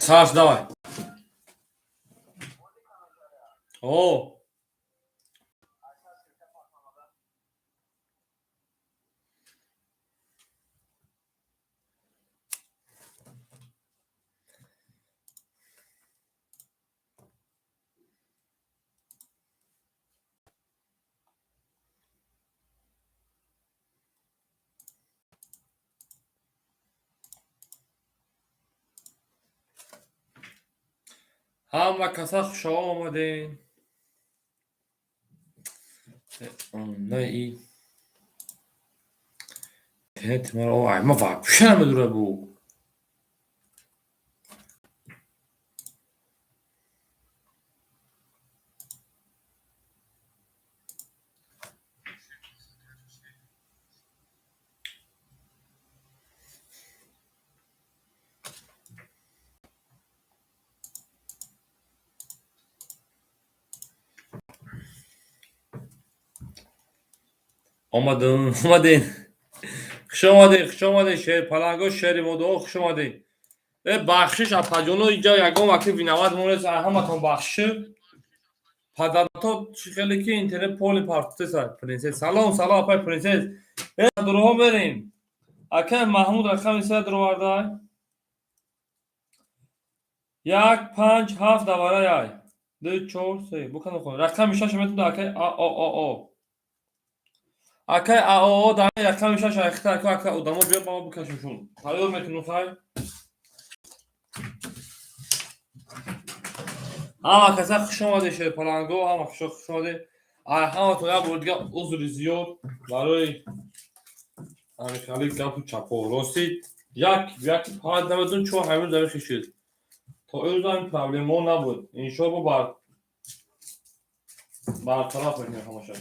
Саш, давай. О, ҳама каса хушо омадем. На, и интернети маро ма вообще намедура бу. Омадем, омадем. Хуш омадем, хуш омадем, шерпаланго, шери модоо, хуш омадем. Э, бахшиш, апаҷоно, инҷа ягон вақти виноват монест, ҳаматон бахшиш. Падарто чӣ хеле ки интернет поли партеса, принсесс. Салом, салом, апай принсесс. Э, дуруҳо мерем. Акай Маҳмуд рақами се дуровардай. Як, панҷ, ҳафт давараяй. Ду, чор, се. Буканам хон. Рақами шаш метуда акай А О О О. Акай АОО дар рақами шаш айхта ака ака одамо биё ба мо бикашемшон. Тайёр мекунем, хай. Ҳама каса хуш омадед, шерпаланго, ҳама хуш омадед. Ай ҳаматон як бор дига узри зиёд барои ҳамин хали гапу чапо. Ростӣ як як фақат намедонам чо ҳамин замин хишид. То имрӯз ҳамин проблемаҳо набуд. Иншоалло бар бартараф мекунем ҳамаша.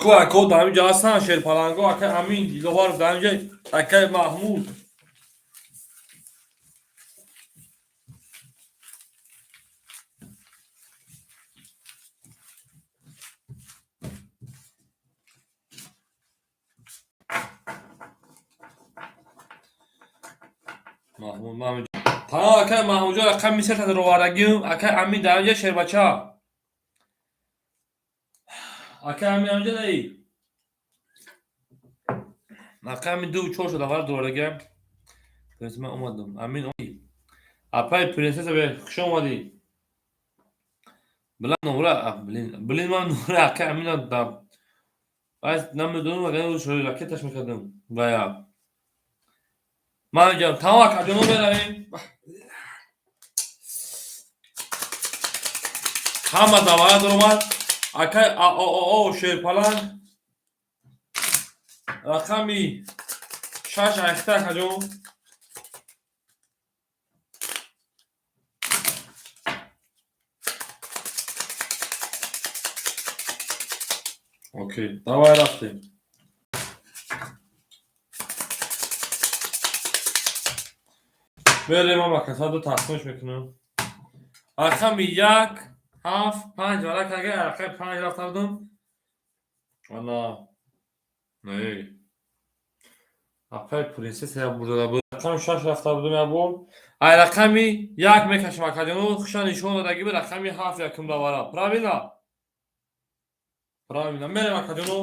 Ку ако дар ҳамин ҷо ҳастанд шерпаланго, акай Амин, Диловар дар ҳамин ҷо, акай Маҳмуд. Маҳмуд ман тамом акай Маҳмудҷон рақами сета даровардагим, акай Амин дар ҳамин ҷо шербача. Акай Амин ҳамин ҷо наи. Рақами ду чор шуда вар даровардагиам. Принсесс ман омадам. Амин апай принсесса бе хуш омадӣ. Билан номра, блин, блин ман номра акай Амина да аз намедонам агар ракеташ мекардам. Вая. Ман мегӯям тамом акаҷоно меравем. Ҳама давара даромад. Акай АОО шерпаланг рақами шаш айхта акаҷон. Окей, давай рафтем. Мерем ҳама касаду тақсимш мекунам. Рақами як, ҳафт, панҷ варака агар рақами панҷ рафта будам. Ана. Не. Апай принсесса як бурдада буд. Рақами шаш рафта будам як бор. Ай рақами як мекашам акаҷоно, хуша нишон додагӣ буд рақами ҳафт якум давара. Правильно? Правильно. Мерем акаҷоно.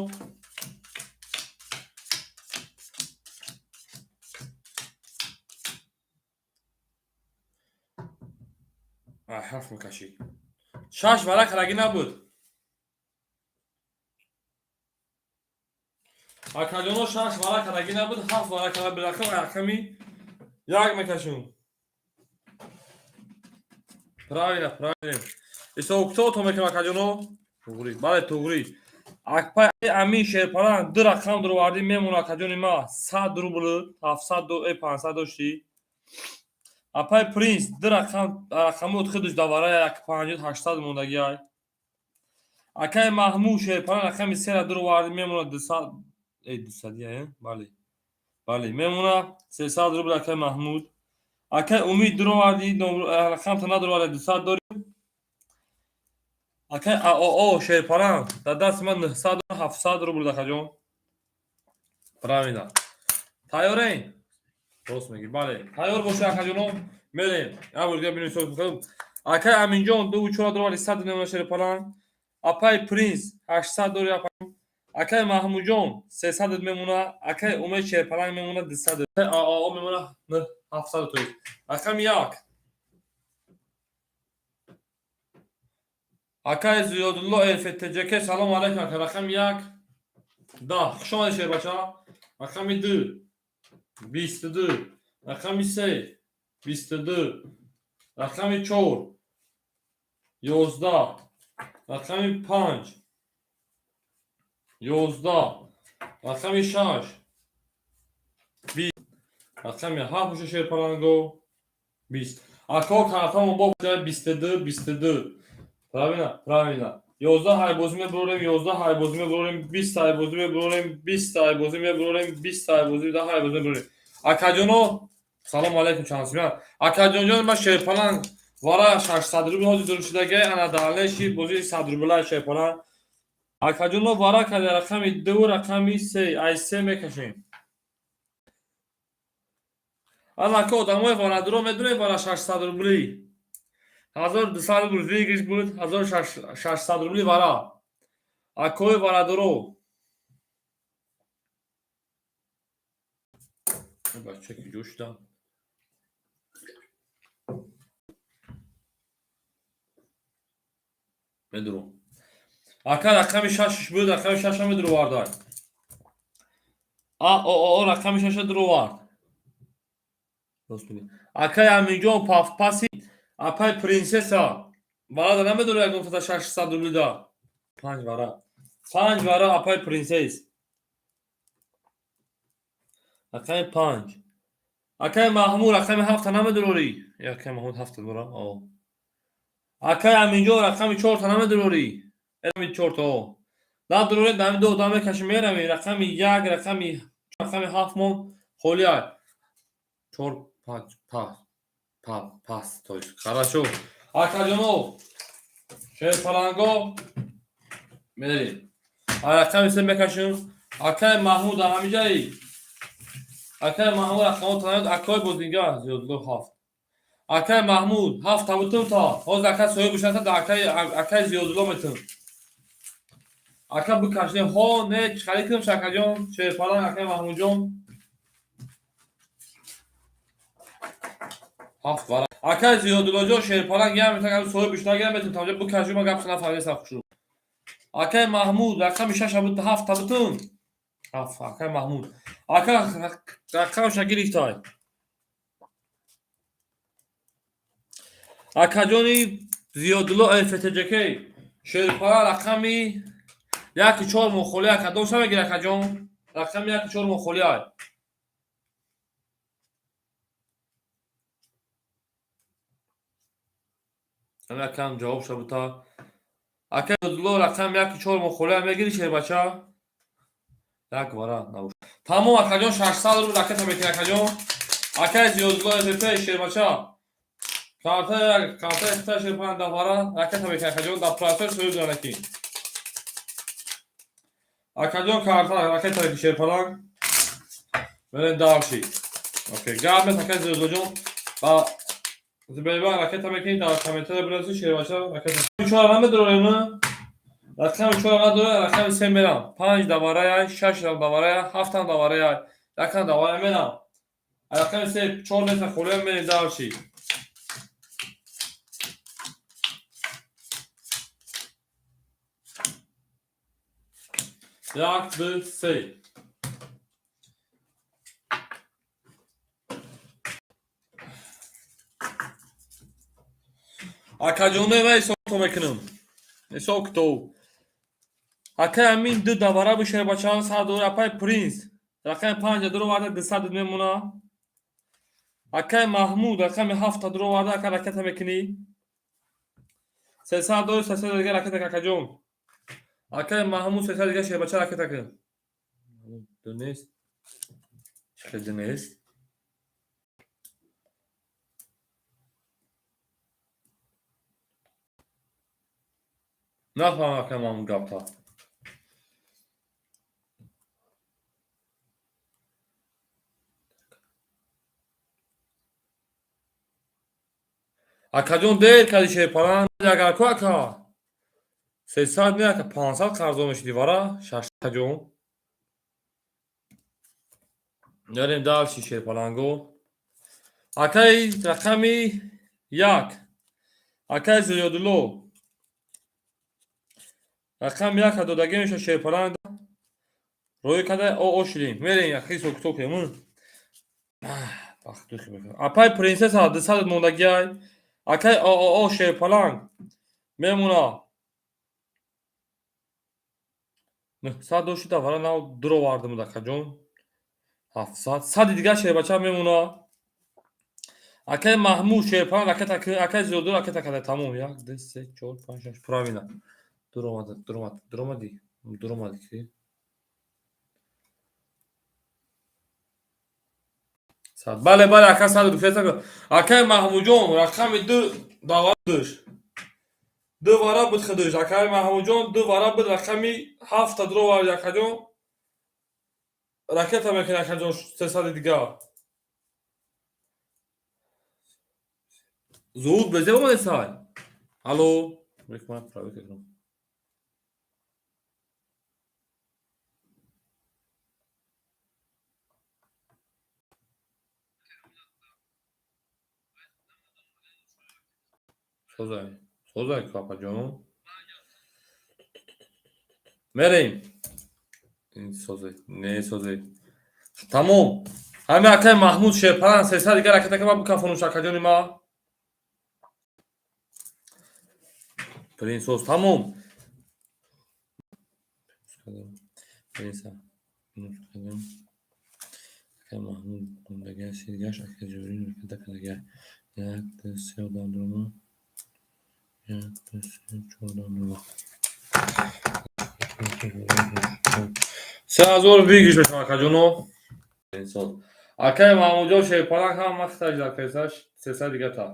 Ай ҳафт мекашӣ. Шаш варака рагӣ набуд. Акаҷоно шаш варака рагӣ набуд, ҳафт варака рақам рақами як мекашем. Правильно, правильно. Исо кто то мекунам акаҷоно? Туғри. Бале, туғри. Акпай Амин шерпаланг ду рақам дуровардӣ мемона акаҷони ма 100 рубл, 700 э 500 доштӣ. Апай принс ду рақам рақами худаш давара як 50 800 мондагиай. Акай Маҳмуд шерпаланг рақами сера дуровардӣ мемона 200 э 200 э бале. Бале, мемона 300 рубл акай Маҳмуд. Акай Умид дуровардӣ рақамта надуроварда 200 дорӣ. Акай АОО шерпаланг дар дасти ман 900 700 рубл акаҷон. Правильно. Тайёрен? Рост мегӣ, бале. Тайёр бошед, акаҷоно, мерем. Як бор дига бинем ҳисоб кунем. Акай Аминҷон дуву чора дурвари 100 мемона шерпаланг. Апай Принс 800 дори апай. Акай Маҳмудҷон 300 мемона. Акай Умед шерпаланг мемона 200. Акай ААО мемона 700 тоист. Рақами як. Акай Зиёдулло РФТJK, салом алайкум, ака. Рақами як. Да, хуш омадед, шербача. Рақами ду. 22. Рақами се. 22. Рақами чор. 11. Рақами панҷ. 11. Рақами шаш. 20. Рақами ҳафт боша шерпаланго. 20. Ако картамон бо 22, 22. Правильно, правильно. 11 ҳайбозӣ мебурорем, 11 ҳайбозӣ мебурорем, 20 ҳайбозӣ мебурорем, 20 ҳайбозӣ мебурорем, 20 ҳайбозӣ, 10 ҳайбозӣ мебурорем. Акаҷоно, салом алайкум, чансимян. Акаҷонҷон, ма шерпаланг вара 600 рубл ҳозир дур шудагай, ана далеши бозии 100 рубла шерпаланг. Акаҷоно, вара када рақами 2, рақами 3, ай 3 мекашем. Ана ака одамои варадуро медонед, вара 600 рубли. 1200 рубл выигрыш буд, 1600 рубли вара. Акои варадуро. Бача ки ҷо шудам. Медурам. Ака рақами шашш буд, рақами шаша медуровард. А о о рақами шаша дуровард. Рост мегӯ. Акай Аминҷон пафпаси апай принсесса. Варада намедорӣ ягон фата 600 рубли да. Панҷ вара. Панҷ вара апай принсесс. Рақами панҷ. Акай Маҳмуд рақами ҳафта намедорӣ? Акай Маҳмуд ҳафта дора? О. Акай Аминҷон рақами чорта намедорӣ? Рақами чорта о. Надорӣ, дами ду одам мекашем меравем. Рақами як, рақами ҳафт мон холӣ ай. Чор, панҷ, пас, па, пас, то есть. Хорошо. Акаҷоно, шерпаланго мерем. Рақами се мекашем. Акай Маҳмуд ҳамиҷаи. Акай Маҳмуд рақамо танаёд, акой бозингар зиёдло ҳафт. Акай Маҳмуд ҳафт табутум та. Ҳозир ака соҳиб бошад, да акай зиёдло метум. Ака бикашне ҳо не чӣ кунам шакаҷон, шерпаланг акай Маҳмудҷон. Ҳафт вара. Акай Зиёдуллоҷон шерпаланг як метак соҳиб бишнагирам метум тамҷа бикаши ма гап нафаҳмидам хушу. Акай Маҳмуд рақами шаш абут ҳафт табутум. Ҳафт акай Маҳмуд. Ака рақамша гирифтай. Акаҷони Зиёдулло РФТJK шерпаланг рақами яки чор мохоли ака дошта мегир акаҷон. Рақами яки чор мохоли ай. Акам ҷавоб шабута. Ака Зиёдулло рақами яки чор мохоли ай мегири шербача? Як вара набош. Тамом акаҷон 600 рубл ракета мекунӣ акаҷон. Акай Зиёдулло РФП шербача. Карта карта шерпаланг да вара ракета мекунӣ акаҷон, да процесс соҳиб занаки. Акаҷон карта ракета мекунӣ шерпаланг. Мерем дальше. Окей, гап нест акай Зиёдуллоҷон. Ба Сбербанк ракета мекунӣ дар комментария бинависӣ шербача ракета. Чора намедорем? Рақами чора надорем, рақами се мерам. Панҷ даварая, шаш даварая, ҳафтам даварая, якам даварая мерам. Рақами се чор метр холия мерем дальше. Як, ду, се. Акаҷоне ва ҳисоб мекунам. Ҳисоб китоб. Акай Амин ду давара бишер бачаҳо сад дора, апай Принс. Рақами панҷа дуроварда дусад мемона. Акай Маҳмуд рақами ҳафта дуроварда, ака ракета мекунӣ. 300 дори, 300 дига ракета акаҷон. Акай Маҳмуд 300 дига шербача ракета кун. Ду нест. Чӣ ду нест? Нафаҳмам акай Маҳмуд гапта. Акаҷон, дер кардӣ, шерпаланг. Агар ку, ака, 300 не, ака, 500 қарздор мешудӣ. Вара шашаҷон, мерем дальше, шерпаланго. Акаи рақами 1, акаи Зиёдулло, рақами 1 додагӣ меша. Шерпаланг рӯй када о шудем. Мерем, яхи ҳисоб китоб кунем. Апай принсесса 200 мондагиай. Акай ооо шерпаланг мемуна 900 дошида, вара нав дуровардим, акаҷон, 700, 100-и дигар шербача мемуна. Акай Маҳмуд шерпаланг, акай Зиёдулло ракета када. Тамом. Як, ду, се, чор, панҷ, шаш. Правильно, дуромад, дуромад, дуромадӣ, дуромадӣ ки 100. Бале, бале, ака, 100 гуфта. Акай Маҳмудҷон, рақами 2 давардш, ду вара буд худш. Акай Маҳмудҷон, ду вара буд. Рақами 7-та дуровард, акаҷон, ракета мекунӣ, акаҷон, 300-и дигар. Зуд безеб омадесай. Алло, проверка кунам. Созай, созай, апаҷон, мерем. Созай, не созай. Тамом. Ҳами акай Маҳмуд шерпаланг 300 дигар ракета ка бикафонуш, акаҷони ма принсос. Тамом. Принса акай Маҳмуд мондагиаш сидгаш, акай Ҷабрин ракета кадага. Як, ду, се одам дурума. Як, ду, се, чор одам дурума. 3000 выигрыш мешавад, акаҷоно. Акай Маҳмудҷон шерпаланг ҳам махтаҷ акайсаш 300 дигата.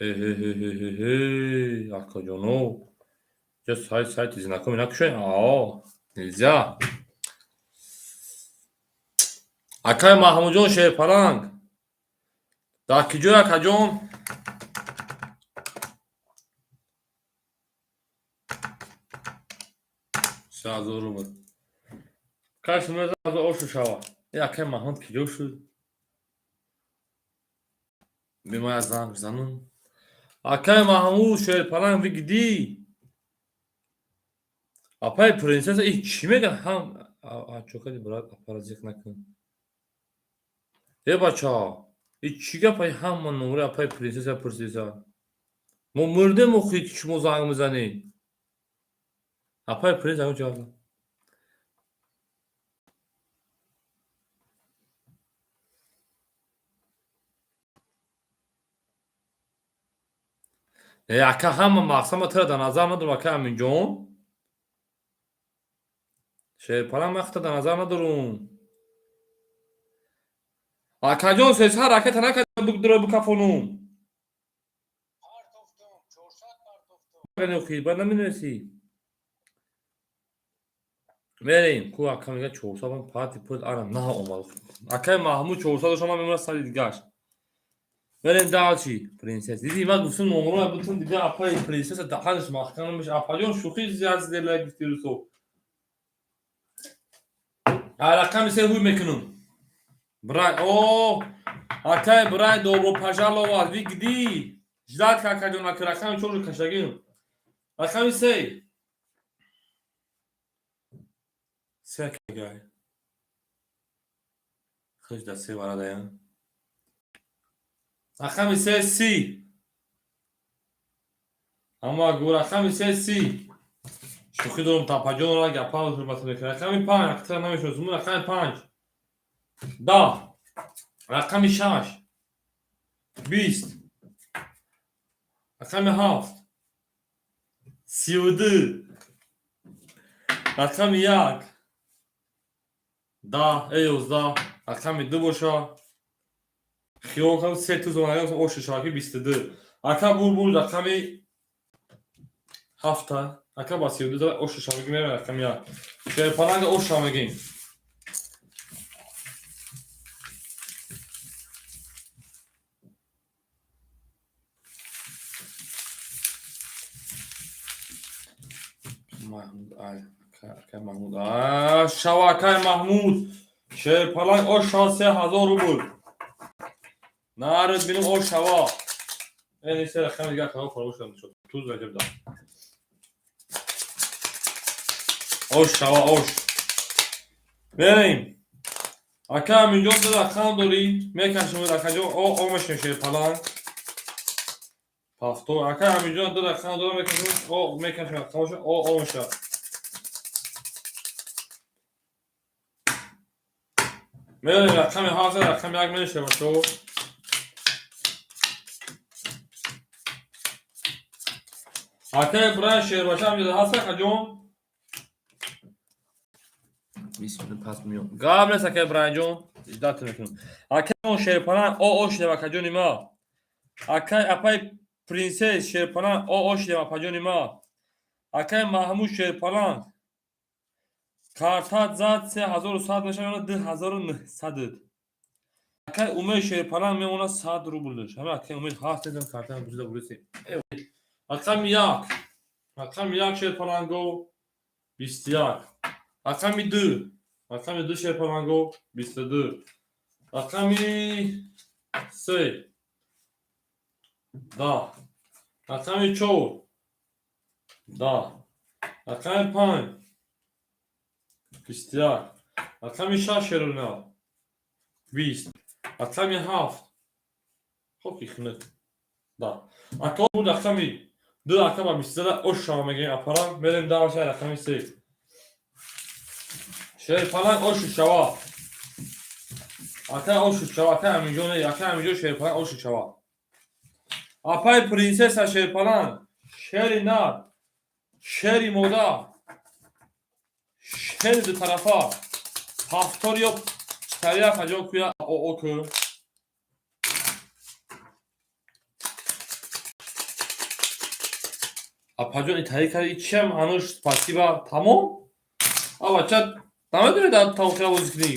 Э, акаҷоно, ҷа сайт, сайти знакомый накушоем. Ао, нельзя. Акай Маҳмудҷон шерпаланг дар киҷой, акаҷон? 3000 рубл каш ошу шава. Э, акай Маҳмуд киҷо шуд? Бимая занг бизанам. Акай Маҳмуд шерпаланг, вы где? Апай принсесса, и чӣ мегӯяд? Ҳам чо кади, брат, апара зиқ накун. Э, бача, и чӣ гапа? Ҳама номраи апай принсесса пурсиса. Мо мурдем охи, шумо занг мезанед. Апай принсесса ҷавоб. Э, ака, ҳама мақсад ма тура дар назар надорам, ака Аминҷон. Шерпаланг, ман худта дар назар надорам. Акаҷон, 300 ракета накарда дура бикафонум. Баъд намедонисӣ. Мерем. Ку ака мега 400 ман парти пул ара наомад. Акаи Маҳмуд 400 дошт, ман мемонам 100-и дигаш. Мерем дальше. Принсесс. Диди, ман гуфтам номро бутун дига апаи принсесса даҳанаш маҳкам меша. Апаҷон, шӯхӣ зиёд зела гуфти русо. Рақами 3 ҳуй мекунам. Брай, о, акай Брай, добро пожаловать. Вы где? Ждать, акаҷон, ака рақами 4 кашагим. Рақами 3. Се кагай. Хуш да се варадаям. Рақами 3 30. Ама гу рақами 3 30. Шӯхӣ дорам, тапаҷонро гапа ҳурмат мекунам. Рақами 5, актара намешиносам. Рақами 5. 10. Рақами 6. 20. Рақами 7. 32. Рақами 1. 10 11 рақами 2 боша. Хиёл кардам се туз омада ош шава ки 22. Ака бур рақами 7 ака ба 32 зада ош шава ки мерам рақами 1. Шерпаланга ош шава мегим. Маҳмуд ай акай Маҳмуд шава акай Маҳмуд шерпаланг ош шава 3000 рубл. Нарид бинем ош шава. Эн се рақами дигар каго фаромӯш кардам шуд. Туз раҷаб да. Ош шава ош. Мерем. Ака Аминҷон ду рақам дорӣ мекашем акаҷон о о мешем шерпаланг. Ҳафто ака Аминҷон ду рақам дорам мекашем о мекашем рақамошо о о мешавад. Мерем рақами 7 рақами 1 мешавад бачаҳо. Ака Ибраҳим шербача ҳам ҳаст акаҷон? 20 минут пас миём. Гап нест ака Ибраҳимҷон, ждать мекунам. Акаҷон шерпаланг о о шудем акаҷони ма. Акай апай принсесс шерпаланг о о шудем апаҷони ма. Акай Маҳмуд шерпаланг картат зад 3100 мешавад 2900. Акай Умед шерпаланг мемонад 100 рублш. Ҳама акай Умед ҳаст дедам картам бузда бурисем. Рақами 1. Рақами 1 шерпаланго 21. Рақами 2. Рақами 2 шерпаланго 22. Рақами 3. 10. Рақами 4. 10. Рақами 5. 21. Рақами 6 шерона 20. Рақами 7. Хоки хунук. 10. Ака буд рақами 2 ака ба 20 зада ош шава мегӯем апарам. Мерем давша рақами 3. Шерпаланг ошу шава. Ака ошу шава, ака Аминҷон, ака Аминҷон шерпаланг ошу шава. Апай принсесса шерпаланг, шери нар, шери мода, шери дутарафа, ҳафтор ё читария хаҷо куя оо ку. Апаҷон итари карди чиам ҳанӯз спасибо тамом? А бача намедонӣ дар та охира бозӣ кунӣ?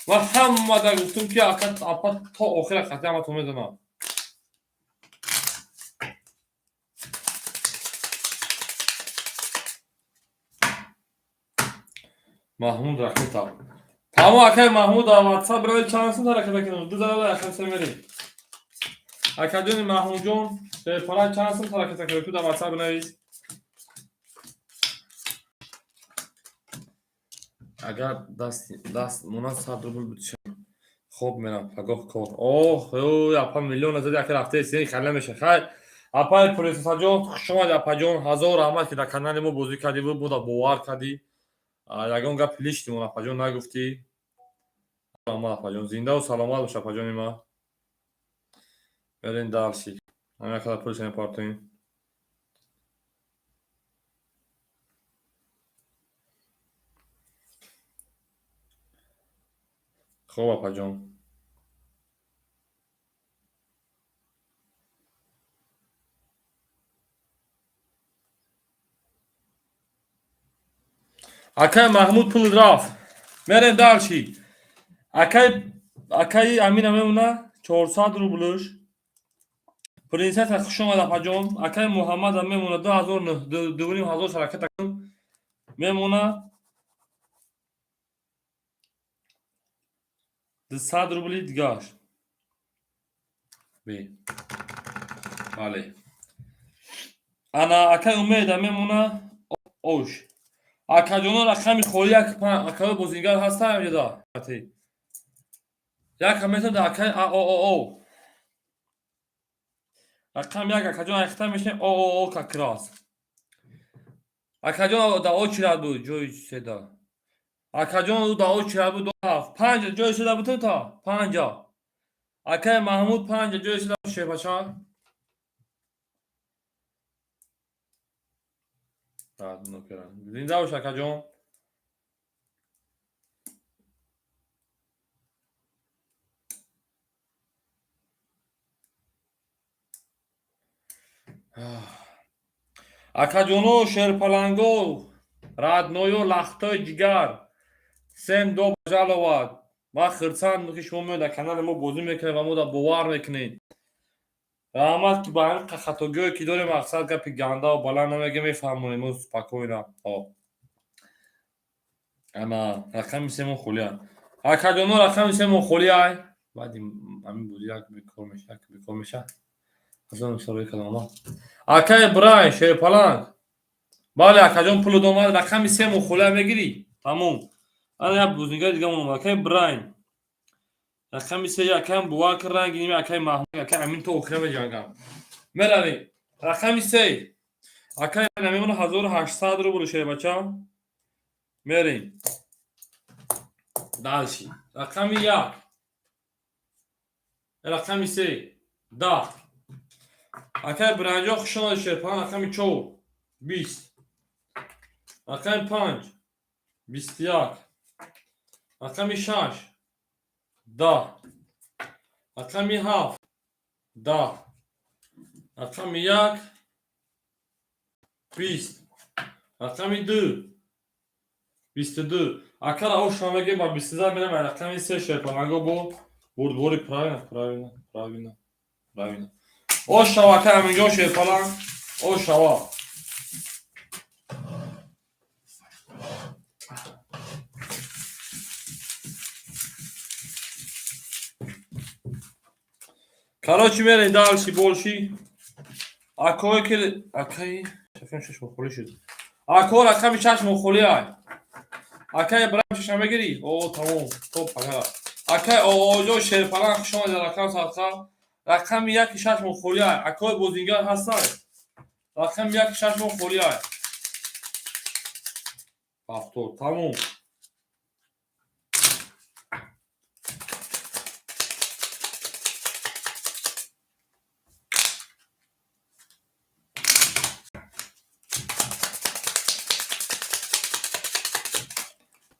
Ман ҳамада гуфтум ки ака апа то охира қатъи ҳаматон медонам. Маҳмуд ракета. Тамом акай Маҳмуд дар WhatsApp бирави чанд сум ракета кунам? Ду зара рақам се мерем. Акаҷони Маҳмудҷон, шерпаланг чанд сум ракета кунам? Ту дар WhatsApp бинавис. Агар даст монад 100 рубл бутишам. Хоб мерам, пагоҳ кор. Ох, ой, апа миллион зади ака рафтаи сен хал намеша. Хай, апаи принсессаҷон, хуш омадӣ апаҷон. Ҳазор раҳмат ки дар канали мо бозӣ кардӣ ва мода бовар кардӣ. Ягон гап лишний мон апаҷон нагуфтӣ. Раҳмат апаҷон, зиндаву саломат бош апаҷони ман. Мерем дальше. Ҳамин қадар пулша мепартоем. Хоб апаҷон. Акай Маҳмуд пул рафт. Мерем дальше. Акай Амина мемона 400 рублш. Принсесса хуш омад апаҷон. Акай Муҳаммадам мемона 2000 2500 ҳаракат кун. Мемона 200 рубли дигаш. Бе. Бале. Ана акай Умеда мемона ош. Акаҷоно рақами холи як акаи бозингар ҳастан ҳамҷода. Як метавонад акай а о о о. Рақам як акаҷон айхта мешавем о о о как раз. Акаҷон дар очередь буд ҷои седа. Акаҷон дар очередь буд 7 5 ҷои седа буд та 5. Акай Маҳмуд 5 ҷои седа буд шербача. Зинда бош акаҷон. Акаҷоно, шерпаланго, родной ё, лахтои ҷигар, всем добро пожаловать. Ман хурсанд, ки шумо меоед, дар канали мо бозӣ мекунед ва мо да бовар мекунед. Раҳмат, ки ба ҳамин хатогиҳое, ки дорем, мақсад, гапи гандаву баланд намегем, мефаҳмонем мо спокойно. Ана рақами семон холия, акаҷоно, рақами семон холиай. Баъди ҳамин бозӣ як бекор меша, як бекор меша. Азон калома. Акаи Брай, шерпаланг, бале, акаҷон, пулу домад, рақами семон холия, мегирӣ, тамом. Ана як бозингари дига монам, акаи Брайн, рақами се. Акаям бовар кар, ранги ними акаи Маҳмуд, акаи Амин то охира меҷангам. Меравем, рақами се, акаи намемона, 1800 рубл, шербача. Мерем дальше, рақами як, рақами се, 10. Акаи Бранҷо, хуш омадед, шерпаланг. Рақами чор, 20, рақами панҷ, 21, рақами шаш, 10, рақами ҳафт, 10, рақами як, 20, рақами ду, 22. Акара ошма мегем, ба 22 мерем. Рақами се, шерпаланго, бо бурдбори. Правильно, правильно, правильно, правильно. Ошава, ака Аминҷон, шерпаланг, ошава. Короче, мерем дальше, больше. Акое ки акаи рақами шаш мохоли шуд. Ако рақами шаш мохоли ай. Акаи Ибраҳим, шаша мегирӣ? О, тамом. Топ агара. Акаи Оғоҷон, шерпаланг, хуш омадед, рақам садқа. Рақами яки шаш мохоли ай. Акои бозингар ҳастай? Рақами яки шаш мохоли ай. 70. Тамом.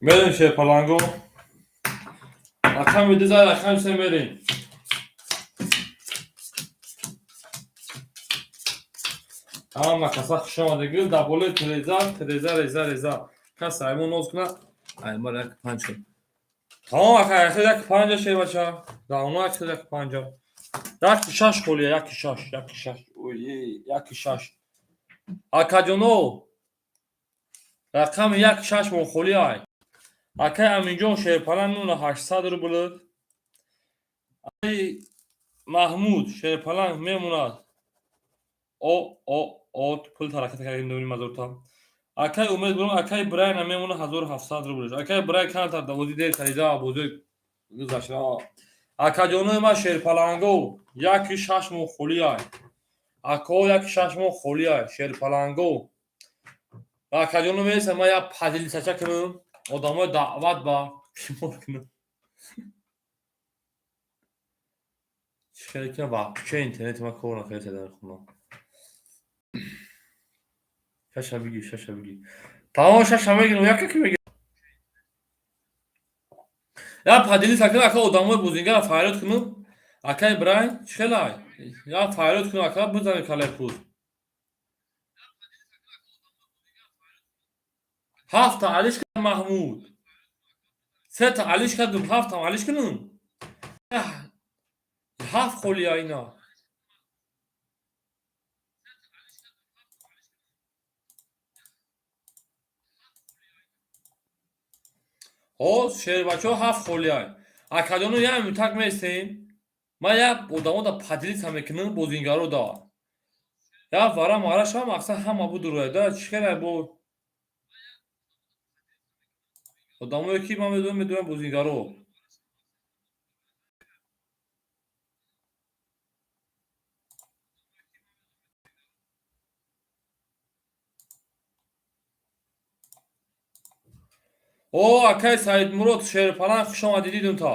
Мерем, шерпаланго. Рақами ду зад, рақами се мерем. Ҳама каса хуш омадед. Дар болои тереза, тереза, реза, реза. Кас аймон ноз кунад. Аймар як панҷ кун. Тамом, ака, як панҷа, шербача. Давно як панҷа. Яки шаш холия, яки шаш, яки шаш. Ой, яки шаш. Акаҷоно, рақами як шаш мон холи ай. Акай Аминҷон, шерпаланг, нуна 800 рубл. Акаи Маҳмуд, шерпаланг, мемонад. О, о, о, пул ҳаракат кардем дуни мазурта. Акай Умед бурум, акай Брайна мемонад 1700 рубл. Акай Брай камтар да бозӣ дер харида, бозӣ гузашта. Акаҷонои ман, шерпаланго, яки шаш моҳ холи ай. Ако яки шаш моҳ холи ай, шерпаланго. Акаҷоно, меса ман як поделиться кунам, одамои даъват ба қимор кунам. Чӣ хеле кунам, вообще интернети ман кор накарда дар хона. Шаша бигир, шаша бигир. Тамом, шаша мегирам, яка ки мегирам. Як поделиться кунам, ака, одамои бозингара фарёд кунам. Акай Брайн, чӣ хелай? Як фарёд кунам, ака, бизанем калаи пул. Ҳафта алиш кардам, Маҳмуд. Сета алиш кардам, ҳафтам алиш кунам. Ҳафт холия ина. Ҳо, шербачаҳо, ҳафт холиай. Акаҷоно, як минутак местем. Ман як одамо да поделиться мекунам, бозингаро да. Як вара мара шавам, мақсад, ҳама будурояд. Да чӣ хелай бо одамое ки ман медонам, медонам, бозингаро. О, акай Саидмурод, шерпаланг, хуш омадӣ, дидум та.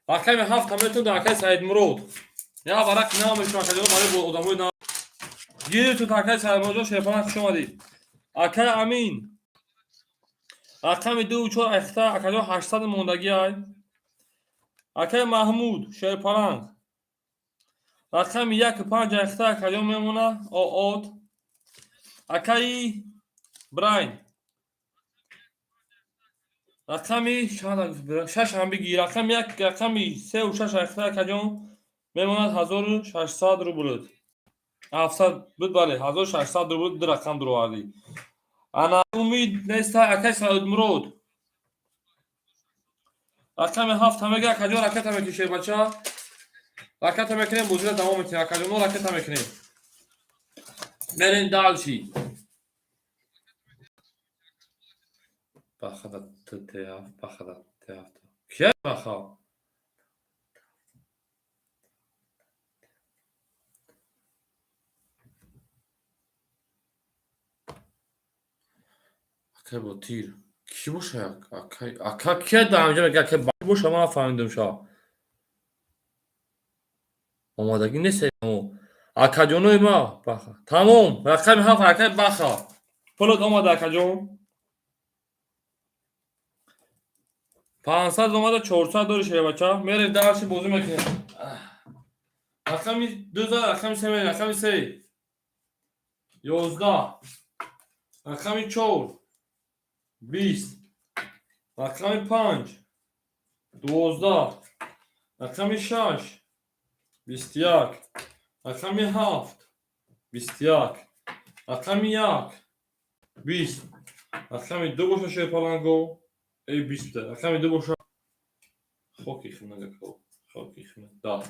Рақами ҳафта метавон да акай Саидмурод. Як варақи нав мешавам, акаҷоно, барои одамои нав. Гирифту акай Саидмуродҷон, шерпаланг, хуш омадӣ. Акай Амин. Рақами дуву чор айхта, акаҷон, 800 мондагӣ ай. Акай Маҳмуд, шерпаланг. Рақами яку панҷ айхта акаҷон мемона оот. Акаи Брайн. Рақами шаш ҳам бигир. Рақами як, рақами сеу шаш айхта акаҷон мемонад 1600 рубл. 700 буд, бале, 1600 рубл ду рақам дуровардӣ. Ана умид неста акаи Саидмурод. Рақами ҳафт ҳамега акаҷон ракета мекушед, бача. Ракета мекунем, бозиро давом метиҳем. Акаҷон, мо ракета мекунем. Мерем дальше. Бахада ТТ7, бахада Т7. Кия баха? Акай Ботир. Ки боша? Акай, ака кия дар ҳамҷа мега акай боша, ман нафаҳмидум ша. Омадагӣ нест акаҷонои ма баха. Тамом, рақами ҳафт акай баха. Пулот омада акаҷон. 500 омада, 400 дори шербача. Мерем дальше бозӣ мекунем. Рақами ду зад, рақами се мерем, рақами се. 11. Рақами чор. 20. Рақами панҷ. 12. Рақами шаш. 21. Рақами ҳафт. 21. Рақами як. 20. Рақами ду боша шерпаланго. Эй, 20 буда. Рақами ду боша. Хоки хунага, хоки хуна. Да.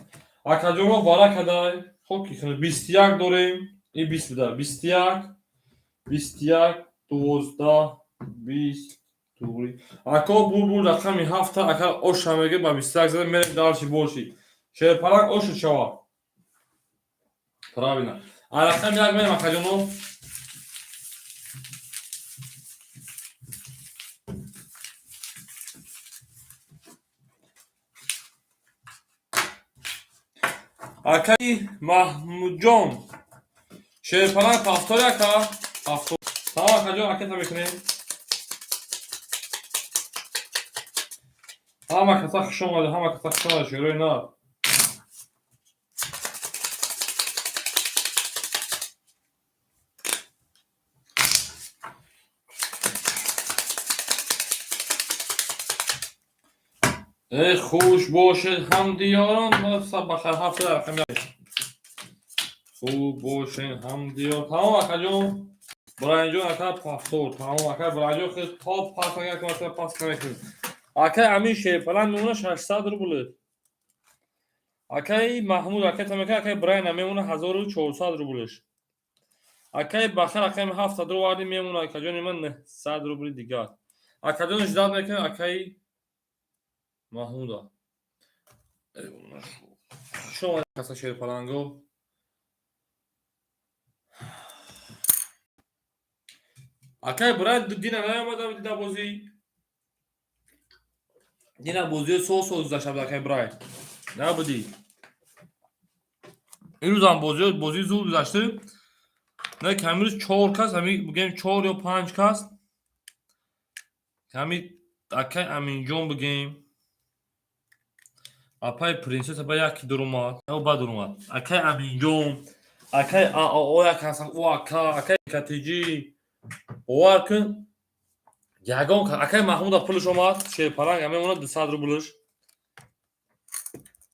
Акаҷоно вара кадай. Хоки хуна. 21 дорем. И 20 буда. 21. 21. 12. 20. Туғри. Ако булбул рақами ҳафта ака оша меге ба 21 зада мерем дальше больше. Шерпаланг ошу шава. Правильно. А рақами як мерем акаҷоно. Акаи Маҳмудҷон. Шерпаланг ҳафтод ака. 70. Тамом акаҷон, акета мекунем. Ҳама каса хуш омада, ҳама каса хуш омада, шерои нар. Эй, хуш бошед, ҳамдиёрон, бахайр ҳафта рақами хуб бошед, ҳамдиёр. Тамом акаҷон, Браинҷон ака 70. Тамом ака Браинҷон хел топ пас агар кунад пас намекунед. Акай Амин шерпаланг мемона 600 рубл. Акаи Маҳмуд акай тамака акай Брайна мемона 1400 рублш. Акаи Бахар акаи 700 рубл мемона акаҷони ман 900 рубли дигар. Акаҷон ждать мекунад акаи Маҳмуда. Шумо каса шерпаланго. Акай Брайн дина наомада дида бозӣ. Дина бозиҳои сол сол гузашта буд акай Брайн. Набудӣ. Имрӯзам бозии зуд гузашта. Не, ки ҳамирӯз чор кас, ҳами бигем чор ё панҷ кас. Ҳами акай Аминҷон бигем. Апай принсесса ба яке дуромад, ё ба дуромад. Акай Аминҷон, акай АО як ҳастан, ӯ ака, акай Катиҷӣ. Бовар кун, ягон акай Маҳмуда пулаш омад, шерпаланг мемонад 200 рублш.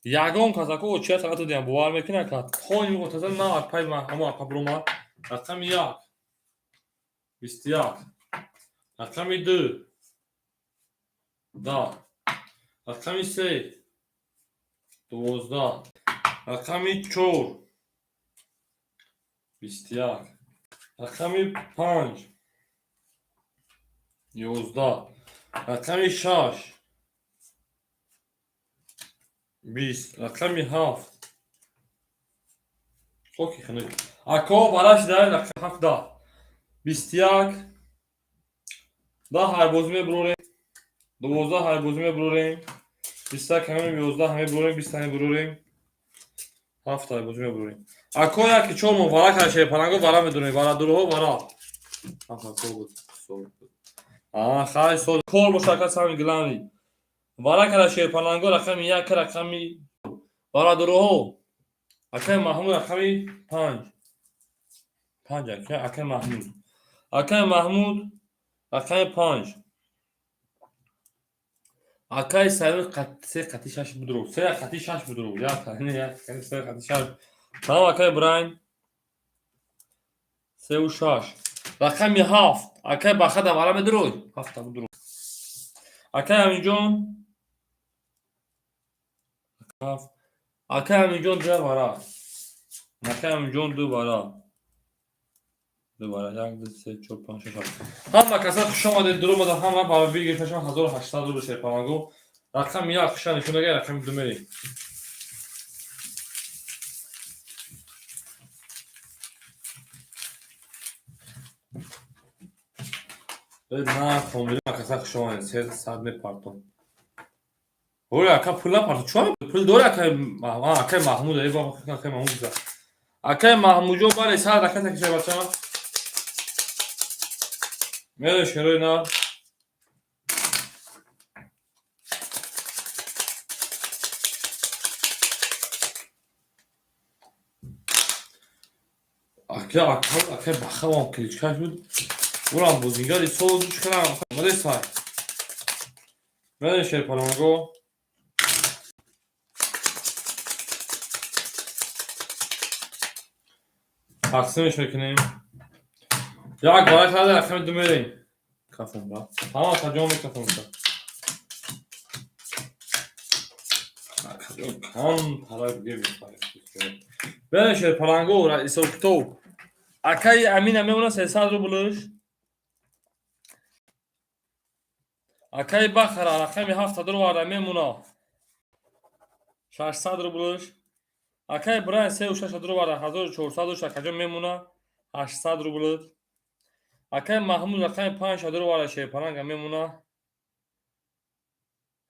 Ягон кас ака очия саата диям бовар мекунӣ ака? То ин отаза на акпай ҳамо ака биромад. Рақами як. 21. Рақами ду. 10. Рақами се. 12. Рақами чор. 21. Рақами панҷ. 11. Рақами шаш. 20. Рақами ҳафт. Хоки хунук. Ако бараш дар рақами ҳафт 10. 21. 10 ҳайбозӣ мебурорем. 12 ҳайбозӣ мебурорем. 21 ҳамем, 11 ҳаме бурорем, 20 ҳаме бурорем. Ҳафт ҳайбозӣ мебурорем. Ако яки чор мо вара кара шерпаланго вара медурем. Вара дуруҳо вара. Ҳафт буд. Хай сол кор боша ака сами главный. Вара кара шерпаланго рақами як рақами вара дуруҳо. Акай Маҳмуд рақами 5. 5 акай Маҳмуд. Акай Маҳмуд рақами 5. Акай Саид 3 қати 6 будро. 3 қати 6 будро. Як қати 3 қати 6. Тамом акай Брайан. 3 ва 6. Рақами 7. Акай Бахада вара медрой. 7 будро. Акай Аминҷон 7. Акай Аминҷон 2 вара. Акай Аминҷон 2 вара. 2 вара. 1 2 3 4 5 6 7. Ҳама каса хуш омадед, дур омада ҳама ба бигирифташон 1800 рубл шерпалангу. Рақами 1 хуша нишон дага, рақами 2 мерем. На хомирим акаса хуш омадед, 300 мепартом. Ой, ака пул напарто. Чо пул дори акай акай Маҳмуд, эй бобо, акай Маҳмуд за. Акай Маҳмудҷон бале 100 ракета киша бача. Мере шерои на. Ака ака акай бахавам кличкаш буд. Урам бозингари соло дуч кардам. Омаде сай. Мере шерпаланго. Тақсимеш мекунем. Як бора карда рақами 2 мерем. Кафон ба. Ҳама таҷом мекафон. Кам талаб гирифт. Берем шерпаланго ҳисоб китоб. Акаи Амина мемона 300 рублш. Акаи Бахара рақами 7 дурварда мемона 600 рублш. Акаи Брайан 3 ва 6 дурварда 1400 рубл акаҷон мемона 800 рубл. Акаи Маҳмуд рақами 5 дурварда шерпаланга мемона.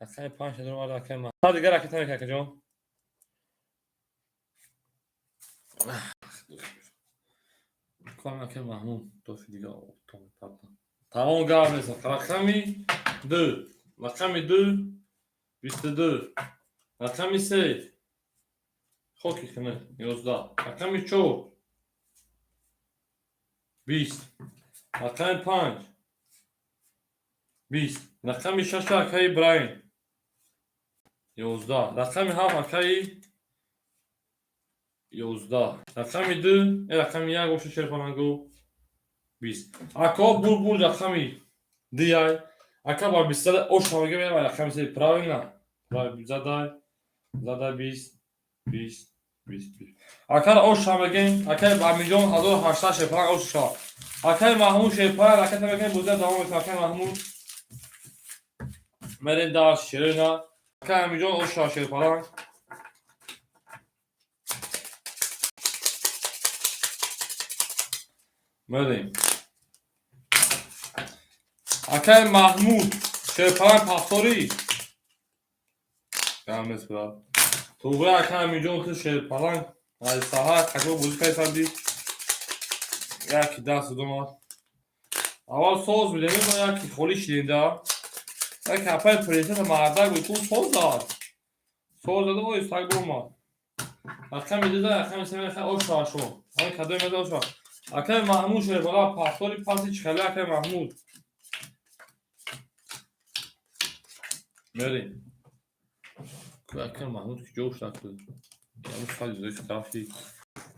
Рақами 5 дурварда акаи Маҳмуд. Дигар ракета мекунад акаҷон. Ком акаи Маҳмуд дофи дига тамом гап нест. Рақами 2. Рақами 2 22. Рақами 3 хоки хина 11. Рақами 4 20. Рақами 5 20. Рақами 6 акаи Ибраҳим 11. Рақами 7 акаи 11. Рақами 2 рақами 1 боша шерпалангу 20. Ако булбул рақами 2 ай. Ака ба 20 зада ош ҳамага мерава рақами 3 правильно. Правильно задай. Задай 20 20 20 20. Акар ош ҳамаген, акай Аминҷон 1800 шерпаланг ош шава. Акай Маҳмуд шерпаланг ракета мекунем, бозия давом мекунем. Акай Маҳмуд мерем дар шерина. Акай Аминҷон ош шава шерпаланг. Мерем. Акай Маҳмуд шерпаланг пафторӣ. Гамес брат. Туғри акай Аминҷон ту шерпаланг ай саҳар қаҷо бозӣ кардӣ. Яки даст додам. Аввал соз бидем, мо яки холӣ шидем да. Як апай президент мардак буд, ку соз дад. Соз дад, ой саг бомад. Рақами 2 рақами 3 рақами ош шо. Ҳамин кадои меда ош. Акай Маҳмуд шерпаланг пафтори паси чихали акай Маҳмуд. Мерем. Акай Маҳмуд ки ҷо шуд. Яму сад зои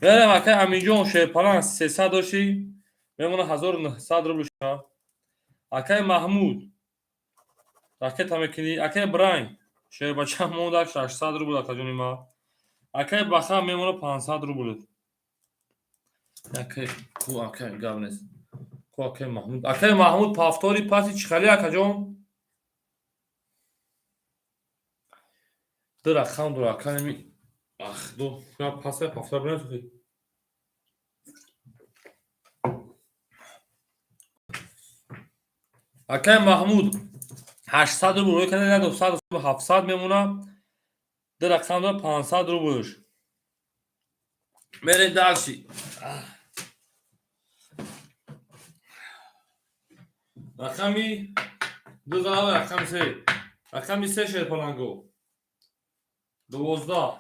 Мерем акай Аминҷон шерпаланг 300 дошти. Мемона 1900 рубл ша. Акай Маҳмуд ракета мекунӣ. Акай Брайан шербача монда 600 рубл акаҷони ма. Акай Баха мемона 500 рубл. Акай ку акай гап нест. Ку акай Маҳмуд. Акай Маҳмуд пафтори паси чихали акаҷон? Ду рақам дора акай ми ах ду я паса пафтор бинем. Акай Маҳмуд 800 рубл рӯй карда, 200 700 мемона. Ду рақам дора 500 рублш. Мерем дальше. Рақами 2 зада рақами 3. Рақами 3 шерпаланго. 12.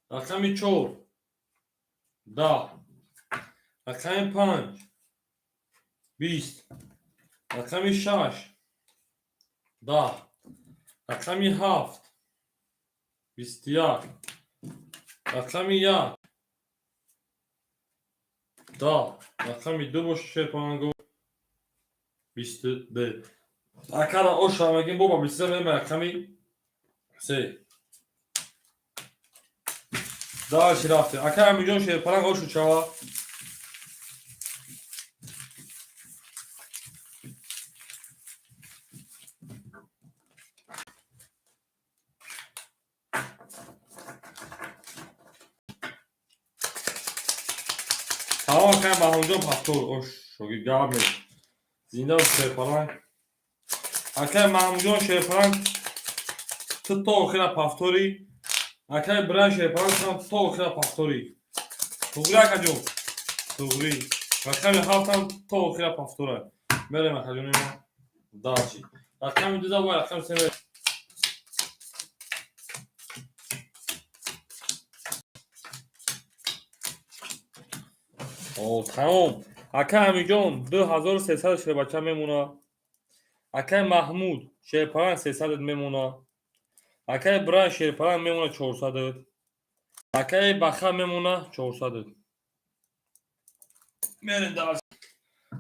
Рақами 4. 10, рақами 5, 20, рақами 6, 10, рақами 7, 21, рақами 1, 10, рақами 2 боша, шерпаланго, 22. Акара оша мегим, боба 23 мерем, рақами 3. Дальше рафтем. Ака Амиҷон шерпаланг, ошу чава. Тамом, акай Маҳмудҷон, повтор ош шоги, гап нест. Зинда бош, шерпаланг. Акай Маҳмудҷон шерпаланг, ту то охира повтори. Акай Бран шерпаланг, ту то охира повтори. Туғри, акаҷон, туғри. Рақами 7-ам то охира повтора. Мерем, акаҷони ма, дальше. Рақами 2 давай, рақами 3. О, тамом. Акай Амиҷон, 2300 шербача мемона. Акай Маҳмуд шерпаланг, 300-ат мемона. Акай Бран шерпаланг мемона, 400-ат. Акай Баха мемона, 400-ат. Мерем дальше.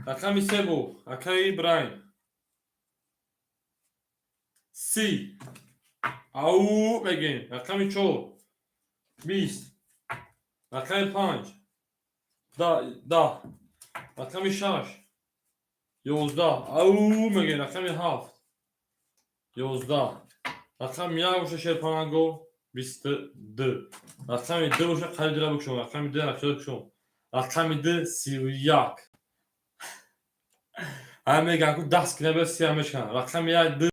Рақами 3 бу акай Брайн. 30. Ау мегем. Рақами 4, 20. Рақами 5, 10. Рақами 6, 11. Ау мегем. Рақами 7, 11. Рақами 1 боша, шерпаланго, 22. Рақами 2 боша, қариб дира бикушом. Рақами 2 рақшада кушом. Рақами 2, 31. Ҳам мегӯям ку даст ки набиёд, сия мешканад. Рақами 1, 2,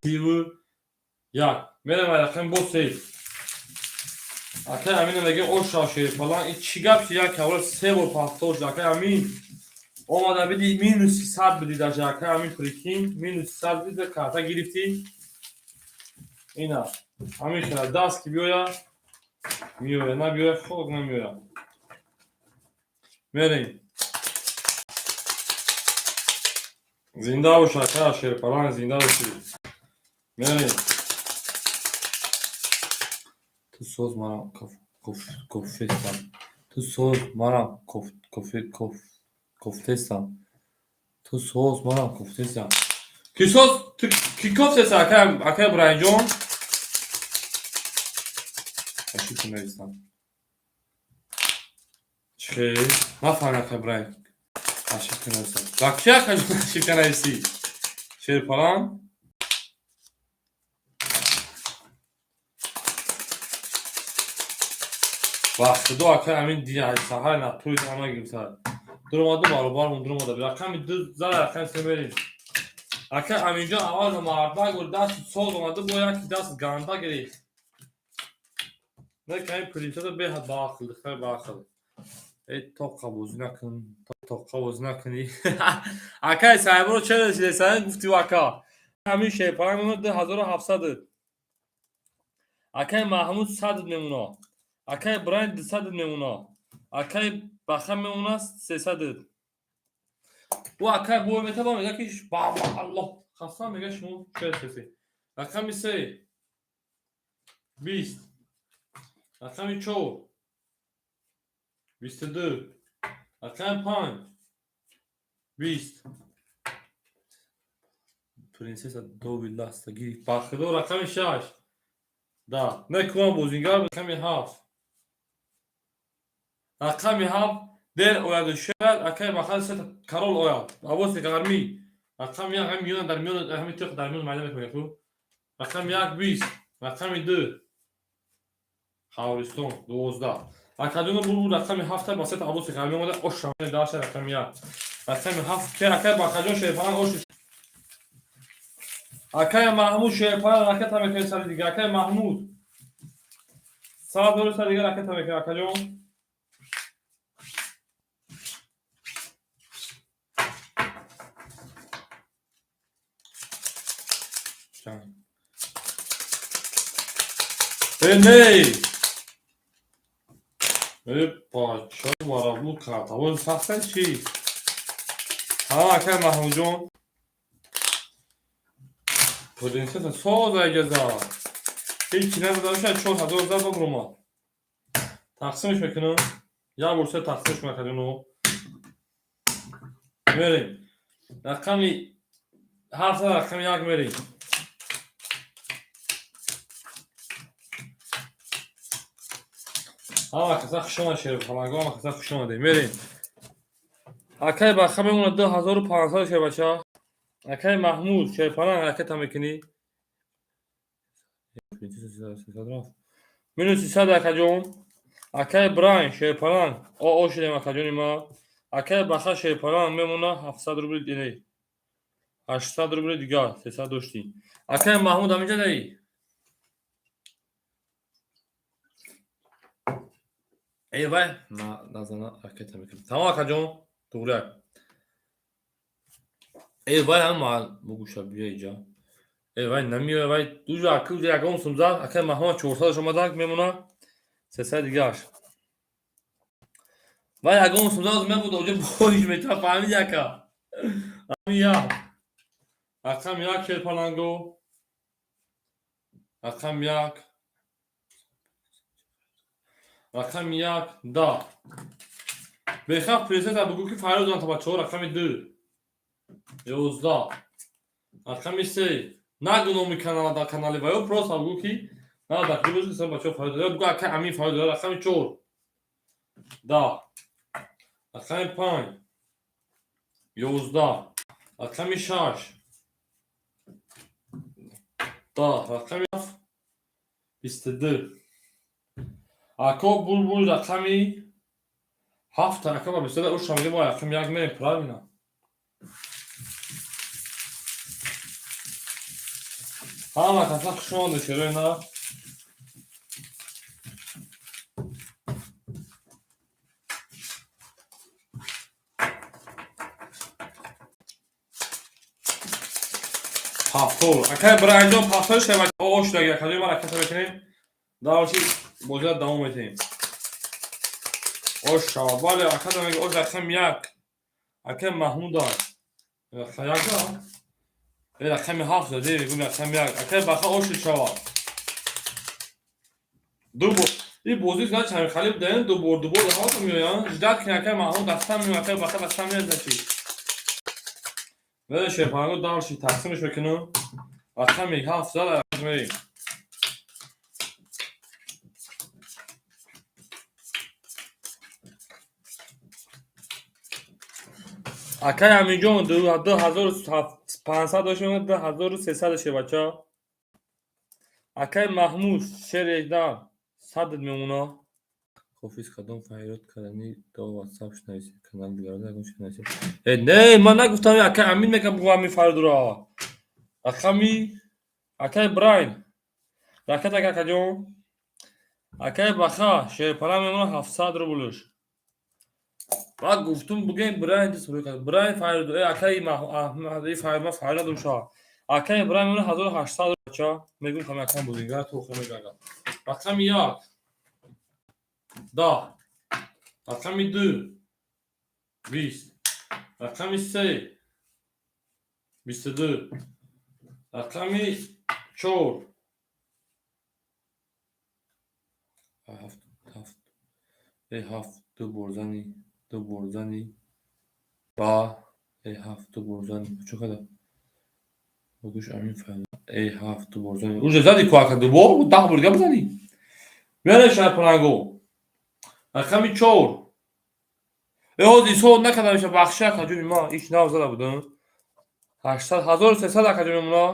31. Мерем рақами бо 3. Акай Амина мегӯем, оша шерпаланг, ин чӣ гап шуд, як кавра се бор повтор шуд. Акай Амин омада биди, минуси 100 биди даже, акай Амин, прикинь, минуси 100 биди, карта гирифтӣ. Ина ҳамин хела даст ки биёя, меоя, набиёя, хок намеоя. Мерем. Зинда бош, ака шерпаланг, зинда бошӣ. Мерем. Ту соз, манам кофестам. Ту соз, манам кофтестам. Ту соз, манам кофтестам. Ки соз, ки кофтеста, акай Брайнҷон? Ошибка навистам. Чӣ хел? Нафаҳмидам, акай Брайн. Ошибка навистам. Ба ки, акаҷон, ошибка навистӣ? Шерпаланг? Ба худо, акай Амин, саҳар натури ама гирифта. Дуромаду баробар дуромада. Рақами 2 зара, рақами 3 мерем. Акай Аминҷон аввал мардак буд, дасти соз омада, бо яки даст ганда гирифт. Не, ками принцесса беҳад баақл, духтари баақл. Эй, тоқа бозӣ накун, тоқа бозӣ накунӣ. Акай Сайбро, чера расидеса, гуфтӣ, ака. Ҳамин шерпаланг мемонад 2700. Акай Маҳмуд 100 мемонад. Акай Брайн 200 мемонад. Акай Баха мемонад 300. Ӯ акай бой метаба, мега ки баба Аллоҳ қасам, мега, шумо чера расидеси. Рақами 3, 20. Рақами 4, 22. Рақами 5, 20. Принцесса дови ласта гирифт. Ба худо, рақами 6, 10. Не кунам бозингар, рақами 7. Рақами 7 дер ояду шояд акай Баха сета король ояд. Авоси гармӣ. Рақами 1, ҳами миёна, дар миёна, ҳами тиқ дар миёна майда мекунем хуб. Рақами 1, 20. Рақами 2, Ҳавристон, 12. Акаҷоно, бу рақами 7 ба сета авоси гармӣ омада, оша даша рақами 1. Рақами 7 ке, акай Бахаҷон шерпаланг, ошу. Акай Маҳмуд шерпаланг, ракета мекунед сари дига. Акай Маҳмуд. Сар дори, сари дига ракета мекунед, акаҷон. Э, не! Э, бача, барабу картабоз сахта чӣ? Ҳа, акай Маҳмудҷон. Принсесса соза эгеза. Ҳеҷ назада бошад, 4000 зад бабуромад. Тақсимш мекунам. Як бор се тақсимш мекардем. Мерем. Рақами ҳафт, рақами як мерем. Ҳама каса хуш омад, шерпаланго, ҳама каса хуш омадем. Мерем. Акай Баха мемонад 2500, шербача. Акай Маҳмуд, шерпаланг, ҳараката мекунӣ. Минус 300, акаҷон. Акай Брайн, шерпаланг, о шудем, акаҷони ма. Акай Баха, шерпаланг, мемона 700 рубли, не, 800 рубли дигар, 300 доштӣ. Акай Маҳмуд, ҳаминҷа даӣ? Эй вай, назана ракета мекунам. Тамом, акаҷон, туғрияк. Эй вай, ҳам бугӯша, бия иҷа. Эй вай, намиёй вай, дуҷа аки уҷа ягон сум зад, акай Маҳмуд 400 омадак, мемона 300 дигааш. Вай ягон сум зад, мебуд, оҷа боиш метава, фаҳмиди, ака? Ҳамин як. Рақам як, шерпаланго. Рақам як. Рақами як, 10. Бехаб принсесса, бугӯ ки фарёд занта бачаҳо. Рақами ду. 11. Рақами се. Нагӯ номи канала дар канали ваё, просто бугӯ ки на дар куҷо боши, бачаҳо фарёд. Бугӯ ака Амин фарёд. Рақами чор. 10. Рақами панҷ. 11. Рақами шаш. 10. Рақами ҳафт. 22. Ако Булбул, рақами ҳафт, ака ба 22 уш шамида, бо рақами як мерем, правильно. Ҳама каса хуш омадед, шерои на. Ҳафтор. Акай Брайнҷон, ҳафтор шева о шудаги, акаҷон, ман ракета мекунем. Дарши бозиро давом медиҳем. Ош шава. Бале, ака мега ош, рақам як. Акай Маҳмуда. Рақам як да? Э, рақами ҳафт заде, мегӯм рақами як. Акай Баха, ош шава. Ду бор. И бозӣ зна чами халиб даен, ду бор, ду бор ҳавата меоянд. Ждать кин, акай Маҳмуд дастам меояд, акай Баха дастам меояд, значит. Веле шерпанго, дарши тақсимш мекунам. Рақами ҳафт зад, мерем. Акай Аминҷон, 2500 дошт, 2300 ше, бача. Акай Маҳмуд, шер 18 садат мемона. Хофиз, кадом фарёд кардани до ватсап шинависед, канали дигарро ягон чиз нависед. Э, не, ман нагуфтам, акай Амин мекам, бугӯ ҳамин фарёдро. Рақами акай Брайн. Ракат, акаҷон. Акай Баха, шерпара мемона 700 рублш. Баъд гуфтум, бугем Брайн. Брайн фарёд, э, акай Аҳмад, фарёд, ман фарёд надошта. Акай Брайн мемона 1800, бача. Мегӯм кам якам бозингар тухм мегага. Рақами як. 10. Рақами ду. 20. Рақами се. 22. Рақами чор. Ҳафт, ҳафт. Э, ҳафт, ду борзани, ду борзани. Ба, э, ҳафт, ду борзани. Чо када? Бугӯш Амин фарёд. Э, ҳафт, ду борзани. Уже зади ку, ака, ду бор, 10 бор дига бизанӣ. Мерем, шарпаранго. Рақами чор. Э, ҳозир ҳисоб накардам, иша, бахши, акаҷони ман, иш нав зада будам. 800, 1300, акаҷон, мемона.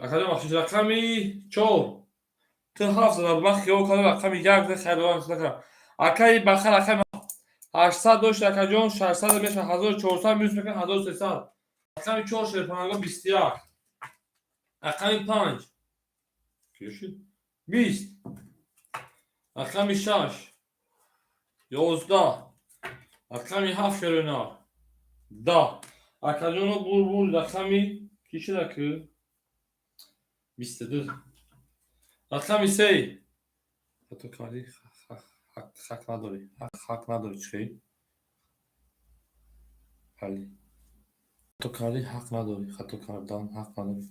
Акаҷон, бахшиш, рақами чор. Ту ҳафт зада, ман хиёл кардам рақами як зад, хайр накардам. Акаи Баха, рақами 800 дошт, акаҷон, 600 мешавад 1400, минус мекунад 1300. Рақами чор, шерпанго, 21. Рақами панҷ. Ки шуд? 20. Рақами шаш. 11. Рақами ҳафт, шерона. 10. Акаҷоно, Булбул, рақами ки шуда ку? 22. Рақами се. Хато кардӣ, хак надорӣ. Хак надорӣ, чӣ? Али. Хато кардӣ, ҳақ надорӣ. Хато кардан ҳақ надорӣ.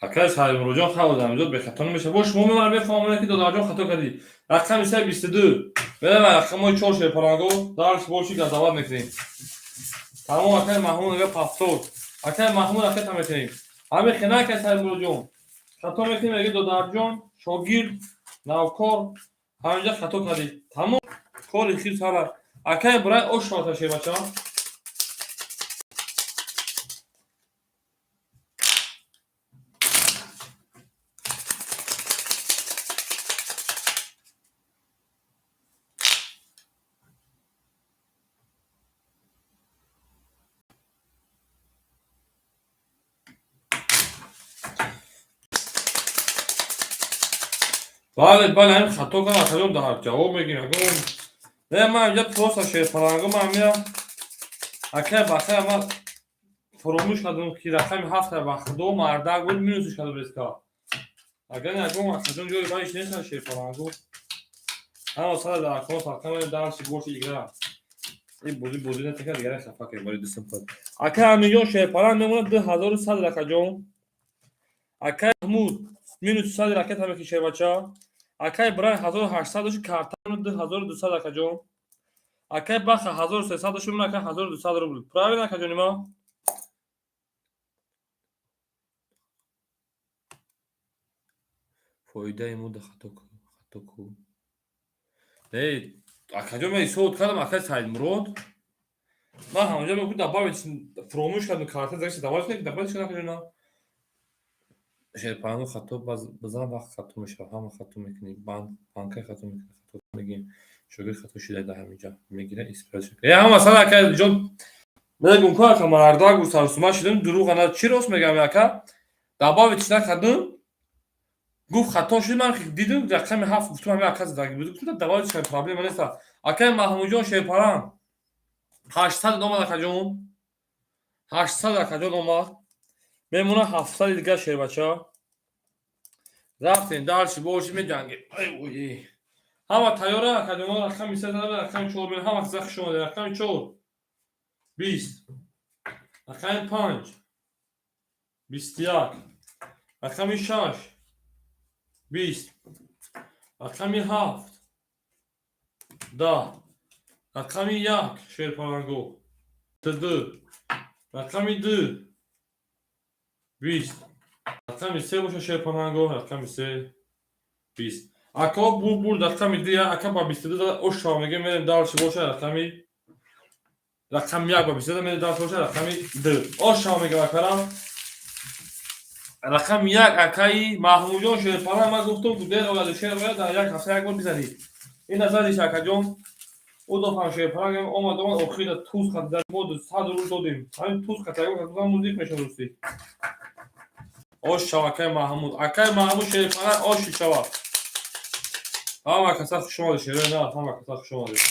Акай Саидмуроджон, хабар замизод бехато намешавад. Бо шумо мемара бефаҳмонед, ки додарҷон, хато кардӣ. Рақами се 22. Меравем рақамҳои чор, шерпаланго. Дарш боши, газават мекунем. Тамом, акай Маҳмуд мега повтор. Акай Маҳмуд, ракета мекунем. Ҳамин хина, акай Саидмуроджон. Хато мекунем, мега додарҷон, шогирд, навкор, ҳаминҷа хато кардӣ. Тамом, кори хир сара. Акай Брай, ош шавата, шербача. Бале, бале, ҳамин хато кардам, акаҷон, дар ҷавоб мегирем. Ягон не, ман инҷа просто, шерпаланго, ман меам. Акай бахай, ман фуромӯш кардам, ки рақами ҳафта ба худо мардак буд, минусш кардам резка. Агар ягон, акаҷон, ҷои вайш нест, шерпаланго. Ҳама сара дар акон фарқам дарси боши игра. Ин бозӣ бозӣ натека, дигара хафа кардем барои дустам. Акай Аминҷон, шерпаланг мемонад 2100, акаҷон. Акай Маҳмуд, минус 100 ракета меки, шербача. Акай Брай 1800 дошт, карта 2200, акаҷон. Акай Баха 1300 дошт, ака 1200 рубл. Правильно, акаҷони ма? Фоидаи мо да хато хато ку. Не, акаҷон, ман ҳисоб кардам, акай Саидмурод. Ман ҳамонҷо мегӯям, добавить фуромӯш кардам, карта загашта добавить не, добавить кардам, акаҷон. Шерпаланго хато базан вақт хато мешавад, ҳама хато мекунӣ, банкай хато мекунӣ, хато мегирем. Шогирд хато шида дар ҳаминҷа мегира, исправить. Э, ҳама сара, ака ҷон, мегум ку, ака, мардак гу сарсума шидам, дурӯғ ана чӣ рост мегам, ака? Добавить накардам, гуфт хато шуд, ман дидам рақами ҳафт, гуфтам ҳами ака задаги буд, гуфтам добавить кардам, проблема нест. Акай Маҳмудҷон, шерпаланг 800 омад, акаҷон, 800, акаҷон, омад, мемона 700 дигар, шербача. Рафтем дальше, боши меҷангем. Ҳама тайёра, акаҷоно? Рақами се, рақами чор, ҳама каса хуш омадед. Рақами чор 20, рақами панҷ 21, рақами шаш 20, рақами ҳафт 10, рақами як, шерпаланго, тд, рақами ду 20, рақами се боша, шерпаланго, рақами се 20. Ако бур бурд, рақами ду, ака ба 22 ошава, мегем, мерем дальше, боша рақами як ба 22 мерем дальше, боша рақами ду ошава, мегем, акарам. Рақами як, акаи Маҳмудҷон, шерпаланг, ман гуфтам, ку дер ояд, шер ояд, дар як ҳафта як бор бизанӣ. Ин назариш, акаҷон, ӯ дофам, шерпаланг омад, омад, охира туз хат мо 100 рубл додем. Ҳамин туз хат ягон музик мешавад, рӯстӣ. Ош шава, акаи Маҳмуд, акаи Маҳмуд, шерпаланг оши шава. Ҳама каса хуш омадед, шерои на, ҳама каса хуш омадед.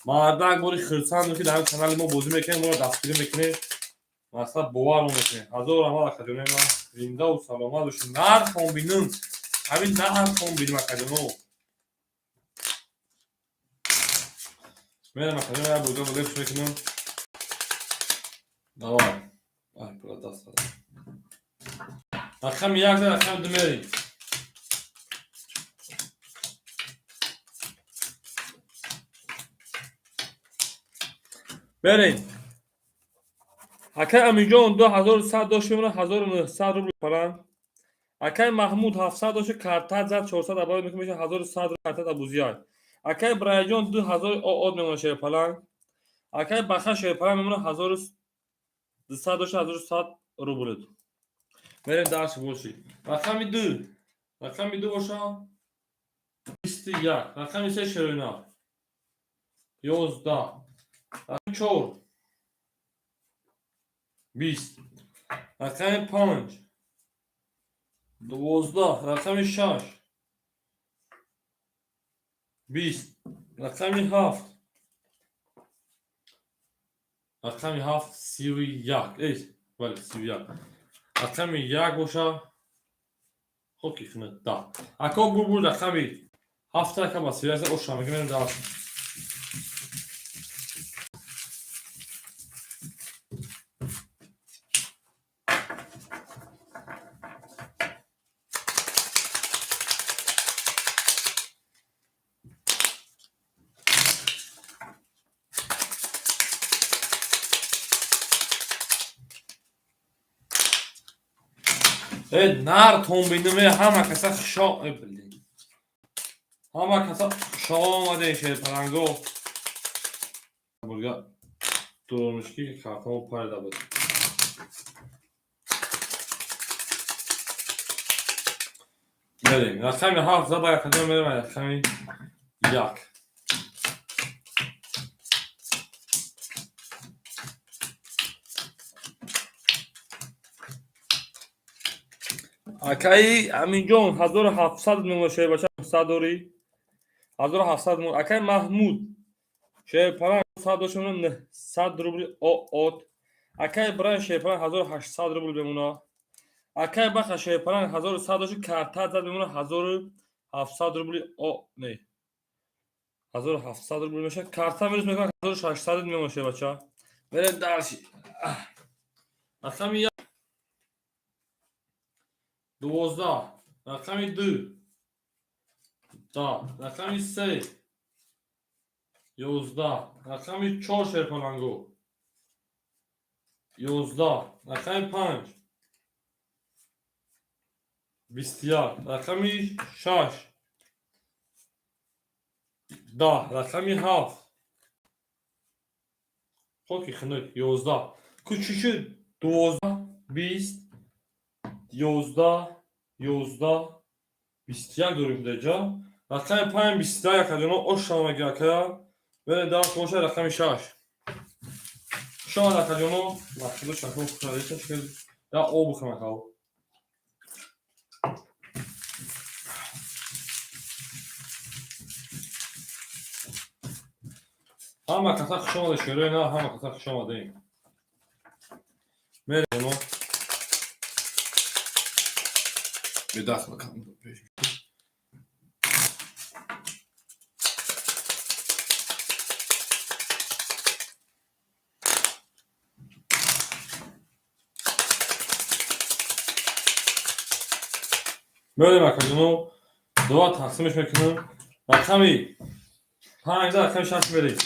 Мардак бори хирсанд, ки дар канали мо бозӣ мекунем, моро дастгирӣ мекунем, масалан, бовармо мекунем. Ҳазор раҳмат, акаҷонои ман, зиндаву саломат бошед. Нархон бинум, ҳамин нархон бинум, акаҷоно. Мерам, акаҷон, як бозиро лепш мекунам. Давай. Ай, пула даст дадам. Рақами як, рақами ду мерем. Берем. Акай Аминҷон 2100 дошт, мемонад 1900 рубл паланг. Акай Маҳмуд 700 дошт, карта зад, 400 абад мекунад, мешавад 1100, карта дабузияй. Акай Брайҷон 2000 од мемонад, шерпаланг. Акай Баха, шерпаланг мемонад 1200 дошт, 1100 рубл. Мерем дальше, боши. Рақами ду. Рақами ду боша 21. Рақами се, шероина 11. Рақами чор 20. Рақами панҷ 12. Рақами шаш 20. Рақами ҳафт. Рақами ҳафт 31. Эй, бале, 31. Рақами як боша. Хоб ки хунад 10. Ако бурбур рақами Ҳафта ака ба 31 зад, оша мегӯем, мерем дальше. Э, нар тонбинуме, ҳама каса хушо, э, блин. Ҳама каса хушо омадем, шерпаланго. Бурга дуромишки картамо парида буд. Мерем. Рақами ҳафт зада, якаҷо мерем, рақами як. Акаи Аминҷон, 1700 мемона, шербача сад дорӣ? 1700 мемона. Акаи Маҳмуд, шерпаланг сад дошта мемона, 900 рубли от. Акаи Бран, шерпаланг 1800 рубл мемона. Акаи Баха, шерпаланг 1100 дошта, карта зад мемона, 1700 рубли о не. 1700 рубл мешавад. Карта минус мекунад, 1600 мемона, шербача. Мерем дальше. Рақами 12, рақами ду 10, рақами се 11, рақами чор, шерпаланго, 11, рақами панҷ 21, рақами шаш 10, рақами ҳафт, хоки хунук, 11. Кучиши 12, 20, 11, 11, 21 дорем даҷа. Рақами панҷ 21, акаҷоно, ошамаги акая. Берем дар боша, рақами шаш. Шояд, акаҷоно, махсудо шакро хушариша я об бихӯрам, акао. Ҳама каса хуш омада, шерои на, ҳама каса хуш омадаем. Мерем. Бедахл пеш. Мерем, акаҷоно, дуа тақсимеш мекунем. Рақами панҷ, рақами шаш мерем.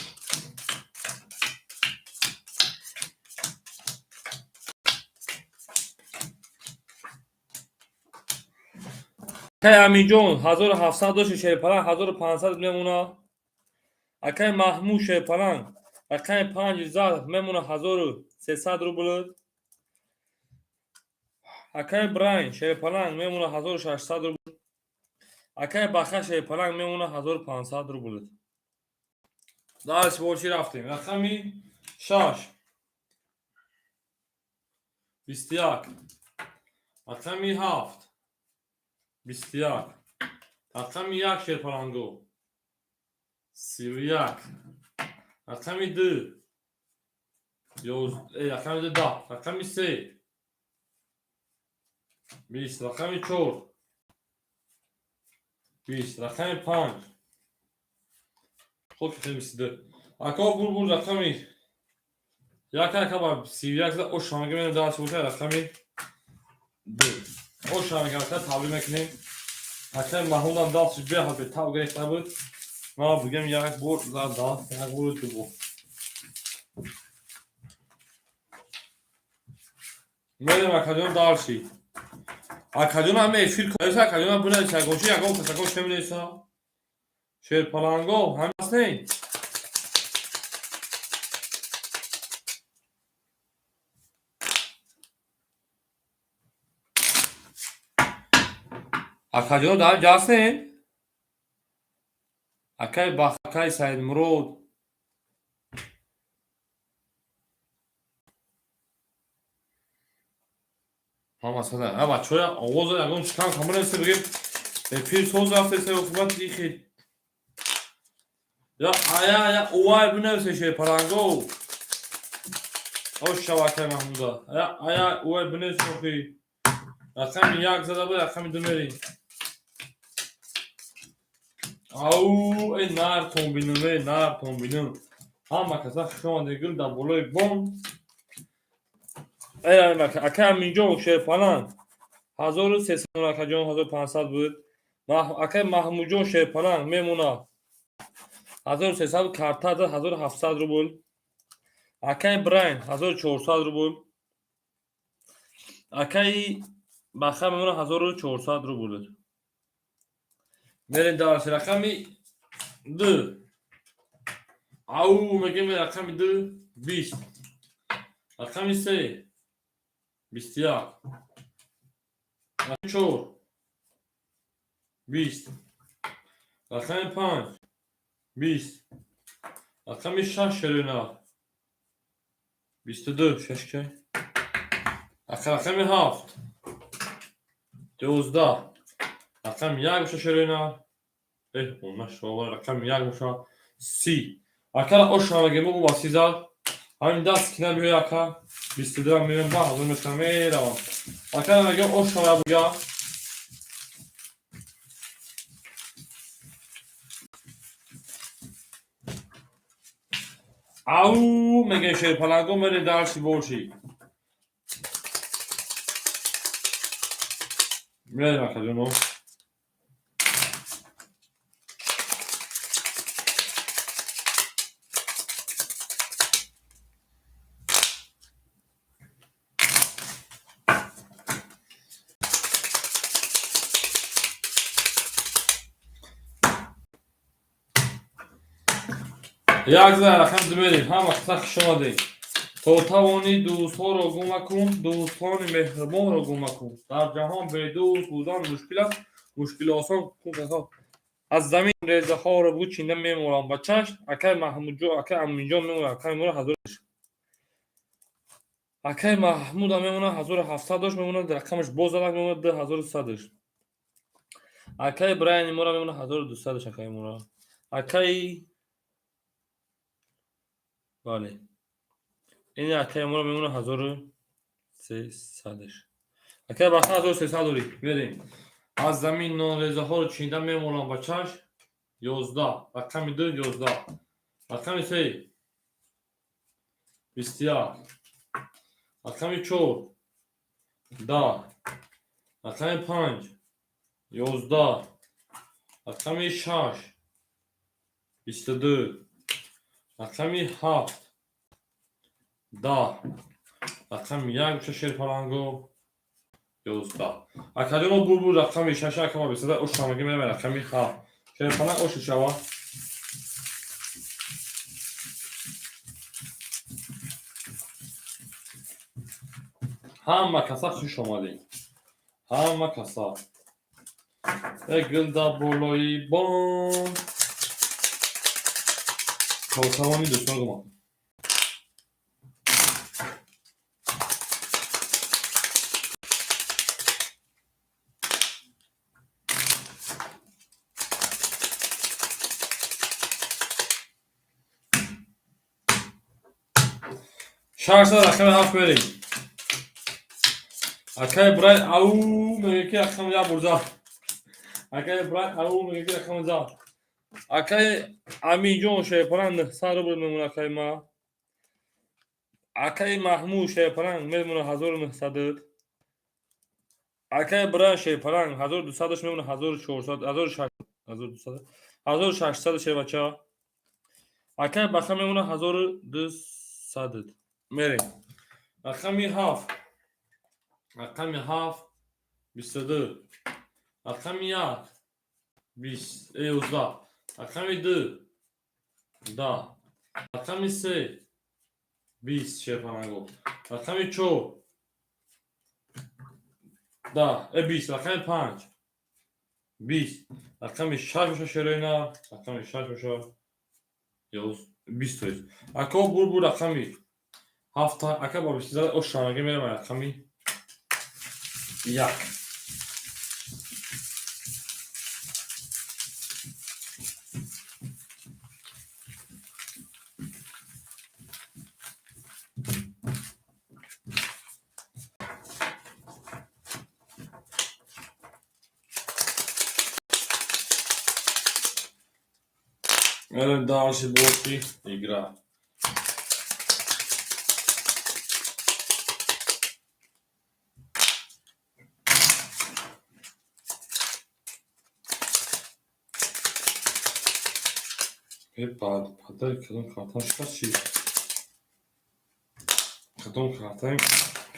Акай Аминҷон, 1700 дошти, шерпаланг, 1500 мемона. Акай Маҳмуд, шерпаланг, рақами панҷ зад мемона, 1300 рубл. Акай Брайн, шерпаланг, мемона, 1600 рубл. Акай Баха, шерпаланг, мемона, 1500 рубл. Дальше бо чӣ рафтем? Рақами шаш 21, рақами ҳафт 21, рақами як, шерпаланго, 31, рақами ду рақами ду 10, рақами се 20, рақами чор 20, рақами панҷ, хоб, 22. Ако бурбур, рақами як, ака ба 31 за ошамага менам. Дальше боша, рақами ду ошамага, ака, табрик мекунем. Акай Маҳмудам дастш беҳад бетаб гирифта буд. Ман бигем, як бор зад даст, як бор, ду бор. Мерем, акаҷон, дальше. Акаҷон, ҳама эфир каиса, акаҷон, бинависа, ягончи, ягон касако шеминависа. Шерпаланго ҳами ҳастен. Акаҷон, дар ҷа ҳастен? Акай Бах, акай Саидмурод. Ҳама сада. А бачаҳоя овоза ягон чикам камонависа, бигем, эфир соз рафтеса оқибат ихи. Я ая я увай бинависе, шерпаланго. Ош шава, акай Маҳмуда. Я ая увай бинависе охи. Рақами як зада буд, рақами ду мерем. Ау, эй нартон бинам, эй нартон бинам. Ҳама каса хуш омадед, гул дар болои бом. Эй ака Аминҷон Шерпаланг 1300, акаҷон, 1500 буд. Акаи Маҳмудҷон Шерпаланг мемонад 1300, карта 1700 рубл. Акаи Брайн 1400 рубл. Акаи Баха мемонад 1400 рубл. Мерем дарси рақами ду. Ау, мегем, рақами ду 20, рақами се 21, рақами чор 20, рақами панҷ 20, рақами шаш шерина 22, шаш кай, рақами ҳафт 11, рақами як боша шерина, эҳ, она шова, рақами як боша 30. Акара оша мегем, бугу ба 30 зад. Ҳамин даст кина биёй, ака, 22 меём, ба ҳазор метра меравам. Акара мегем, оша буга. Ау, мегем, шерпаланго, мере дальше больше. Мерем, акаҷоно. Як зан рақам ду мерем. Ҳама каса хуш омадед. То тавонӣ дӯстҳоро гум макун, дӯстони меҳрубонро гум макун. Дар ҷаҳон бедӯст будан мушкил аст, мушкили осон кун касон. Аз замин резаҳоро бугу чинда мемолам ба чашм. Акаи Маҳмудҷон, акаи Аминҷон мемонад, акаи мора ҳазор, акаи Маҳмуда мемонад 1700 дошт, мемонад рақамаш боз задак, мемонад 2100-ш. Акаи Брайани мора мемонад 1200-ш, акаи мора. Акаи, бале, ин акаи мора мемонад 1300-ш. Акаи Баха 1300 дорӣ. Мерем. Аз замин нонрезаҳоро чинда мемолам ба чашм. 11, рақами ду 11, рақами се 21, рақами чор 10, рақами панҷ 11, рақами шаш 22, рақами ҳафт 10, рақами як боша шерпаланго 11. Акаҷоно, бурбур рақами шаш, акама бисада ошамаги, мерам рақами ҳафт. Шерпаланг оши шава. Ҳама каса хуш омадед, ҳама каса. Э гул дар болои бом. То тавони дӯстон гумон. 600, рақами ҳафт мерем. Акаи Брай ау меге, ки рақами як бурза. Акаи Брай ау меге, ки рақами зад. Акаи Аминҷон Шерпаланг 900 рубл мемонад, акаи ма. Акаи Маҳмуд Шерпаланг мемонад 1900. Акаи Брай Шерпаланг 1200-аш мемонад, 1400, 1600, 1200, 1600 шербача. Акаи Баха мемонад 1200. Мерем. Рақами ҳафт. Рақами ҳафт 22. Рақами як 20, 11. Рақами ду 10. Рақами се 20, шерпаланго. Рақами чор 10, 20. Рақами панҷ 20. Рақами шаш боша шероина. Рақами шаш боша 20 тоиз. Ако бурбур рақами ҳафта, ака бо 20 ошамаги, мерам рақами як. Мерем дальше, больше игра. Падари кадом картан шикаст чи? Кадом картан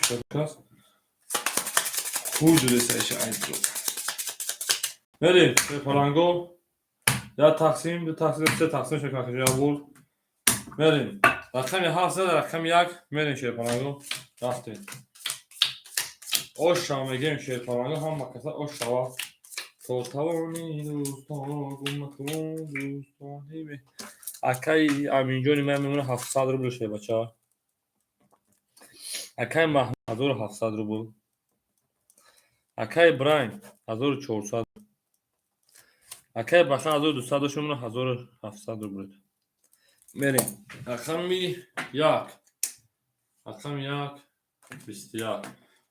шикаст? Хуй дудеса иша айдро. Мерем, паланго. Я тақсим, ду тақсим, се тақсим шуд я бур. Мерем. Рақами 7 зада, рақами 1 мерем шерпаланго. Рафтем. Ош шава мегем шерпаланго, ҳама каса ош шава. То тавони дӯстон гум макун дӯстони. Акаи Аминҷони ман мемона 700 рубл шербача. Акаи Маҳмуд 1700 рубл. Акаи Брайн 1400. Акаи Баха 1200 дошт, мемона 1700 рубл. Мерем. Рақами 1. Рақами 1 21.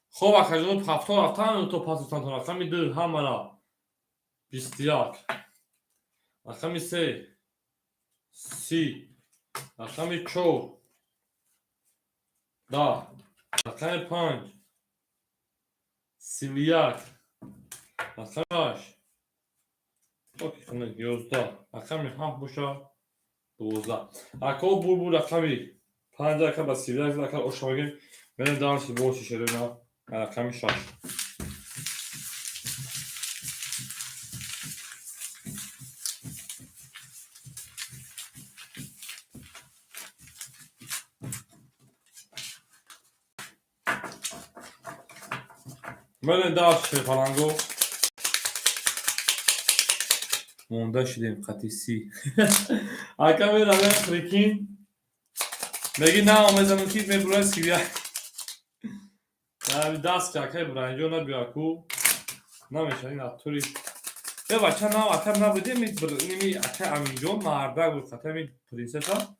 Хоб акаҷон, 70 рафтан то пас рафтан, рақами 2 ҳамара 21. Рақами 3 30. Рақами 4 10. Рақами 5 31. Рақами 8 11. Рақами 7 боша 12. Ако булбул рақами 5 ака ба 31 ака оша мегем. Мерем дальше больше шерена. Рақами 6. Мерем дальше паланго. Монда шудем қати си. Ака меравем, прикинь. Меги на омезанам ки мебурад 31. Даст ки акай Бранҷо набиё ку. Намеша ин атури. Э бача на ака набуде ми ними акай Аминҷон мардак буд қати ми принсесса.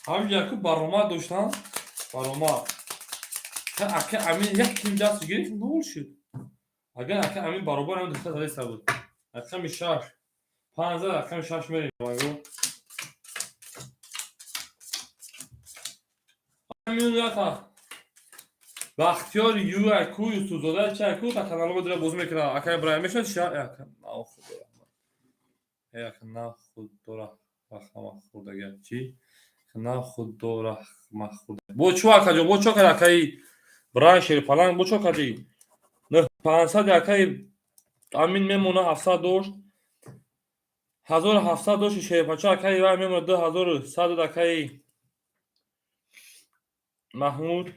Ҳамин ку баромад доштан. Баромад. Ака Амин як ким даст гирифт, нол шуд. Агар ака Амин баробар ҳам духта задаиста буд. Рақами 6. 5 рақами 6 мерем. Амин. Бахтиёр ю аку Юсуфзода чи аку та каналҳо дира бозӣ мекунад. Ака Ибраҳим мешавад чи? Ака на худо раҳмат. Ака на худо раҳмат хӯрдага чи? На худо раҳмат хӯрда. Бо чӯ акаҷон, бо чӯ кад акаи Бран Шерпаланг, бо чӯ кади? 500 акаи Амин мемона 700 дошт. 1700 дошт Шерпача акаи вай мемона 2100 акаи Маҳмуд.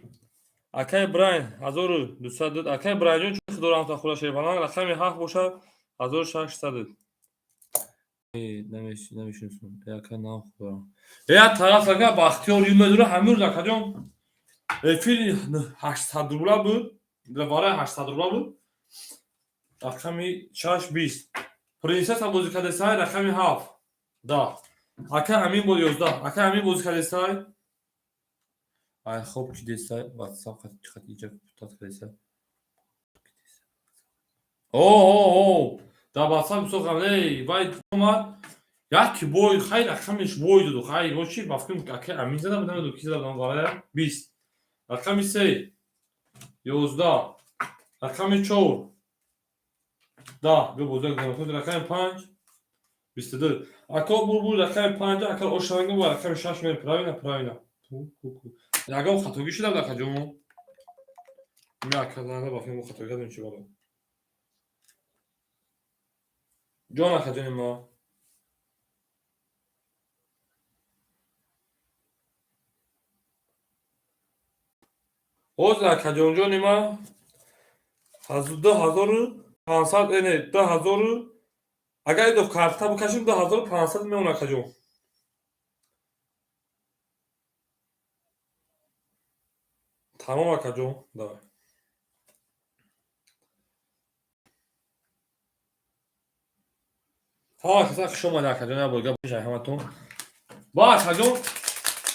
Акаи Брайн 1200. Акаи Брайнҷон чӣ худо раҳмат хӯрда Шерпаланг рақами 7 бошад 1600. Намешиносам. Ака на худо. Я тараф ака Бахтиёр ю медура ҳамин рӯз акаҷон эфири 800 рубла буд. Вараи 800 рубла буд. Рақами 6 20. Принсесса бозӣ кардесай рақами 7. 10. Ака Амин бо 11. Ака Амин бозӣ кардесай. Ай хоб ки десай WhatsApp хат иҷа путат кардесай. О о о дар WhatsApp бисёр эй вай омад як бой хай рақамиш бой доду хай мо чи ба фикрам ака Амин зада буд, намедонам ки зада будам варая 20. Рақами 3 11. Рақами 4 10. Бё бозӣ кунем. Рақами 5 22. Ако булбул рақами 5 ака ошанга ва рақами 6 мер правильно, правильно. Ягон хатогӣ шуда буд акаҷон? Ми ака занда ба фикрам хатогӣ кардем чи бало. Ҷон акаҷони мо. Ҳозир акаҷонҷони ман 2500 не 2000 агар идо карта бикашем 2500 мемонад акаҷон. Тамом акаҷон, давай. Ҳа каса хуш омадед акаҷон, як бор гап бишай ҳаматон. Ба акаҷон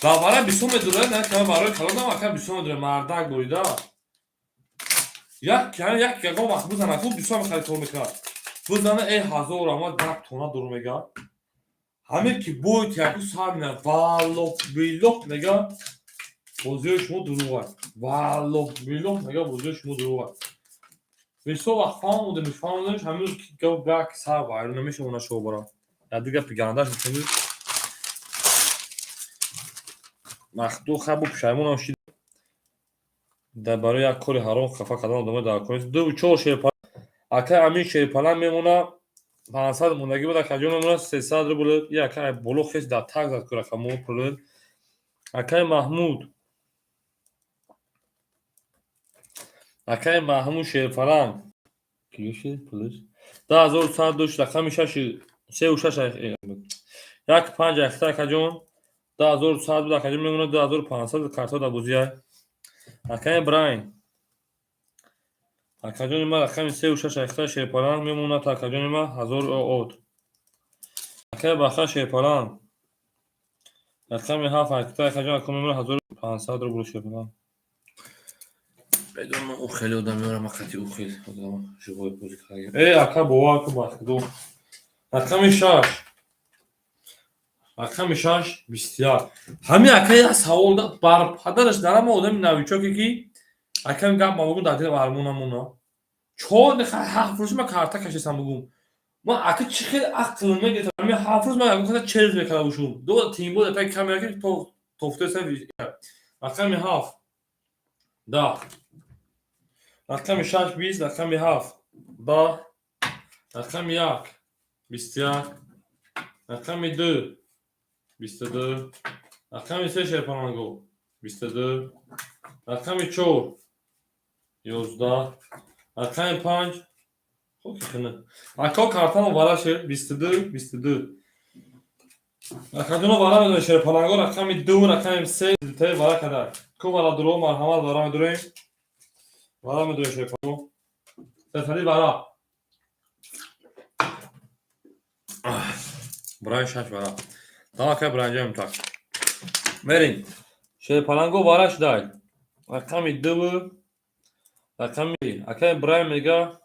ба барои бисёр медурад, на кама барои калонам ака бисёр медурад, мардак бурида. Як яъне як ягон вақт бизана ку бисёр мехари кор мекунад. Бизана э ҳазор ама 10 тона дур мега. Ҳаме ки бои тияку сар мина, валлоҳ биллоҳ мега, бозиҳои шумо дурӯғ аст. Валлоҳ биллоҳ мега, бозиҳои шумо дурӯғ аст. Бисёр вақт фаҳмодемш, фаҳмодемш, ҳамин ки гап сар вайрон намешава нашобара. Яди гапи гандаш мекунӣ. Махду хабу пушаймонам шид. Дар барои як кори ҳаром хафа кардан одамои дар кор. Ду чор шерпала. Акай Амин шерпала мемона 500 мондагӣ буд, акаҷон мемона 300 рубл. И акай боло хес дар так зад ку рақамо пул. Акай Маҳмуд. Акай Маҳмуд шерпаланг. Киши пулиш. 10100 дошт, рақами 6 3 6 1 5 ахта акаҷон. 2100 буд, акаҷон мемона 2500 карта дар бозия. Акай Брайн. Акаҷони ман рақами 3 6 ахта шерпаланг мемонад, акаҷони ман 1000 од. Акай Баха шерпаланг. Рақами 7 ахта акаҷон ака мемонад 1500 рубл шерпаланг. Медонам ӯ хеле одам меорам, қати ӯ хеле одам живой бозӣ карда. Э, ака бовар кун, бахудо. Рақами 6. Рақами 6 21. Ҳамин ака як савол да бар падараш дарама одами новичоке ки акам гап ма бугум дар дилам армон намона. Чор дақиқа ҳафт рӯз ма карта кашисам бугум. Ма ака чӣ хел ақл мегирифтам. Ҳамин ҳафт рӯз ма ягон каса челлендж мекарда бошум. Ду тимбо дар таги камера ки тофтеса. Рақами 7 10. Рақами 6 20, рақами 7 10, рақами 1 21, рақами 2 22, рақами 3 шерпаланго 22, рақами 4 11, рақами 5 хоки хина. Ако картамо вара шер 22 22. Акаҷоно вара медонед шерпаланго рақами 2 рақами 3 таи вара када. Ку вара дуро марҳамат вара медурем. Вара медурем шерпаланго. Сесади вара. Брайн 6 вара. Давай кай Брайн так. Мерим. Шерпаланго вара шудай. Рақами 2 рақами акай Брайн мега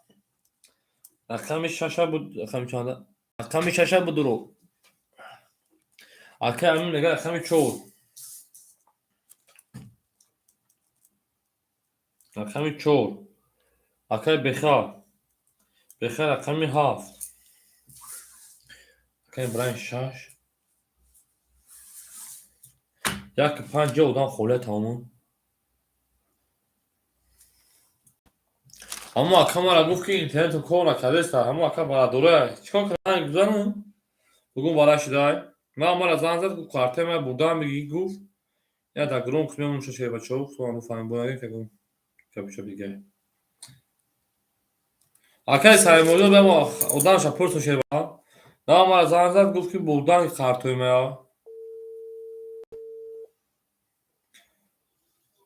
рақами 6 буд, рақами чанда? Рақами 6 буд дуро. Акай Амин мега рақами 4. Рақами 4. Акай Беха. Беха рақами 7. Акай Брайн 6. 1 5 одам холия тамом. Аммо ака мара гуфт ки интернету кор накардеста. Аммо ака барадора чикор кардам гузанам? Бугум вара шудай. Ман мара занг зад, гуфт картаи мара бурдаам бигӣ гуфт. Я дар громко мемонам шаш бачаҳо, гуфтам буфаҳмем бояд ки капча дига. Акай Саймоҷон бемо одамша пурсу шеба. На мара занг зад, гуфт ки бурдан картои мая.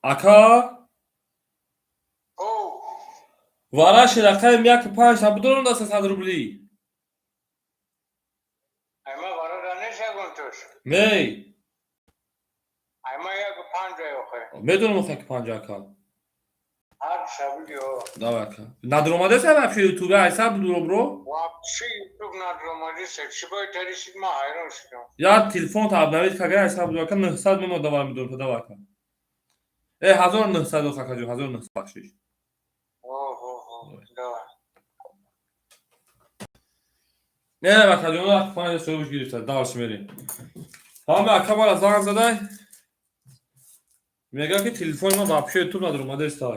Ака вараши рақами 1 5 та будорам да 300 рубли. Айма вара данеш ягон туш. Ней. Айма 1 5 охе. Медонам охе 1 5 ака. Ҳар шабиги о. Давай ака. Надромадеса вообще ютубе айса будуро бро? Вообще ютуб надромадеса. Чӣ бояд тарисид ма ҳайрон шудам. Я телефон та обновить кага айса будуро ака 900 мемо давай медонам давай ака. Э 1900 охе ака 1900 бахшиш. Охо, давай. Не, акаҷон, панҷ соҳибш гирифта, дальше мерем. Ҳама ака мара занг задай. Мега ки телефони ман вообще ютуб надромадеста.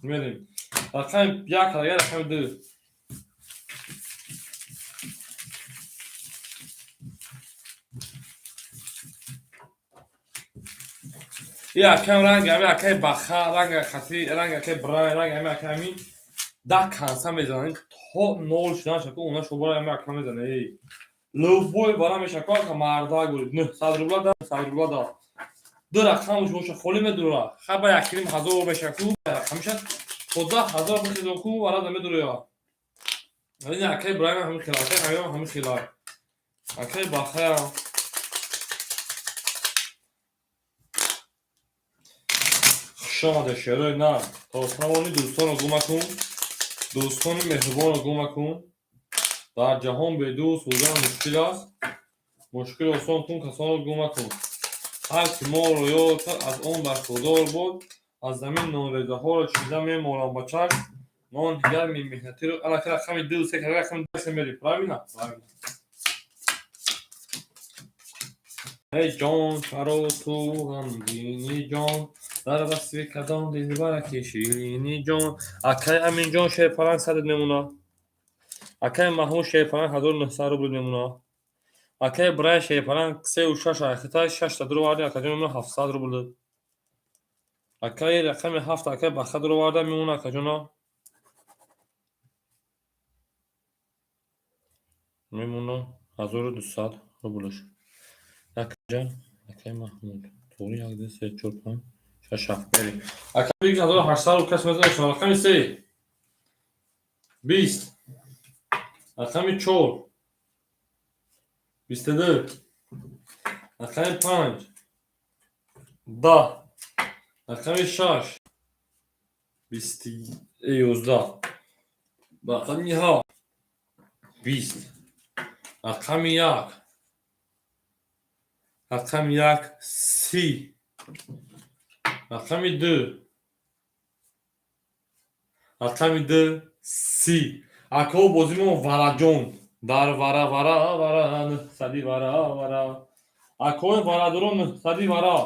Мерем. Рақами 1 ага рақами 2. И акам ранг ами акай Баха, ранг хати, ранг акай Брайн, ранг ами акай ами 10 канса мезананд то нол шудан шаку, она шобара ами ака мезанад. Эй. Любой бара мешаку ака марда гурид. 900 рубла да, 100 рубла да. Ду рақамш боша холи медура. Хаба якрим ҳазор мешаку, рақамша то 10000 бихизоку вара намедура. Ин акай Брайм ҳами хела, акай Аём ҳами хела. Акай Бахая. Хуш омада шерои на. То тавони дӯстонро гум макун. Дӯстони меҳрубонро гум макун. Дар ҷаҳон бедӯст будан мушкил аст. Мушкил осон кун, касонро гум макун. Ҳар ки моро ёд кард, аз он бархурдор буд. Аз замин нонрезаҳоро чида мемолам ба чашм. Нони гарми меҳнатиро алака рақами ду се, рақами ду се мерем. Правильно? Правильно. Эй ҷон, чаро ту ғамгинӣ, ҷон? Дар васфи кадом дилбараки ширинӣ, ҷон? Акай Аминҷон Шерпаланг садат мемона. Акай Маҳмуд Шерпаланг 1900 рубл мемона. Акай Брай Шерпаланг сеу шаш айхита шашта дуроварди, акаҷон, мемона 700 рубл. Акаи рақами ҳафт, акай Баха дуроварда мемона, акаҷона, мемона 1200 рублш. Якҷа акай Маҳмуд туғри, як, ду, се, чор, панҷ, шаш, ҳафт, мерем. Акай биг 1800 рубл кас мезанад. Рақами се 20, рақами чор 22, рақами панҷ 10, рақами шаш 11, рақами ҳафт 20, рақами як, рақами як 30, рақами ду, рақами ду 30. Акао, бозимо вараҷон дар вара вара вара нӯҳсади вара вара. Акаои варадорон нӯҳсади вара,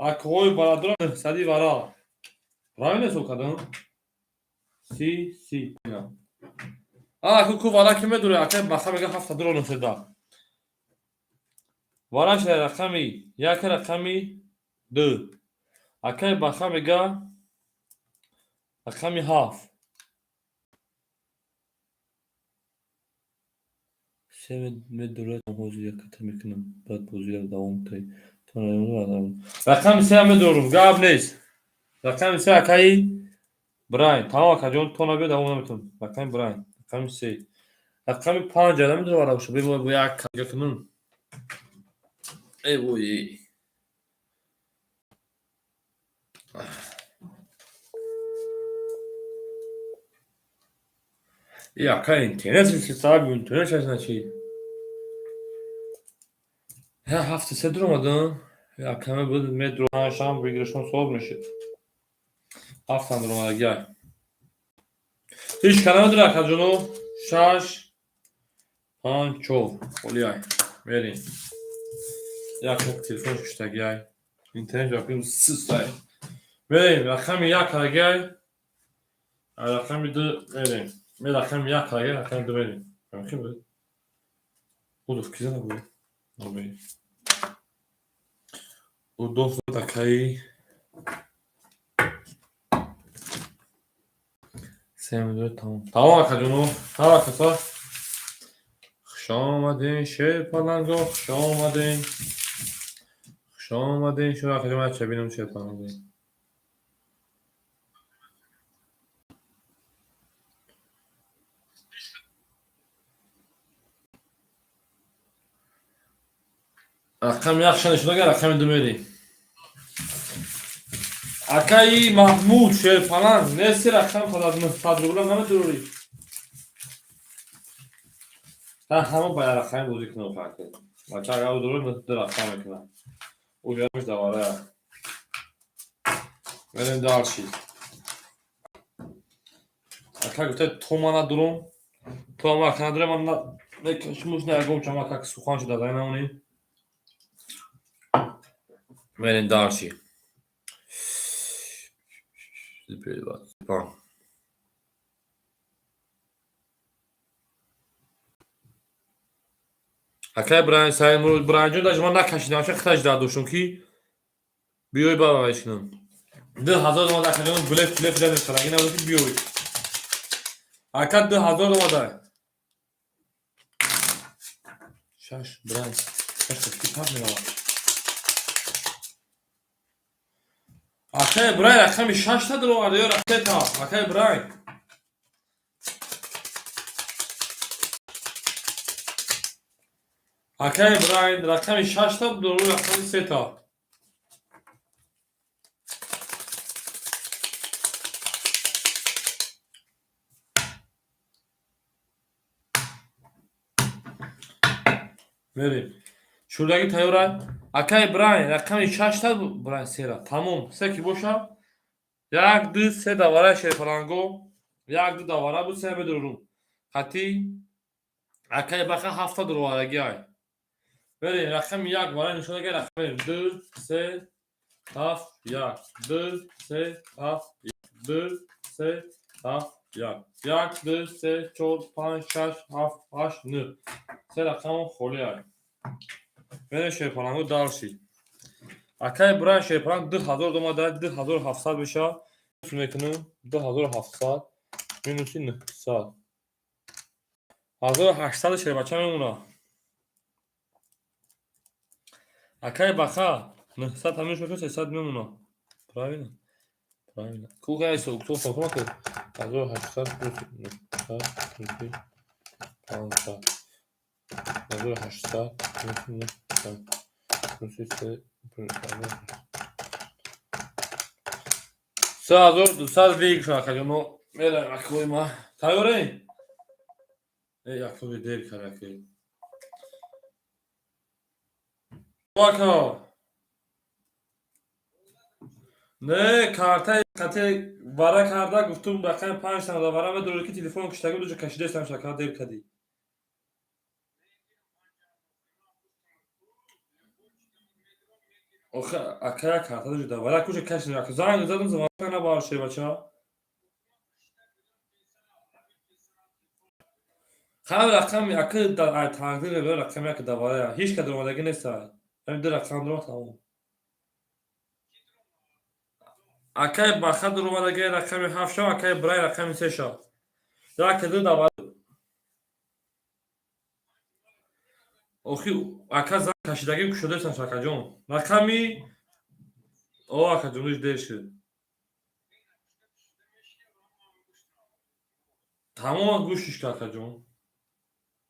акаои варадорон нӯҳсади вара. Правильно ҳисоб кардам? 30, 30. Аку ку вара ки медуре? Акай Баха мега ҳафта дуро нӯҳсада вараш. Рақами як, рақами ду. Акай Баха мега рақами ҳафт. Се медурад, ҳозир яката мекунам, баъд бозиро давом кунед. Рақами сеам медурам, гап нест. Рақами се, акаи Брайн, тамом, акаҷон, то набиё давом наметавонам. Рақами Брайн, рақами се, рақами панҷ намедурам боша. Бо як кунам. Эй вой. Яка интернет саб интернет значи. Ҳафта се дуромадам. Якаме буд медуромашам, выигрышон соз мешид. Ҳафтам дуромадагиай. Ҳеҷ ка намедура, акаҷоно. Шаш, панҷ, чор. Холиай. Мерем. Як телефон куштагиай. Интернет рақами систай. Мерем, рақами як ҳарагиай. Рақами ду мерем. Ме рақами як ҳарагиай, рақами ду мерем. Ки буд? Удов ки зада буд? Удов зад акаи. Се минут тамом. Тамом, акаҷоно. Ҳама каса. Хуш омадем, шерпаланго, хуш омадем. Хуш омадем. Шумо акаҷон, ман ча бинам шерпаланго. Рақами як шанешудага, рақами ду мерем. Акаи Маҳмуд Шерпаланг, неси рақам падад 900 рубла намедурӣ. Та ҳама ба рақами бозӣ кунам факт. Бача агар дурур ду рақам мекунам. Уҷамш давара. Мерем дальше. Ака гуфта то ман надурум, то ама ака надурем, ман мекашмуш на ягон чама как сухан шуда дай намонӣ. Мерем дальше. Теперь 20. Акай Брайан, Саймур Брайанҷон, даже ман накашидам, ча хиташ дар доштум ки биёй ба кунам. 2000 омад, акаҷон, блеф блеф намехараги набуд ки биёй. Ака, 2000 омада. Шаш, Брайан, шаш ки пар меравад. Акай Брайан рақами шашта дароварда ё сета? Акай Брайан. Акай Брайан рақами шашта дароварда, рақами сета. Мерем. Шӯрдагӣ тайёра. Акай Брайн, рақами шашта, Брайн сера. Тамом. Се ки боша. Як, ду, се давара, шерпаланго. Як, ду давара буд, се медурум. Хати акай баха ҳафта дуроварагӣ ай. Мерем, рақами як вара нишонага, рақами ду, се, ҳафт, як. Ду, се, ҳафт, як. Ду, се, ҳафт, як. Як, ду, се, чор, панҷ, шаш, ҳафт, ҳашт, нӯҳ. Се рақамон холӣ ай. Мерем, шерпаланго, дальше. Акай Брайн шерпаланг 2000 домада, 2700 мешавад. Мекунем 2700 минуси 900. 1800 шербача мемонад. Акай баха 900 ҳамин мекунем, 300 мемонад. Правильно? Правильно. Куга айсо, кто факума ки 1800 плюс 900 плюс 500. 1800 плюс 900 плюс се плюс 3200 выигрыш, акаҷоно. Мерам, акои ма. Тайёрем? Э, акои дер караки. Ака. Не, картаи қате вара карда гуфтум, рақами панҷ тана вара медорӣ, ки телефон киштагӣ буд, кашидастам, шака дер кардӣ. Охе, акая карта дошта вара куҷа кашидам. Ака занг задам, звонок набарше, бача. Ҳар рақами ака тақдир рақами ака давара ҳеҷ кад омадагӣ нест. Ҳамин ду рақам дорам, тамом. Акай Баха дуромадаги рақами ҳафт шав, акай Брай рақами се шав. Як ду давара. Охи, ака занг кашидагӣ кушодастам, акаҷон. Рақами о, акаҷон, дер шуд. Тамом, гӯшиш ка, акаҷон.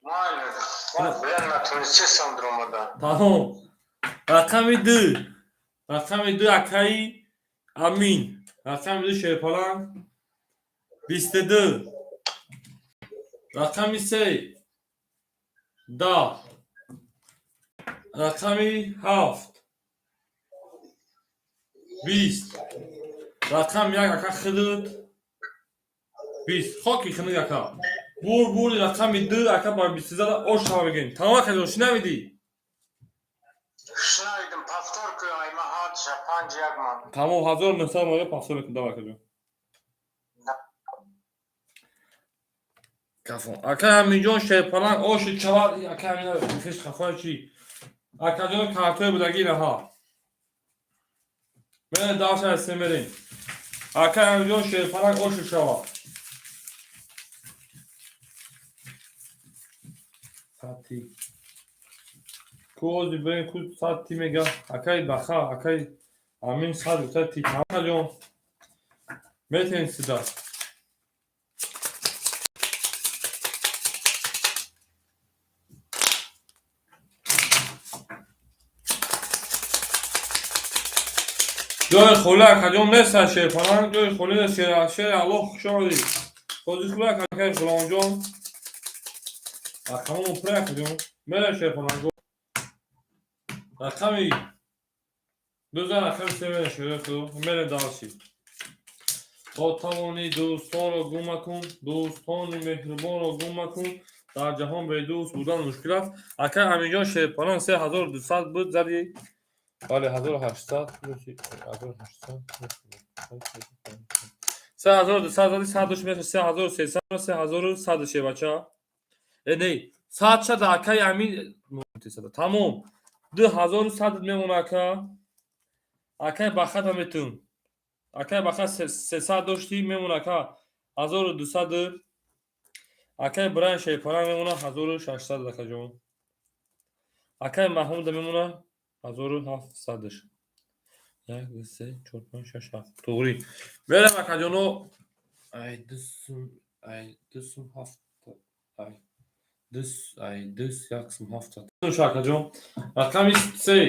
Майли, ман биян натонистесам дуромада. Тамом. Рақами ду. Рақами ду, акаи Амин. Рақами ду, шерпаланг. 22. Рақами се. 10. Рақами ҳафт. 20. Рақами як, ака худут. 20. Хоки хунук, ака. Бур бурди рақами ду, ака, ба бисту зада ош шава мегӯем. Тамом, акаҷон, шунавидӣ? Шунавидам, повтор ку, ай ма ҳадша панҷ як ман. Тамом, 1900 моя повтор мекунам, давай, акаҷон. Кафон. Ака Аминҷон шерпаланг оши чавад, ака Амина фиш хафои чи? Акаҷон, картои будагӣ наҳа. Мене дальше ҳастем, мерем. Ака Аминҷон шерпаланг оши шавад. Сати. Ку ози бирем, ку сати мега. Акай Баха, акай Амин сад гуфта ти. Акаҷон. Метен сюда. Ҷои холӣ, акаҷон, нест, шерпаланг, ҷои холӣ нест, шер, шер Аллоҳ, хуш омадӣ. Хози хуб, акаи Ғуломҷон. Рақамон пур, акаҷон. Мерем, шерпаланго. Рақами дуза, рақами се мерем, шер худо. Мерем дальше. То тавонӣ дӯстонро гум макун, дӯстони меҳрубонро гум макун. Дар ҷаҳон бедӯст будан мушкил аст. Ака Аминҷон шерпаланг 3200 буд, зади. Бале, 1800 плюси 1800 3200 зади, сад дош меша, 3300, 3100 шебача. Э, не, сад шада, акаи Амин, тамом. 2100 мемона, ака. Акаи Бахата метун. Акаи Баха 300 дошти, мемона, ака, 1200. Акаи Брайан шерпаланг мемона 1600, акаҷон. Акаи Маҳмуда мемона 1700. Як, ду, се, чор, панҷ, шаш, ҳафт. Туғри. Мерам, акаҷоно. Ай, дусум, ай, дусум ҳафт, ай, дус, ай, дус, як сум ҳафт. Акаҷон. Рақами се.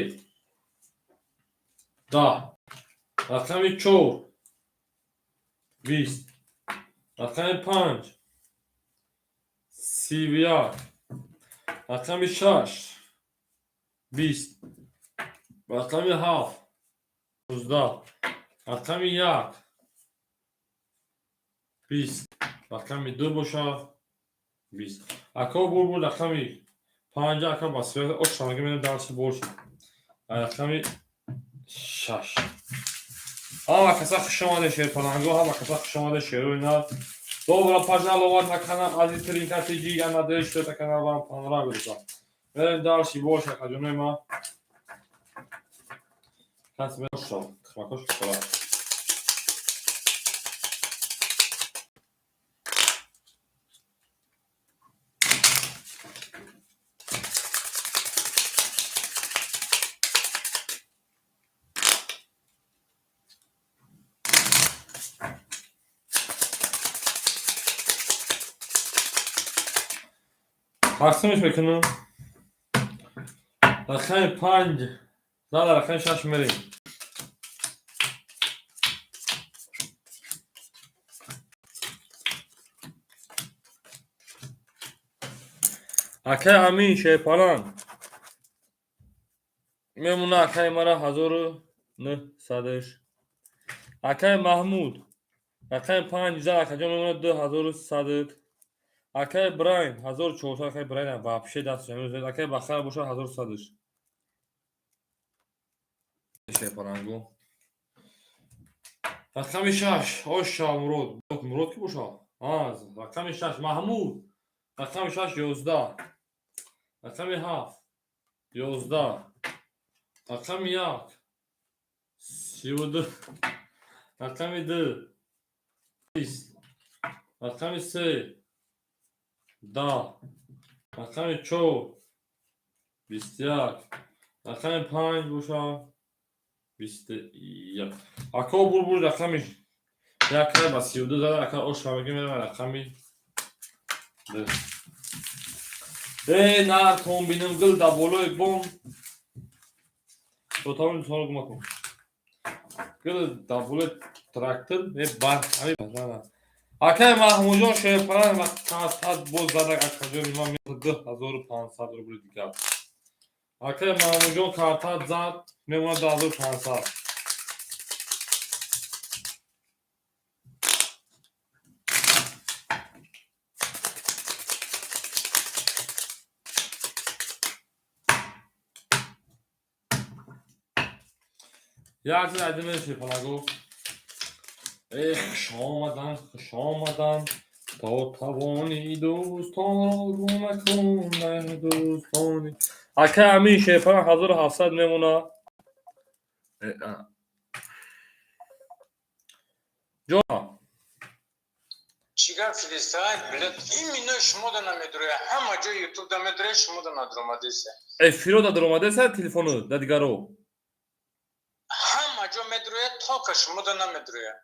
10. Рақами чор. 20. Рақами панҷ. 31. Рақами шаш. 20, рақами 7, 19, рақами 1, 20, рақами 2 бошад, 20. Ако бурбур рақами 5, ака ба связь ошамаги менам дальше больше. Рақами 6. Ҳама каса хуш омаде, шерпаланго, ҳама каса хуш омаде, шерои нар. Добро пожаловать на канал Азиз Тринка ТГ. Я надеюсь, что это канал вам понравился. Мерем дальше больше, акаҷонои ман. Кас мешав, тухмакош хӯра. Тақсимш мекунам. Рақами 5 зада, рақами 6 мерем. Акай Амин Шерпаланг мемона, акаи мара 1900-ш. Акаи Маҳмуд рақами 5 зад, акаҷон, мемона 2100. Акаи Брайн 1400, акаи Брайн вообще даст. Акаи Бахар бошад, 1100-ш. Шерпалангу. Рақами 6 оша Мурод. Мурод ки бошад? Рақами 6 Маҳмуд. Рақами 6, 11. Рақами 7, 11. Рақами 1, 32. Рақами 2, 20. Рақами 3, 10. Рақами 4, 21. Рақами 5 бошад, 21. Ако бурбур рақами 1 ба 32 зада, ака оша мегӯем, меравад рақами 2. Э, наркон бинам гул дар болои бом. Тотамин соро гума кун. Гул дар болои трактор е бар ҳами. Акай Маҳмудҷон Шерпаланг ва картат боз зада, акаҷони ман, 2500 рубли дигар. Акай Маҳмудҷон картат зад, мемонад 2500. Як зайдиме, шерпаланго. Э, хуш омаданд, хуш омаданд. То тавони дӯстонро гум макун, дӯстони. Акай Амин Шерпаланг 1700 мемонад. Ҷон. Чӣ гап шудистай, блядь, именно шумо да намедуроя, ҳама ҷо ютуб да медуроя, шумо да надуромадеса. Эфиро да дуромадеса телефону да дигаро. Ҳама ҷо медуроя, только шумо да намедуроя.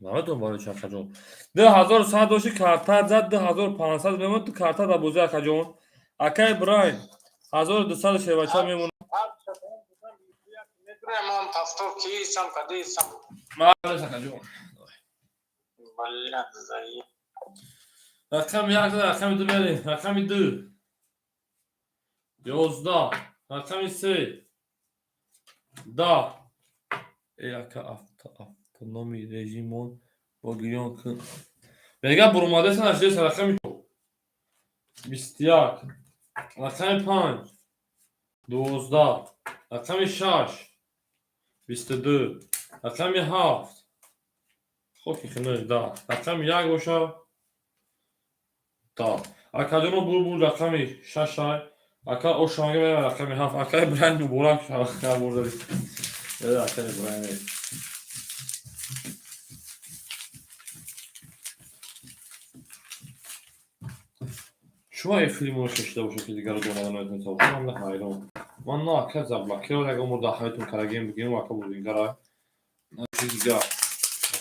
Намедонам барои чи, акаҷон. 2100 дошти, карта зад, 2500 мемонад, ту карта дар бозӣ, акаҷон. Акай Брайн 1200 шевача мемонад. Медуроя, ман повтор кисам, кадисам. Малес, акаҷон. Блядь, заеб. Рақами 1, рақами 2 мерем. Рақами 2, 11. Рақами 3, 10. Э, ака, автономи режимон бо гирён кун. Мега бурумадеса нашдеса. Рақами 21. Рақами 5, 12. Рақами 6, 22. Рақами 7, хоки хинаш, 10. Рақами 1 бошад, 10. Акаҷоно, бурбур рақами 6-ай. Ака ошанга мерава рақами 7. Акаи Брайн муборак шавад, бурдари. Акаи Брайн. Шумо е филмро шишта бошед, ки дигарро донада наметавонед. Ман ҳайрон. Ман на ака заблокировал ягон бор дар ҳаётум карагем бигем, ака бурдингара. На чизи дигар.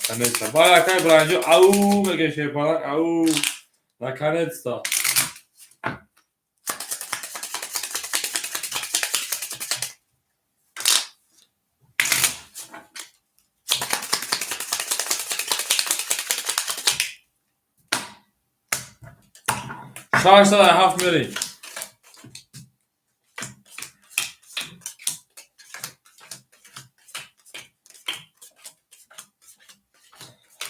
Наконец-то. Бай, акаи Брайнҷо, ау меге шерпалак, ау. Наконец-то. 607 мерем.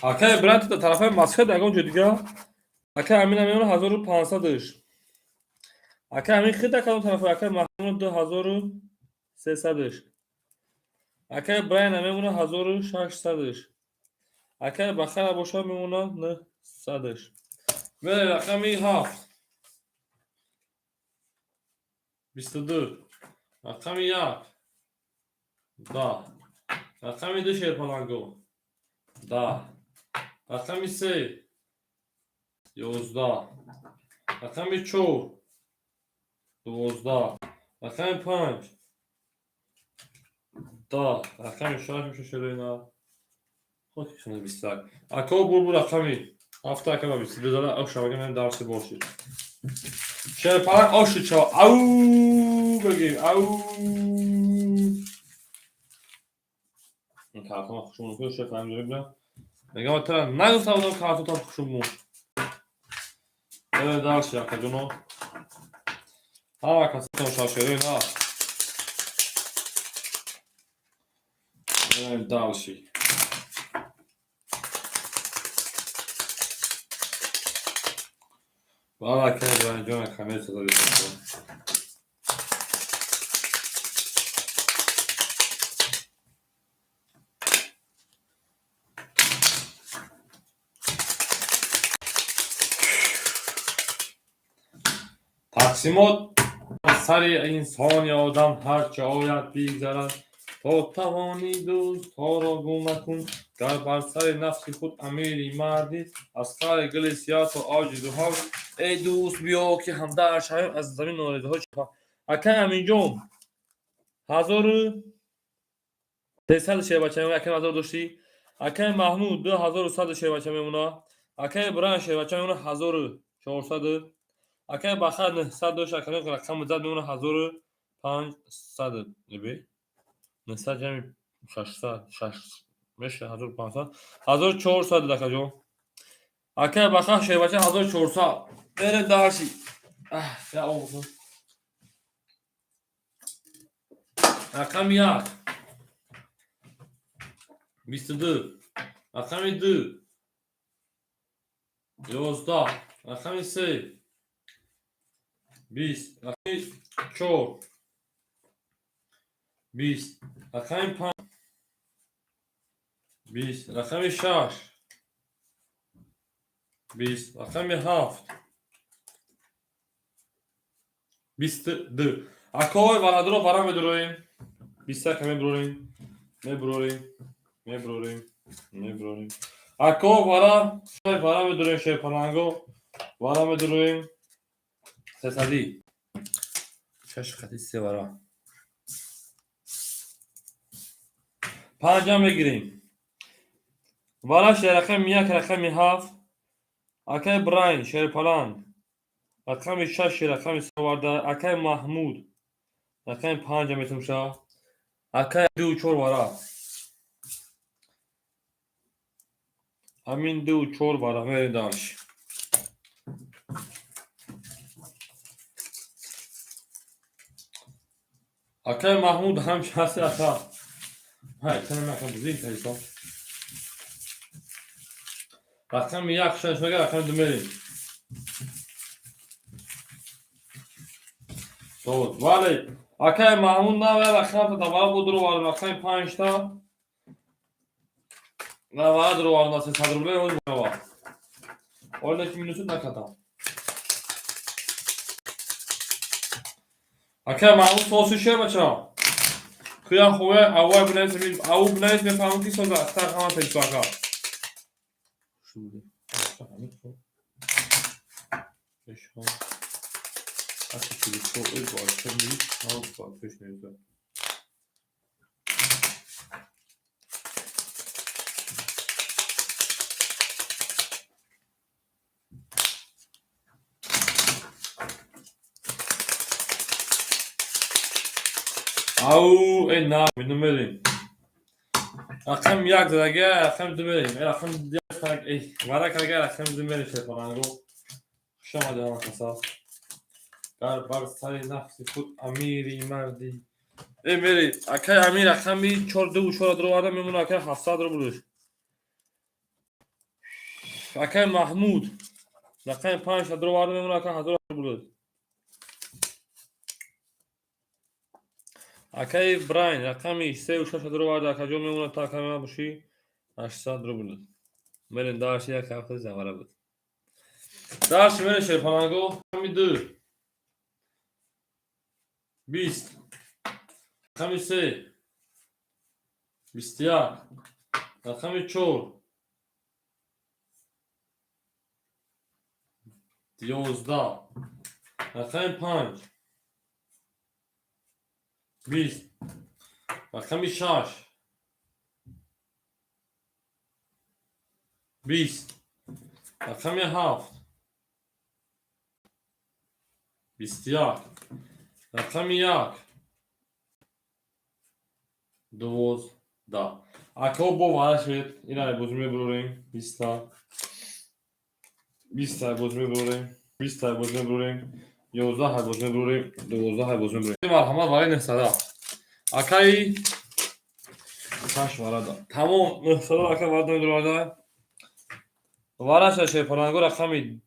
Акай брат, тарафаи Москва, ягон ҷо дига. Акай Амина мемона 1500-ш. Акай Амин хида кадом тарафа? Акай Маҳмуд 2300-ш. Акай Брайана мемона 1600-ш. Акай Бахара боша мемона 900-ш. Мере рақами ҳафт. 22. Рақами як. 10. Рақами ду, шерпаланго. 10. Рақами се. 11. Рақами чор. 12. Рақами панҷ. 10. Рақами шаш меша шероина. Хоки 21. Ако бурбу рақами ҳафта ака ба 22 зада ош шавага мем дарси бошид. Шерпаланг оши чава. Ау бигем. Ау. Ин картон хушум мекунад, шеф ҳаминҷо мебинам. Мегам тара нагуфта будам, картонтам хушум муд. Э, дальше, акаҷоно. Ҳама касатон шашерӯи на. Дальше. Бала акай Ибраҳимҷон, коммерция доред. Тақсимот сари инсони одам ҳарчи ояд, бигзарад. То тавонӣ, дӯстҳоро гум макун, гар бар сари нафси худ амири мардӣ. Аз қаъри гули сиёҳ то авҷи дуҳол, эй дӯст, биё ки ҳамдард шавем, аз замин норизаҳо. Акай Аминҷон, 1300 шербача мемона. Акай ҳазор доштӣ. Акай Маҳмуд, 2100 шербача мемона. Акай Бран шербача мемона 1400. Акай Бахар 900 дошт. Акай рақами зад мемона 1500. Бе 900 ҷами 600 шаш меша 1500, 1400, акаҷон. Акай Бахар шербача 1400. Берем дальше. Я оғзум. Рақами як 22, рақами ду 11, рақами се 20, рақами чор 20, рақами панҷ 20, рақами шаш 20, рақами ҳафт 22. Акой варадро вара медуроем. 21 мебурорем, мебурорем, мебурорем, мебурорем. Ако вара вара медуроем, шерпаланго вара медуроем. Сесадӣ шаш хати се вара панҷам мегирем. Вара шерақами як, рақами ҳафт. Акай Брайн шерпаланг рақами шаш, рақами се оварда. Акай Маҳмуд рақами панҷа метумша. Акай ду чор вара, ҳамин ду чор вара мерем дальше. Акай Маҳмуд ҳам ҳасти, ака. Ҳай, танамака бузин кайсо. Рақами як шаш мега, рақами ду мерем. Соз. Вале, акай Маҳмуд навая рақамта давара будро вардем, рақами панҷта. Навара дуро вардем, 300 рубле оз мава. Оле ки минусу накатам. Акай Маҳмуд соси шер бача. Куя хуве аввай бинавис, ау бинавис, мефаҳмам ки соза, та ҳама пешо ака. Шуди. Бешо. Ҳашт 44 ой бача ми ҳав ба пеш мезад. Ау, э на, минумерим. Рақам як задага, рақами ду мерем. Э, рақами як, эй, вара карга, рақами ду мерем, шерпаланго. Хуш омадед ҳама каса. Гар бар сари нафси худ амири мардӣ. Э, мери, акай Амир рақами чор ду чора дуроварда мемона, акай 700 рублш. Акай Маҳмуд рақами панҷ дуроварда, мемона, ака, 1000 рубл. Акаи Брайн рақами сеу шаш дуроварда, акаҷон, мемона та акай бошӣ 800 рубл. Мерем дальше, як ҳафта завара буд. Дальше мерем, шерпаланго. Рақами ду 20, рақами се 21, рақами чор 11, рақами панҷ 20, рақами шаш 20, рақами ҳафт 21, рақами як 12. Акао, бо вара шед, ина бозӣ мебурорем, 20-та, 20-та бозӣ мебурорем, 20-та бозӣ мебурорем, 11 бозӣ мебурорем, 12 бозӣ мебурорем. Марҳамат, вараи 900-а, акаи, шаш варада тамом, 900-а, ака, варада медуроварда. Вараша, шерпаланго, рақами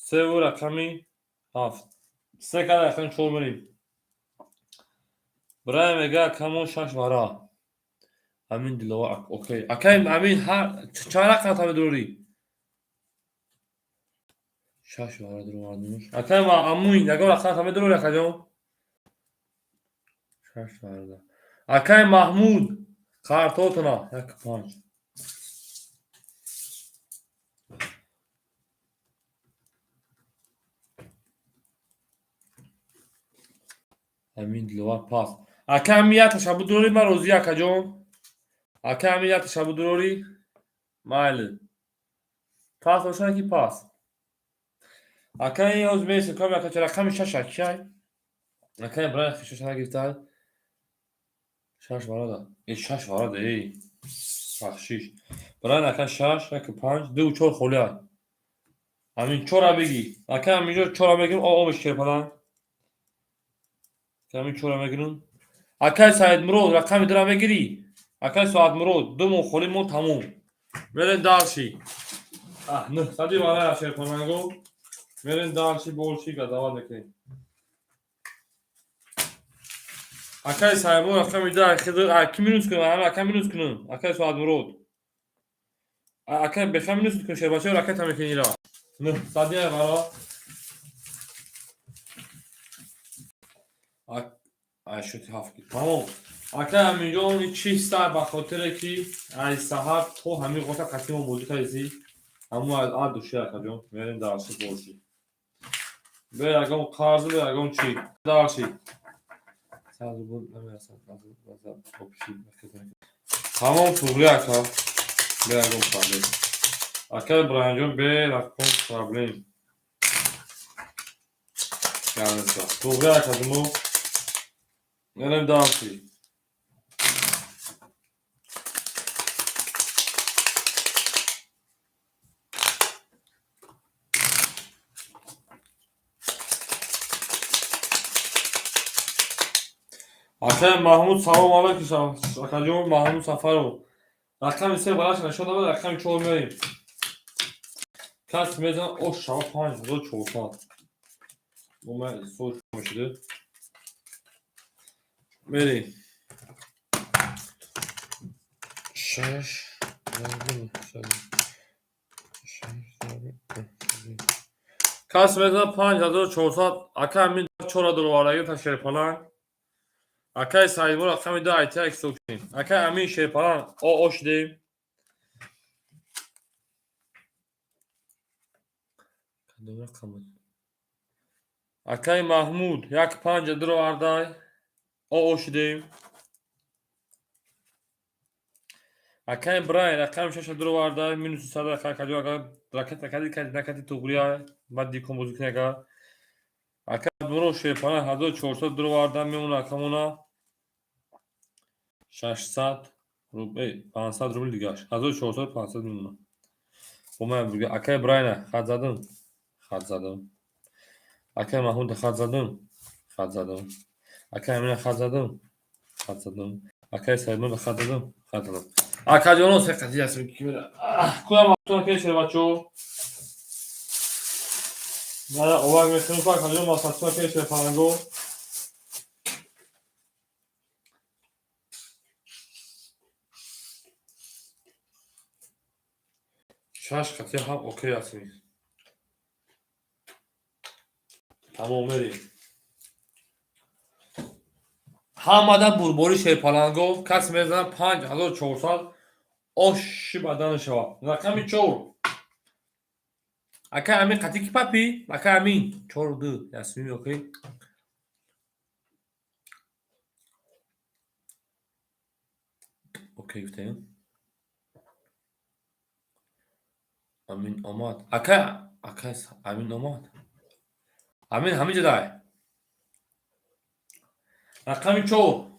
севу рақами ҳафт се када, рақами чор мерем. Брай мега камон шаш вара. Амин Диловар, окей. Акай Амин, чанд рақам та медурорӣ? Шаш вара дуровардимуш. Акай Амин, ягон рақам та медурорӣ, акаҷон? Шаш варада. Акай Маҳмуд, картотона як панҷ. Амин Диловар пас. Ака Амин, як ташаббус дурорӣ, ман розӣ, акаҷон. Ака Амин, як ташаббус дурорӣ? Майли. Пас бошад ки пас. Ака ин ҳоз месем, ками ака рақами шаша киай? Ака Ибраҳим шаша нагирифтай? Шаш варада. Э, шаш варада, эй. Бахшиш. Брайан ака шаш, як панҷ, ду чор холиай. Амин чора бигӣ. Ака Аминҷо чора мегирем, о обиш керпадан. Амин чора мегирем. Акай Саидмурод рақами дура мегирӣ? Акай Соатмурод, ду моҳ холӣ мо тамом. Мерем дальше. А, 900-и варая, шерпананго. Мерем дальше, больше гадават мекунем. Акай Саидмурод рақами да хидр, а ки минус кунам? Ама ака минус кунам. Акай Соатмурод. Акай беха минус кун, шербача ракета мекунӣ ра. 900-и вара. Ашоти ҳафт тамом. Ака Аминҷон, чиста ба хотире ки ай саҳар то ҳамин ғота қатъи мо бозӣ кардисӣ, ҳамун аз ад души, акаҷон. Мерем дальше, больше. Бе ягон қарз, бе ягон чӣ. Дальше. Тамом, туғри, ака. Бе ягон проблем. Ака Ибраҳимҷон, бе ягон проблем. Туғри, акаҷоно. Мерем дальше. Акай Маҳмуд, салом алайкум, акаҷон Маҳмуд Сафаров. Рақами се бараш нишон додад, рақами чор мерем. Кас мезанад, ош шава 5400. Мо сол мешида. Мерем. Шаш кас мезанад 5400. Ака ҳамин чора дуровардаги та шерпаланг. Акай Саидмур рақами ду айти ҳисоб кунем. Акай Амин шерпаланг о шудем. Кадом рақам буд? Акай Маҳмуд як панҷа дуровардай. О шудем. Акай Брайн рақами шаша дуровардай. Минуси сад, акай каҷо, агар ракета кади кади накади туғрия баъд дикон бозӣ кунӣ, агар. Акай Абдумурод шерпаланг 1400 дуроварда, мемона акамона 600 рубл, 500 рубл дигаш. 1400 500 мемона. Бо ман бига акай Брайна хат задам. Хат задам. Акай Маҳмуда хат задам. Хат задам. Акай Амина хат задам. Хат задам. Акай Саидмурда хат задам. Хат задам. Акаҷоно, се қатӣ ҳастем. Куям ки шербачо. Мана овак мекунем ку, акаҷон, масатуна ки шерпаранго. Шаш қатӣ ҳам окей ҳастем. Тамом, мерем. Ҳамада бурбори шерпаланго, касе мезанад 5400 оши бадан шавад. Рақами 4. Ака Амин қатӣ ки папи? Ака Амин 4 2 Ясмин, окей. Окей гуфтем. Амин омад. Ака Амин омад. Амин ҳамин ҷодай. Рақами 4.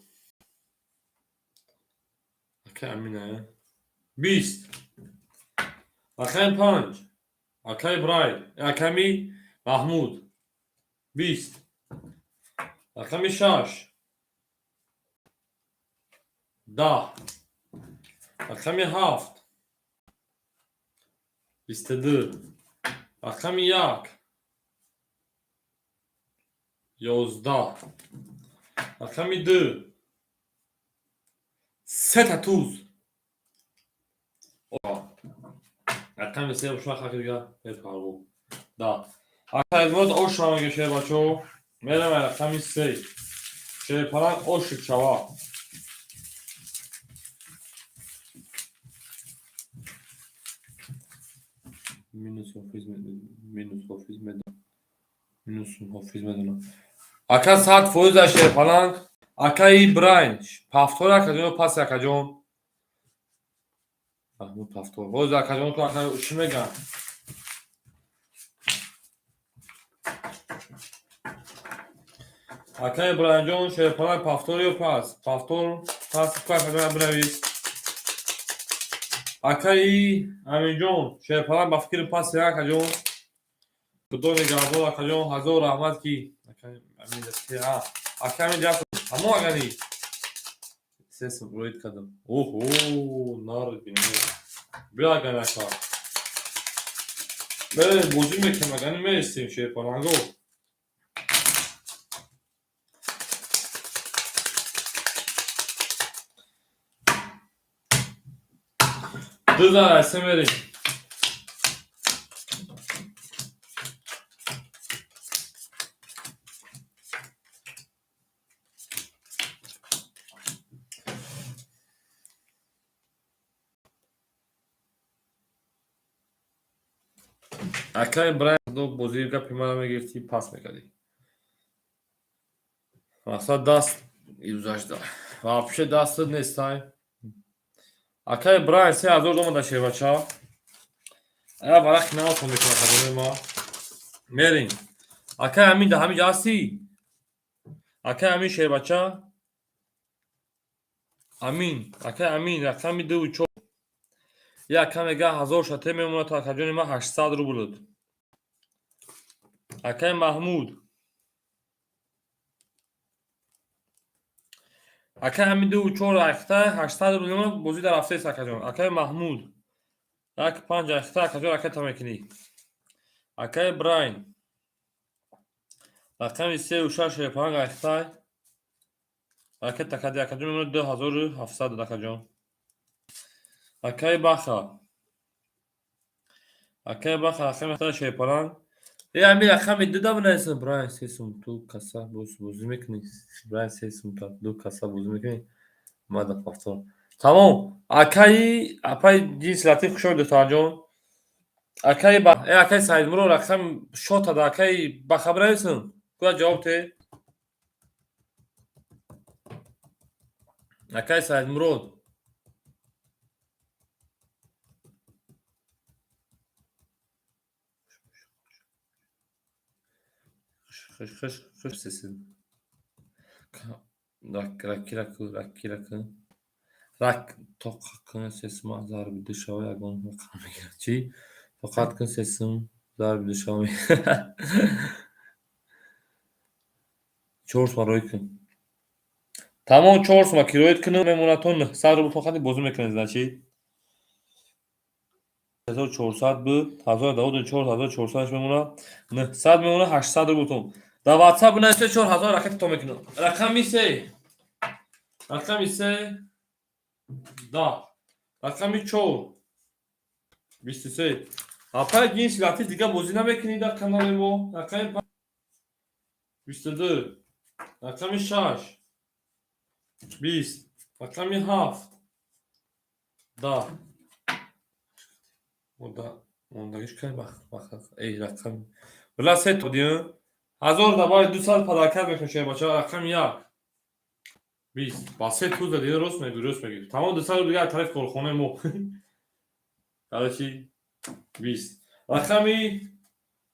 Ака Амина. 20. Рақами 5. Акаи Брай, аками Маҳмуд. 20. Рақами 6. 10. Рақами 7. 22. Рақами 1. 11. Рақами 2. Сета туз. Рақами 3 ушла хақи дига мепарву. Да. Акаи ош мега шербачо. Мерам рақами 3. Шерпаланг оши шава. Минус ҳофиз, минус ҳофиз медонам. Минус ҳофиз медонам. Ака 100% шерпаланг. Акаи Брайн. Пафтор акаҷон пас акаҷон. Маҳмуд пафтор. Боз акаҷон ку, ака чӣ меган? Акаи Брайнҷон, шерпаланг пафтор ё пас? Пафтор пас ку, акаҷон, бинавис. Акаи Аминҷон, шерпаланг ба фикри пас акаҷон. Худо нигаҳбон, акаҷон, ҳазор раҳмат ки акаи Амин ака Амин ҷаф тамом агани. Се сум роид кардам. Оҳо, нар бинем. Бия агани ака. Мерем бозӣ мекунем, агани мересем шерпаланго. Ду зара се мерем. Акаи Брайан бозии гапи мана мегирифтӣ, пас мекардӣ. Мақсад даст гузашта. Вообще дастат нестай. Акаи Брайан 3000 омада, шербача. Ая варақи наватон мекунам, хазонаи ма. Мерем. Акаи Амин да ҳамин ҷа ҳастӣ? Акаи Амин, шербача? Амин, акаи Амин, рақами 2 4. Як ака мега 1000 шате мемонад, акаҷони ман 800 рубл. Акаи Маҳмуд. Акаи ҳамин 2 4 айхта 800 рубл мемонад, бозӣ дар ҳафтаест, акаҷон. Акаи Маҳмуд. 1 5 айхта, акаҷон, ракета мекунӣ. Акаи Брайн. Рақами 3 6 шерпанг айхтай. Ракета кади, акаҷон, мемонад 2700, акаҷон. Акаи Баха. Акаи Баха рақами 8 шерпаланг. Э ами рақами 2 да бинависам. Брайн се сум ту каса бозӣ мекунӣ. Брайн се сум ду каса бозӣ мекунӣ. Мада пафтор. Тамом. Акаи апаи ҷинси латиф, хушомед, духтарҷон. Акаи ба э акаи Саидмуро рақам шота да акаи Баха бинависам. Куда ҷавоб те? Акаи Саидмурод. Хуш хуш хуш сесин. Рак раки раку раки раку. Рак тоқа кун сесум зарби ду шава ягон рақам мегирад. Чӣ? Тоқат кун, сесум зарби ду шава. 4 сум рой кун. Тамом, 4 сума кироят кунам, мемонад то 900 рубл фақат бозӣ мекунед, значит. 1400 буд, 1094 1400 мемонад, 900 мемонад, 800 рубл тон. Дар WhatsApp бинависед, 4000 ракета то мекунам. Рақами 3. Рақами 3 10. Рақами 4 23. Апай ҷинси латиф, дига бозӣ намекунӣ дар канали мо. Рақами 22. Рақами 6 20. Рақами 7 10. Мондагиш кай бахт эй рақам. Била се то дим. 1000 давай 200 подарка мекунем, бача. Рақами 1 20. Ба се ту зади, рост мегӯ, рост мегӯ. Тамом, 200 рубл дига тарафи корхонаи мо. Короче, 20. Рақами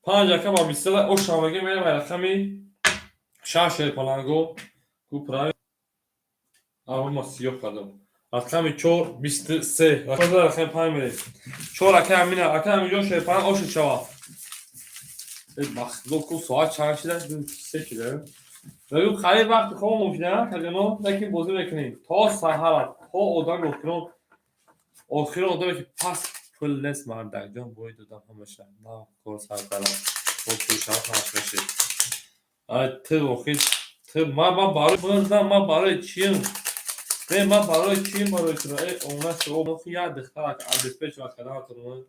5 ака ба 23 оша мегӣ, мерем рақами 6 шерпаланго. Ку правильно. Ама ма сиёҳ кардам. Рақами 4 23. Рақами 5 мерем. 4 ака Амина, ака Аминҷон, шерпаланг оши шава. Бахтдо ку, соат чанд шида? 3 шида. Мегӯ қариб вақти хоб мумкина, каҷано, лекин бозӣ мекунем. То саҳара, то одами охирон, охирон одаме ки пас пул нест, мардакҷон, бои додам ҳамаша. На кор сар кардам. Бо пулшам ҳамаш мешид. Ай ту охир, ту ма барои бурдам, ма барои чием? Не, ма барои чием, барои туро? Эй, она шо, охи як духтар обеспечивать кардан туро.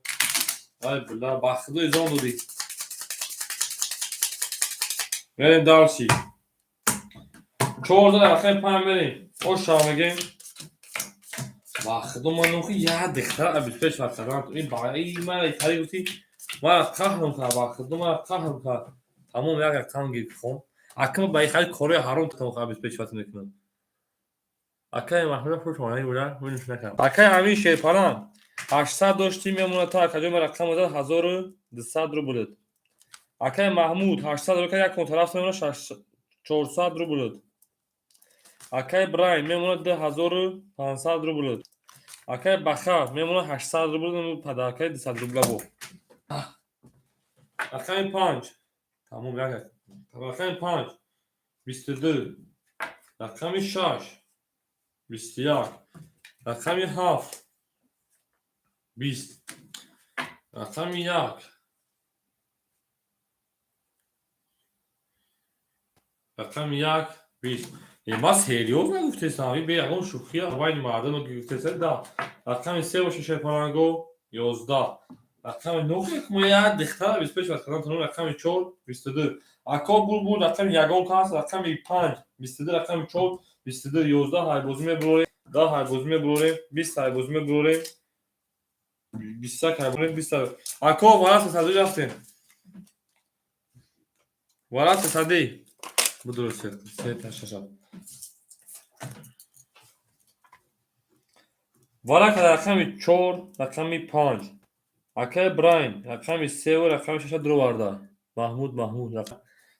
Ай била, ба худо изон додӣ. Мерем дальше. 14 рақами 5 мерем. Оша мегем. Ба худо ман охи як духтар обеспечивать кардан. Ин ба ин мара тари гуфтӣ, мара қаҳрм кард, ба худо мара қаҳрм кард. Тамом, як рақам гирифт хон. Акма ба ин хали корои ҳаром тамом обеспечивать мекунам. Акаи Маҳмуда хуш омадӣ буда, минус накардам. Акаи Амин Шерпаланг 800 доштӣ, мемонад та акаҷон рақам дод 1200 рубл. Акаи Маҳмуд 800 рубл, як кон тараф мемонад 400 рубл. Акаи Брайм мемонад 2500 рубл. Акаи Баха мемонад 800 рубл, подаркаи 200 рубла бо. Рақами 5. Тамом, як. Рақами 5 22. Рақами 6 21. Рақами 7 20. Рақами 1. Рақами 1 20. Ма серьёзно гуфтесам, и бе ягон шӯхӣ байни мардум гуфтесам, да. Рақами 3 боша, шерпаланго 11. Рақами 9 ма як духтар обеспечивать кардан тунам, рақами 4 22. Ако булбул рақами ягон кас, рақами 5 22, рақами 4 22, 11 ҳайбозӣ мебурорем, 10 ҳайбозӣ мебурорем, 20 ҳайбозӣ мебурорем, 21 ҳайбозӣ, 20. Ако вараса садӣ рафтем. Вараса садӣ. Будур се, се та шаша. Варака рақами 4, рақами 5. Акаи Брайм рақами 3 ва рақами 6 дуроварда. Маҳмуд, Маҳмуд.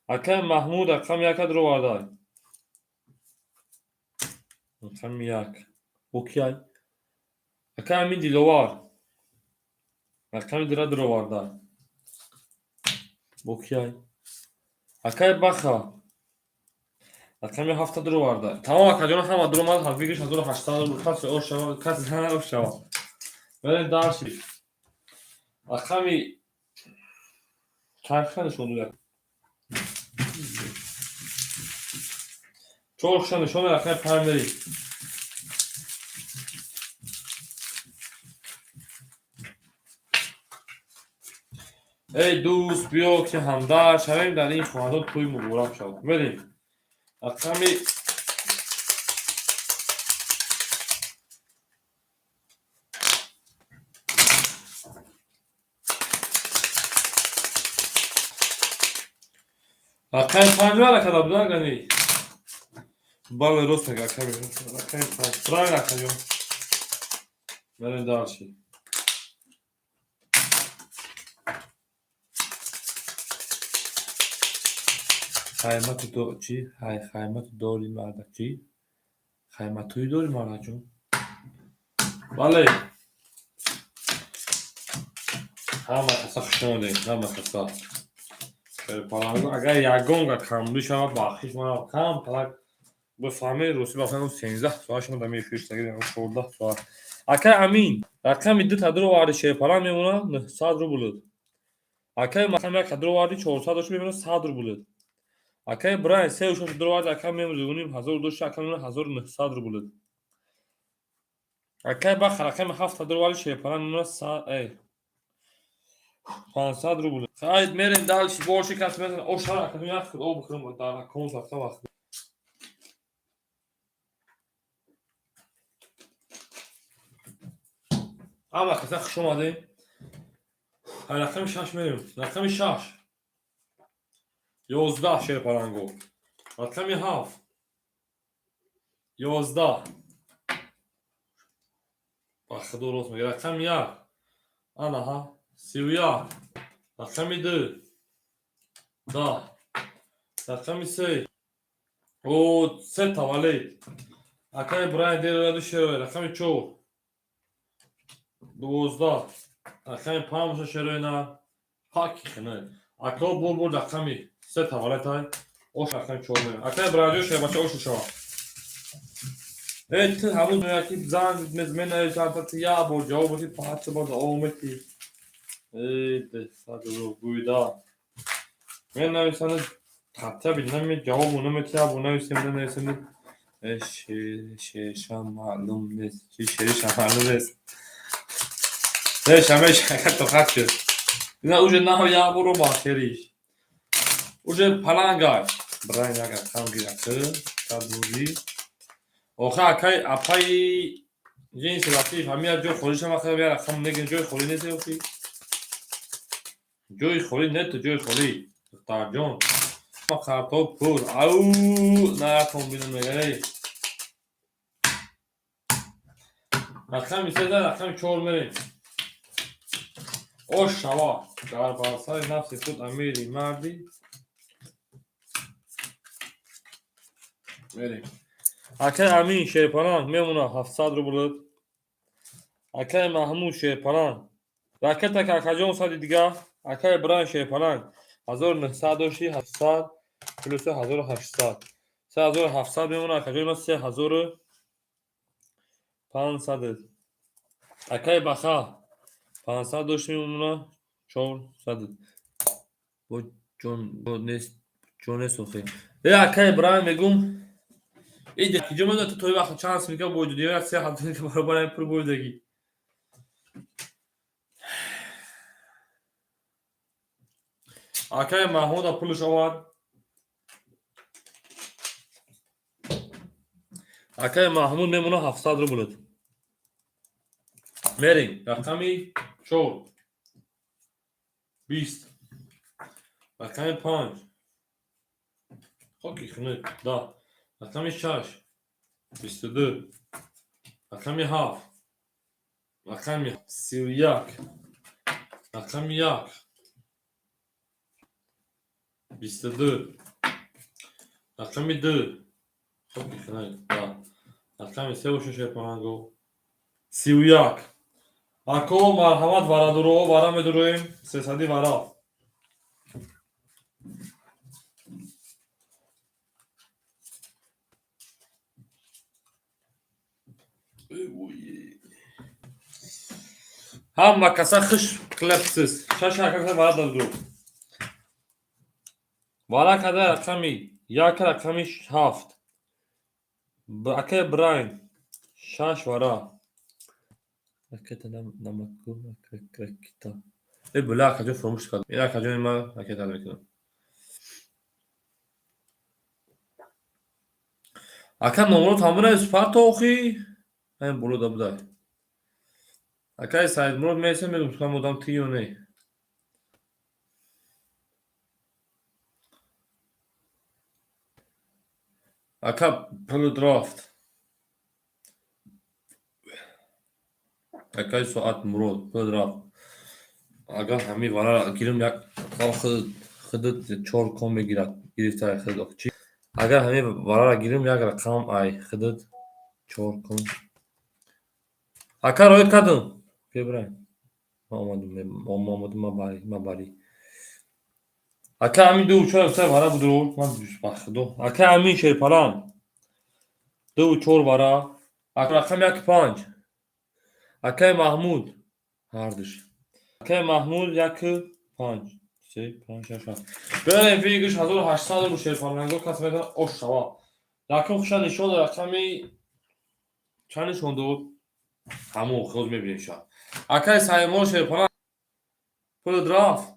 Акаи Маҳмуд рақами 1 дуроварда. Рақами 1. Окей. Акаи Амин Диловар рақами 2 дуроварда. Окей. Акаи Баха рақами 7 дуроварда. Тамом, акаҷон, ҳама дуромад, ҳафигиш 1800 рубл. Касе ош шава, касе зана ош шава. Мерем дальше. Рақами чанд хел нишон дод? 4 хел нишон, рақами 5 мерем. Эй дӯст, биё ки ҳамдард шавем, дар ин хонадон тӯй муборак шавад. Мерем. Рақами 5 вара карда будан гани. Бале, рост мега, акаи рақами 5. Правильно, акаҷон. Мерем дальше. Хаймату до чӣ? Ҳай хаймату дори мардак чӣ? Хайматуи дори мардакҷон? Бале. Ҳама каса хуш омадед, ҳама каса. Агар ягон га камбудӣ шавад, бахшиш, манам кам талак Бифаҳмед, рости бахшам 13 соат шумо дар мефир 14 соат. Акай Амин, рақами 2 та дуроварди, шерпаланг мемонад 900 рубл. Акай рақами 1 та дуроварди, 400 дошт, мемонад 100 рубл. Акай Брайн 3 6 дуроварди, ака мемонад 2500 дошт, ака мемонад 1900 рубл. Акай Бах рақами 7 та дуроварди, шерпаланг мемонад 500 рубл. Хайд, мерем дальше, больше кас мезанад. О, шара, ака як об бихӯрам дар конс вақта вақт. Ҳама каса хуш омадем. Рақами 6 мерем. Рақами 6. 11 шерпаланго. Рақами 7. 11. Ба худо рост мегӯяд. Рақами 1. Анаҳа. 31. Рақами 2. 10. Рақами 3. О, се таваллуд. Акай Брайан дер шерои. Рақами 4. 12. Рақами 5 шерои на. Ҳаки хина. Ако бур бур рақами се таваллуд ай. Ош рақами 4 мерем. Акай Брайан шеро бача ошу шава. Э, ту ҳамун меяки занг менависанд, ту як бор ҷавоб боти, панҷ бор омети. Эй, бесад гӯйда. Менависанд, хатта бинам ҷавобу намети, як бор нависем, нанависем. Э, шеша маълум нест. Чи шериша маълум нест. Э, шамеш ака тоқат шуд. Ина уже нав як бор омад шериш. Уже палангай. Брайн як рақам гиракы, кабуди. Охи акай апаи ҷинси латиф ҳамин як ҷои холиша махар як рақам негин, ҷои холӣ нест охи. Ҷои холӣ нету, ҷои холӣ. Духтарҷон. Картоп пур. Ау, наратон бинам мега. Рақами се, рақами 4 мерем. Ош шава. Дар бар сари нафси худ амири марди. Мерем. Акай Амин шерпаланг мемонад 700 рубл. Акай Маҳмуд шерпаланг. Ракета какаҷон сади дига. Акай Брайан шерпаланг 1900 дошти, 700 плюс 1800. 3700 мемонад акаҷони ман, 3500. Акай Баха 500 дошти, мемонад 400. Бо ҷон нест, ҷон нест охи. Э, акай Брайан мегум. Иди киҷо медонад ту тои вақт чанд смика бойдуди, як 3000 баробар пул бойдагӣ. Акай Маҳмуда пулш овард. Акай Маҳмуд мемонад 700 рубл. Мерем. Рақами 4. 20. Рақами 5. Хоки хунук. 10. Рақами 6. 22. Рақами 7. Рақами 31. Рақами 1. 22. Рақами 2. Хоки хунук. 10. Рақами 3 боша шерпаланго. 31. Ако марҳамат, варадуро, вара медуроем. Сесади вара. Ҳама каса хиш қилабсиз. Шаш ҳаракат вара дадуро. Вара када рақами 1, рақами 7. Акай Брайн шаш вара. Ракета намаку ракета. Э, була акаҷон фуромӯш кардам. Ин акаҷони ман ракета мекунам. Ака номро тамом парто охи. Ҳамин боло да будай. Акай Саидмурод месем, мегум сухам одам ти ё не. Ака пулут рафт. Акай Соат Мурод пулут рафт. Агар ҳамин вара гирим, як худат чор кон мегирад. Гирифта худат чӣ? Агар ҳамин варара гирим, як рақам ай худат чор кон. Ака роид кардам. Бибрай. Ма омадам, ма омадам, ма бари, ма бари. Ака Амин ду чор се вара будро. Ман ба худо. Ака Амин шерпаланг. Дуву чор вара. Рақами яки панҷ. Акаи Маҳмуд. Ҳардуш. Акаи Маҳмуд яки панҷ. Се, панҷ, шаш, ҳафт. Берем выигрыш 1800 рубл шерпаланго кас метавонад ош шава. Якум хуша нишон дод рақами чанд нишон дод? Ҳамон хоз мебинем ша. Акаи Саймон шерпаланг пулат рафт.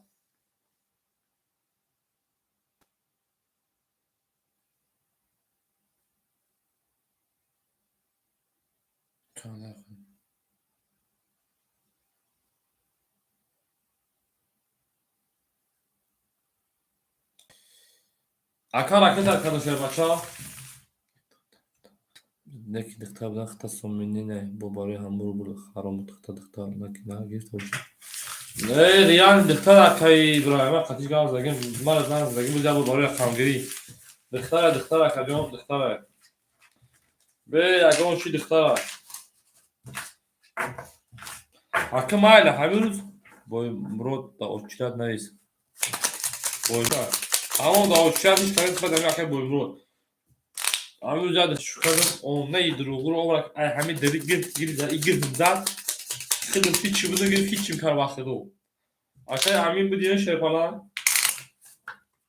Ака ракета кардо шербача. Неки духтар будан хита сомини не бо барои ҳамун рубл ҳаром духтар духтар наки на гирифта боша. Не, реал духтар акаи Иброҳима қатиш гап задагим, мара занг задагим буд як бор барои рақамгирӣ. Духтара, духтара акаҷон, духтара. Бе ягон чи духтара. Ака майла ҳамин рӯз Боймурод да очират навис. Боймурод. Ҳамон да очират ҳеч кадом сифат ҳамин акаи Боймурод. Ҳамин рӯз яд шукардам онаи дурӯғро овард ай ҳамин дили гирфт гирифт зад гирифт зад хидм ҳичи буду гирифт ҳичим кар вақтидо. Акаи ҳамин буди шерпала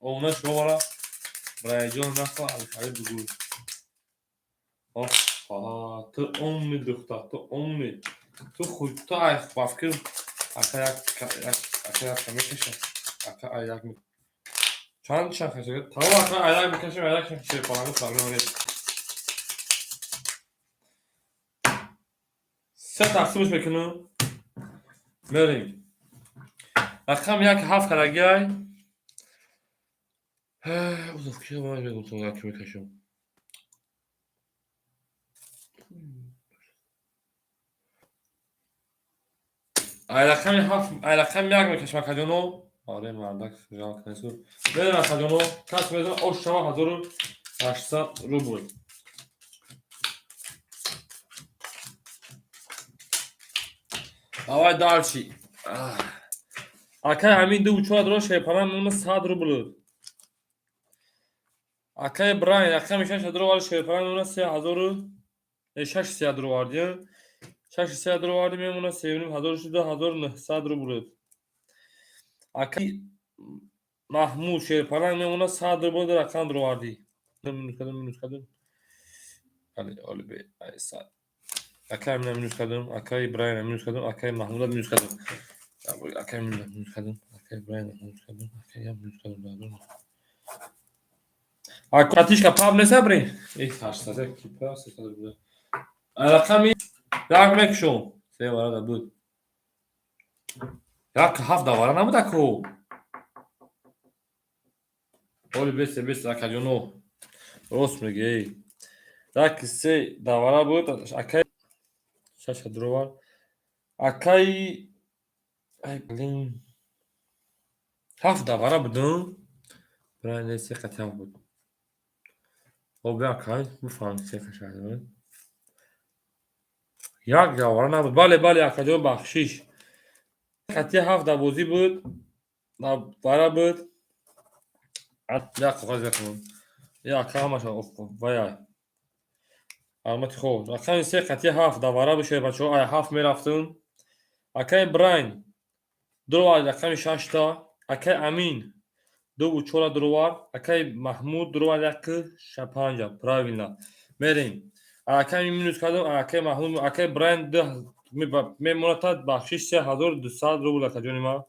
она шовара Брайҷон нахва алхали бугӯй. Оффа, ту умми духтар, ту умми. Ту худ ту ай ба фикр ака як ака як мекаша. Ака ай як чанд чанд каша. Тамом ака ай як мекашем, ай як шерпаланго проблема нест. Се тақсимш мекунам. Мерем. Рақам як ҳафт карагиай. Узов ки ман мегуфтам як мекашам. Ай рақами ҳафт, ай рақами як мекашам акаҷоно. Оре мардак жалко несу. Мерем акаҷоно, кас мезанам ош шава 1800 рубл. Давай дальше. Акай ҳамин ду чор дро шерпалан мемона 100 рубл. Акай Брайн рақами шаш дро вар шерпалан мемона 3000 шаш се дро варди. Шаш се дро варди мемона 3500 шуда 1900 рубл. Акай Маҳмуд шерпалан мемона 100 рубл рақам дро варди. Минус кардам, минус кардам. Али, оли бе, ай сад. Акай Амина минус кардам, акай Брайна минус кардам, акай Маҳмуда минус кардам. Акай Амина минус кардам, акай Брайна минус кардам, акай я минус кардам. Акатишка паб неса бри? Эй, 800 кипа, 300 буда. Рақами як мекушом. Се варада буд. Як ҳафт давара набуд аку. Оли бесе бесе акаҷоно. Рост меги, эй. Як се давара буд, акай шаша дровар. Акай ай блин. Ҳафт давара будум. Брай се қати ҳафт буд. Хоб акай бифаҳм се қашад. Як давара набуд. Бале, бале, акаҷон бахшиш. Қати ҳафт бозӣ буд. Давара буд. Як коғаз бикунам. Як ҳамаша вая. Алмати хоб. Рақами се қати ҳафт давара бошед бачаҳо. Ай ҳафт мерафтум. Акай Брайн дровар рақами шашта. Акай Амин дуву чора дровар. Акай Маҳмуд дровар яки панҷа. Правильно. Мерем. Акай минус кардам. Акай Маҳмуд, акай Брайн мемонад бахшиш 3200 рубл акаҷони ман.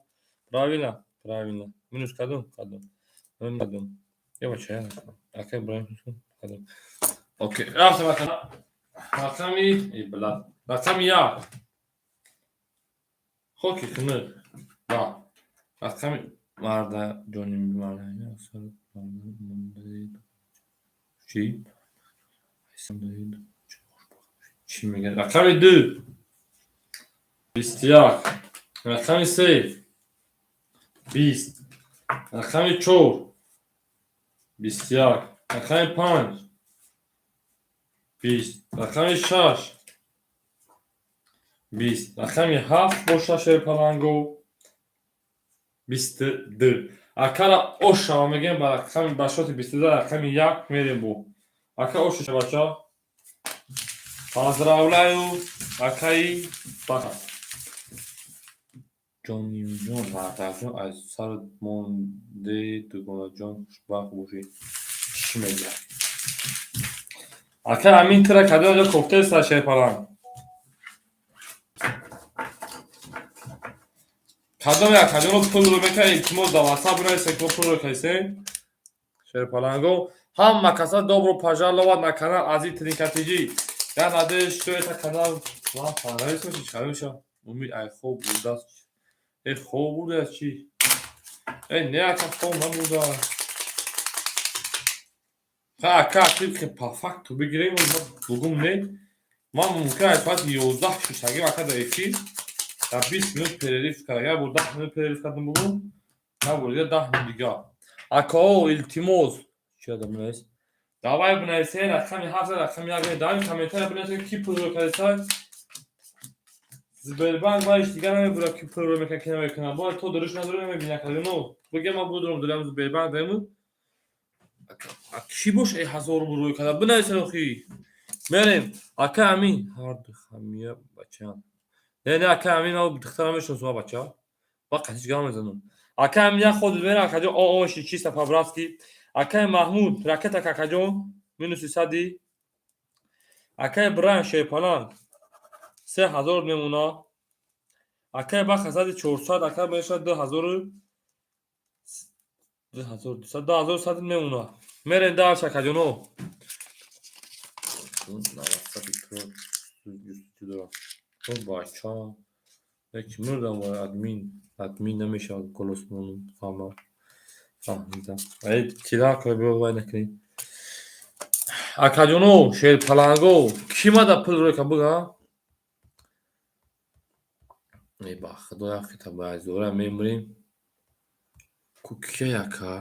Правильно? Правильно. Минус кардам? Кардам. Кардам. Ё бача, акай Брайн кардам. Окей, рафтам ака. Рақами, эй блад. Рақами як. Хоки хунук. Да. Рақами марда ҷони марда. Чӣ? Чӣ мегӯяд? Рақами ду. 21. Рақами се. 20. Рақами чор. 21. Рақами панҷ. 20. Рақами шаш. 20. Рақами ҳафт боша шерпаланго. 22. Акара ошава мегӯем ба рақами ба шоти 22 рақами як мерем бо. Ака оша бача. Поздравляю, акаи Баха. Ҷонимҷон, Ваҳдатҷон, аз сарат монде, дугонаҷон, хушбахт бошӣ. Чӣ мегӯяд? Ака Амин, тира кадом ҷо коктейл шерпаланг? Кадом як кадомо пул рӯ мекард, илтимос, дар ватсап бинависед, ки мо пул рӯ кардем. Шерпаланго, ҳама каса добро пожаловать на канал Азиз Тринка ТЖ. Я надеюсь, что это канал вам понравится. Чӣ мешавад? Умид ай хоб бурдааст. Э, хоб бурдааст чӣ? Э, не, ака, хоб набурдааст. Ха, ака, тибқи по факту бигирем, бугум не. Ман мумкин аз соати 11 шиштагим, ака, дар эфир. Дар 20 минут перерыв кардам. Як бор 10 минут перерыв кардам бугум. На бор дига 10 минут дига. Акао, илтимос. Чӣ адам бинавис? Давай бинависед рақами ҳафт, рақами як. Давай комментария бинависед, ки пул рӯ кардеса. Сбербанк вайш дига намебура, ки пул рӯ мекунад, ки намекунад. Бояд то дуриш надорӣ, намебини, акаҷоно. Бигем, ман будурам дурам Сбербанк дайму. Кӣ боша 1000 рубл рӯй карда? Бинависед охи. Мерем. Ака Амин. Ҳарду хамия бачаам. Не, не, ака Амин, ман духтарам мешиносам, бача. Ба қатиш гап мезанам. Ака Амин як ход мера, акаҷон, о о ши чисто по-братски. Акаи Маҳмуд, ракета, какаҷон, минуси сади. Акаи Брайан, шерпаланг, 3000 мемона. Акаи Баха сади 400, ака мешавад 2000, 2200, 2100 мемона. Мерем дальше, акаҷоно. Навасади туро бача. Яки мурдам вай админ, админ намешавад, голос монум, фаҳма. Фаҳмидам. Ай тира кор биё, вай накунӣ. Акаҷоно, шерпаланго, кӣ мада пул рӯй ка буга? Э, ба худо, як хита ба зора мемурем. Ку кия, ака?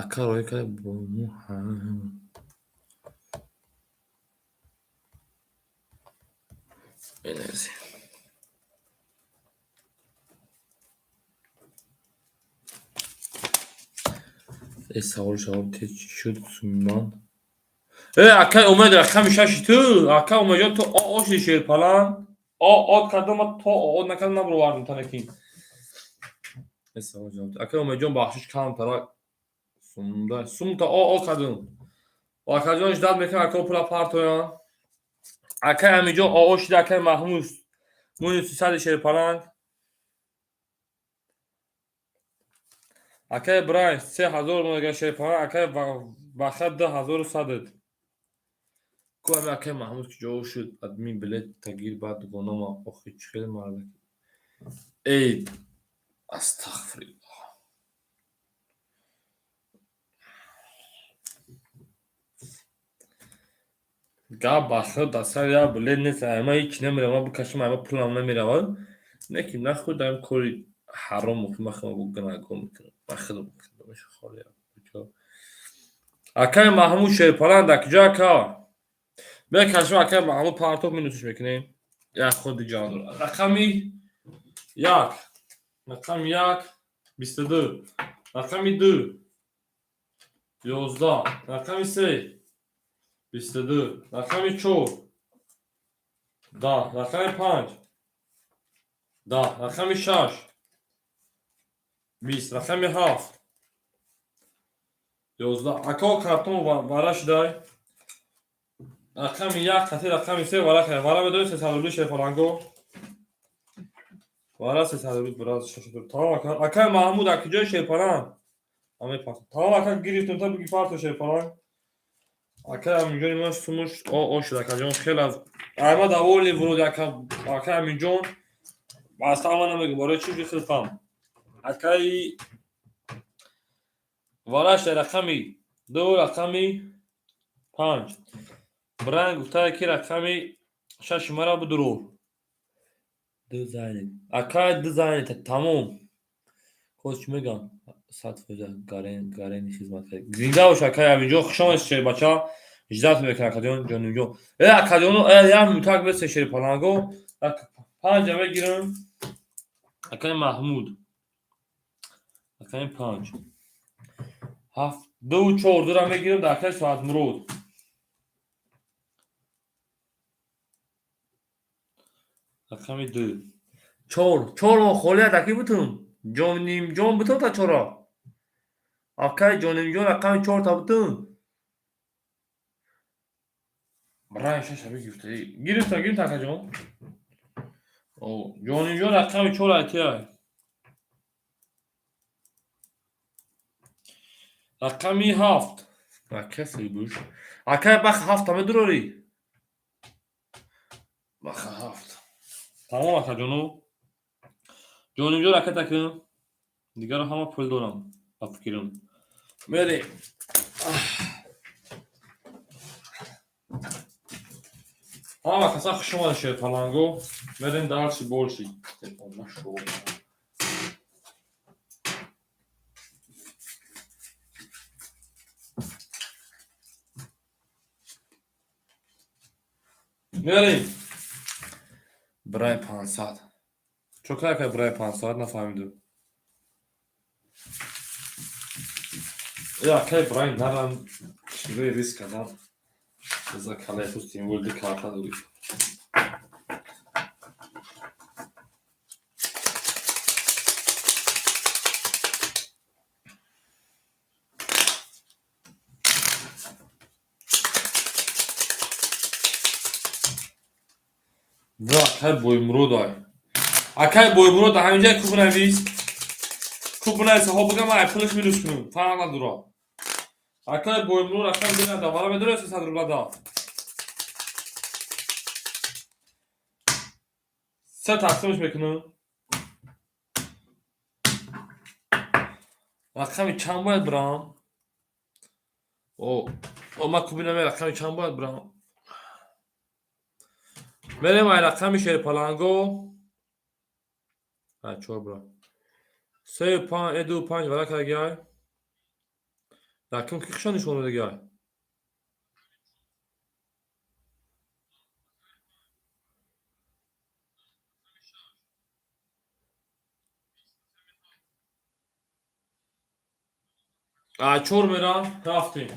Ака рӯй кард бо мо ҳа. Менависем. Э, савол ҷавоб тез шуд сумман. Э, акай Умед, рақами шаши ту, ака Умедҷон, ту о оши, шерпаланг. О от кардам, то от накардам, набуровардам танакин. Э, савол ҷавоб. Акай Умедҷон, бахшиш, камтара сумда. Сумта о о кардам. Акаҷон, ждать мекунам, ака пула партоян. Акай Амиҷон о о шида, акай Маҳмуд. Минуси сади, шерпаланг. Акай Брайан 3000 мега, шерпаланг, акай Баха 2100. Ку ами акай Маҳмуд ки ҷо шуд, админ билет тагир, баъд дугонома охи чӣ хел мардак. Эй, астағфируллоҳ. Гап ба худ дар сари як билет нест, ама ҳеҷ намерам, ман бикашам, ама пулам намеравад. Не ки нахуд ам кори ҳаром, ман худам гунаҳкор мекунам. Ман худам Акаи Маҳмуд, шерпаланд, дар куҷо, ака? Бекашем, акаи Маҳмуд партоф, минусиш мекунем. Як худи ҷон дорад. Рақами як. Рақами як 22. Рақами ду 11. Рақами се 22. Рақами чор 10. Рақами панҷ 10. Рақами шаш 20. Рақами ҳафт 11. Ако картон вара шудай. Рақами як қати рақами се вара кардем. Вара медонӣ, 300 рубли, шерпаланго. Вара 300 рубли, брат, шашаду. Тамом, ака. Акаи Маҳмуд, аки ҷои шерпаланг? Аме пас. Тамом, ака, гирифтем, та биги парто, шерпаланг. Акаи Аминҷони ман сумуш о о шуд, акаҷон, хеле аз ама довольный вроде, ака, акаи Аминҷон. Аслан ман намегӯм барои чӣ хелфам. Акаи вараш рақами ду, рақами панҷ. Брайан гуфтае, ки рақами шаши мара бидуро. Ду занят. Акай ду занят, тамом. Коз чӣ мегӯям? 100% гарен, гарени хизмат кард. Зинда бош, акай Аминҷон, хуш омадед, шербача. Ждать мекунам, акаҷон, ҷонимҷон. Э, акаҷоно, э, як минутак бесе, шерпаланго. Панҷа мегирам. Акаи Маҳмуд. Рақами панҷ. Ҳафт, ду, чор, дура мегирам дар акаи Соатмурод. Рақами ду. Чор. Чор мо холия даки бутун. Ҷонимҷон бутун та чора. Акай Ҷонимҷон рақами чорта бутун. Брай шаша бигирифта. Гирифта, гирифта акаҷон. Ҷонимҷон рақами чор айтия. Рақами ҳафт. Акаси буш. Акай бах ҳафта медурорӣ? Бах ҳафт. Тамом акаҷону. Ҷонимҷон ракета кун. Дигаро ҳама пул дорам. Ба фикрим. Мерем. Ҳама каса хуш омадед шерпаланго. Мерем дальше больше. Мерем. Брай 500. Чо кар брай 500 нафаҳмидум. Акай брай нарам чирои риск кардам. За калай хустим волди карта дорӣ. Да, акай Боймурод ай. Акай Боймурод ҳаминҷа куб навис. Куб навис, ҳо бигам ай пулаш минус кунам. Фарқ надора. Акай Боймурод рақам бинада, вара медора 300 рубла да. Се тақсимаш мекунам. Рақами чанд бояд бирам? О, ман куби намея рақами чанд бояд бирам? Мерем ай рақами шерпаланго. Ай чор бира. Се панҷ, ду панҷ вара кардагиай. Рақам ки хушон нишон додагиай. Ай чор мерам, рафтем.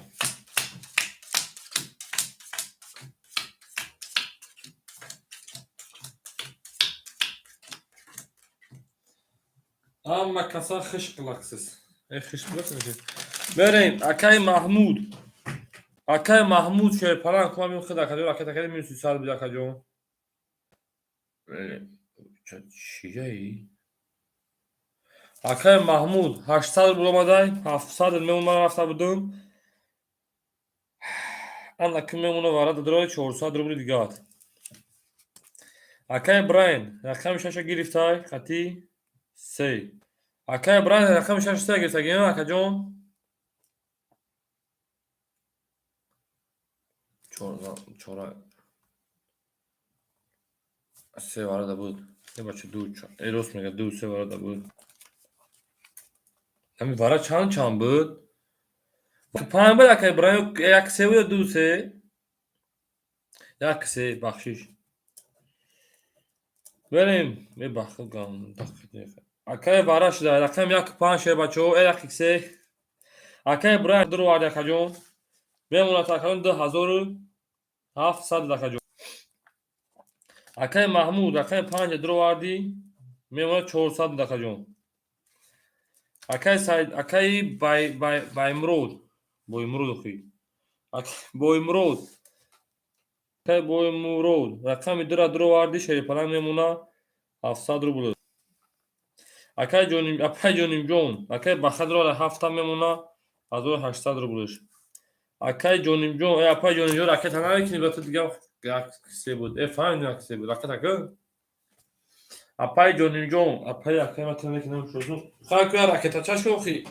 Ҳама каса хишқилақсиз. Хишқилақ. Мерем акай Маҳмуд. Акай Маҳмуд шерпаланг кумам ин худ акаҷон ракета кардем минус 300 буд акаҷон. Чияи? Акай Маҳмуд 800 рубл омадай, 700 мемон рафта будум. Ана ки мемона вара додрои 400 рубли дигар. Акай Брайан рақами шаша гирифтай хати се. Акай Брайан рақами шаша се гирифтаги, акаҷон? Чора се варада буд. Е бача ду, е рост мега ду се варада буд. Ҳами вара чанд чанд буд? Панҷ буд акай Брайан, як се буд ё ду се? Як се, бахшиш. Берем, е бахшиш. Акай вара шуда, рақам як панҷ ше бачаҳо, е як се. Акай Брайан ду вард акаҷон. Мемонад акаҷон 2700 акаҷон. Акай Маҳмуд рақами панҷ ду вардӣ, мемонад 400 акаҷон. Акай Сайд, акай Баймурод, Боймурод охи. Боймурод. Акай Боймурод рақами дура ду вардӣ, шерипаланг мемонад 700 рубл. Акай Ҷоним, апай Ҷонимҷон, акай Бахадро ҳафта мемонад 1800 рублш. Акай Ҷонимҷон, э апай Ҷонимҷон ракета намекунӣ, ба ту дигар як се буд. Э фаҳмидем як се буд. Ракета кун. Апай Ҷонимҷон, апай акай ма намекунам шозу. Хай куя ракета ча шохи.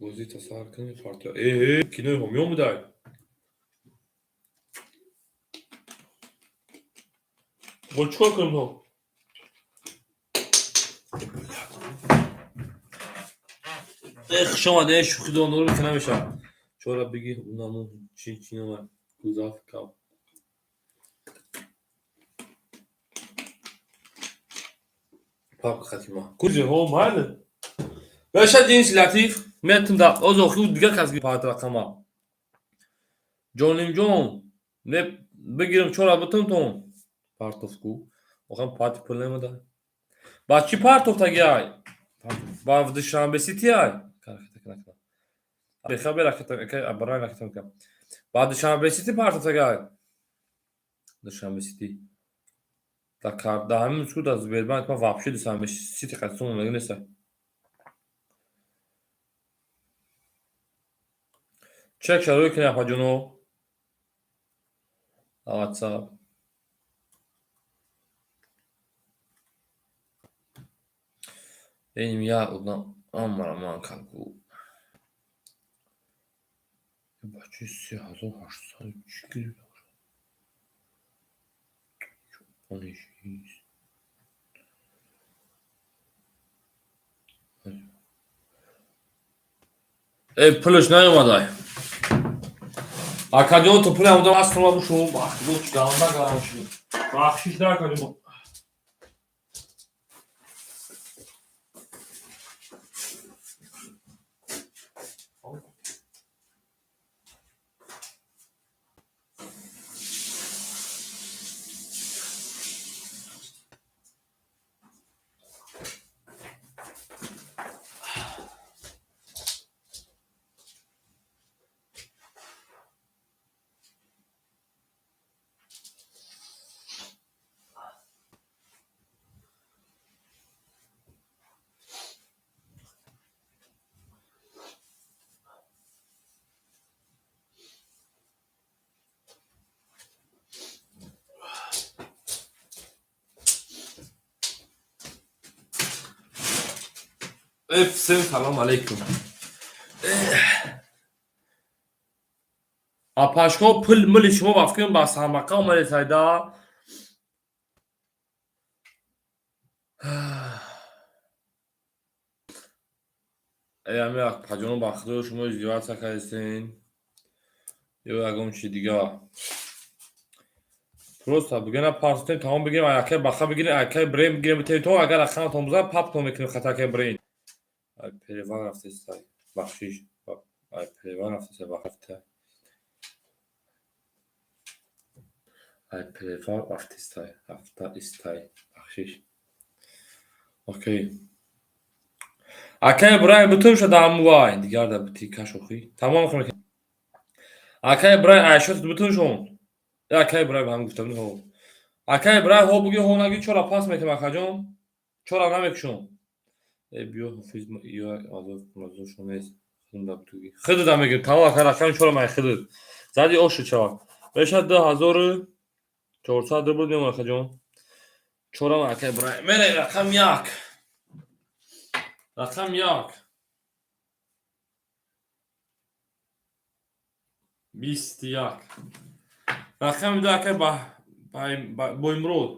Бозӣ тасаввур кунед парто. Э, кинои ҳомиён будай. Бо чикор кунем то? Э, хуш омадед, э, шӯхӣ дорум ки намешавад. Чора биги унаму чи чи нома гузаф кав. Папка хатима. Куҷо ҳо майли? Беша ҷинси латиф. Метум да оз охи дигар кас парт рақама. Ҷонимҷон, не бигирам чора бутум тон. Партовку. Охам парти пул намеда. Ба чӣ партовтагиай? Ба Душанбе Сити ай? Ба Душанбе Сити партовтагиай? Душанбе Сити. Да ҳамин суд аз Сбербанк ман вообще Душанбе Сити қатъ меги неста. Чек шарои кунед, апаҷоно. WhatsApp. Иним як одам амара ман кард. Бачи 3800 чӣ гирифт? Э, пулаш наёмадай. Акаҷон, то пули ҳамудам аз сума бушу, бахшиш ганда гарам шуд. Бахшиш да, акаҷон. Всем салом алейкум. Апашко, пул мили шумо ба фикрам ба самақа омадед сайда. Э, ами апаҷоно, ба худо, шумо издеваться кардистен ё ягон чи дига? Просто бигена партотем, тамом, бигирем, акай баха бигирем, акай брен бигирем, битем то агар рақаматон бизан, паптон мекунем хата акай брен. Ай переван рафтестай. Бахшиш. Ай переван рафтестай, бахшиш. Ай переван рафтестай. Рафта истай. Бахшиш. Окей. Акай Ибраҳим бутум шуда амвай. Дигар да бути кашохи. Тамом хӯрем. Акай Ибраҳим айшот бутум шон. Акай Ибраҳим ҳам гуфтам ҳо. Акай Ибраҳим, ҳо буги, ҳо наги, чора пас метем, акаҷон. Чора намекушон. Э, биё ҳофиз ё мазошон нест. Худам бутуги. Худда мегирем. Тамом, ака, рақами чора май худд. Зади ошу чава. Мешад 2400 рубл мемонад, акаҷон. Чора ака Ибраҳим. Мере рақам як. Рақам як. 21. Рақами ду, ака Боимрод.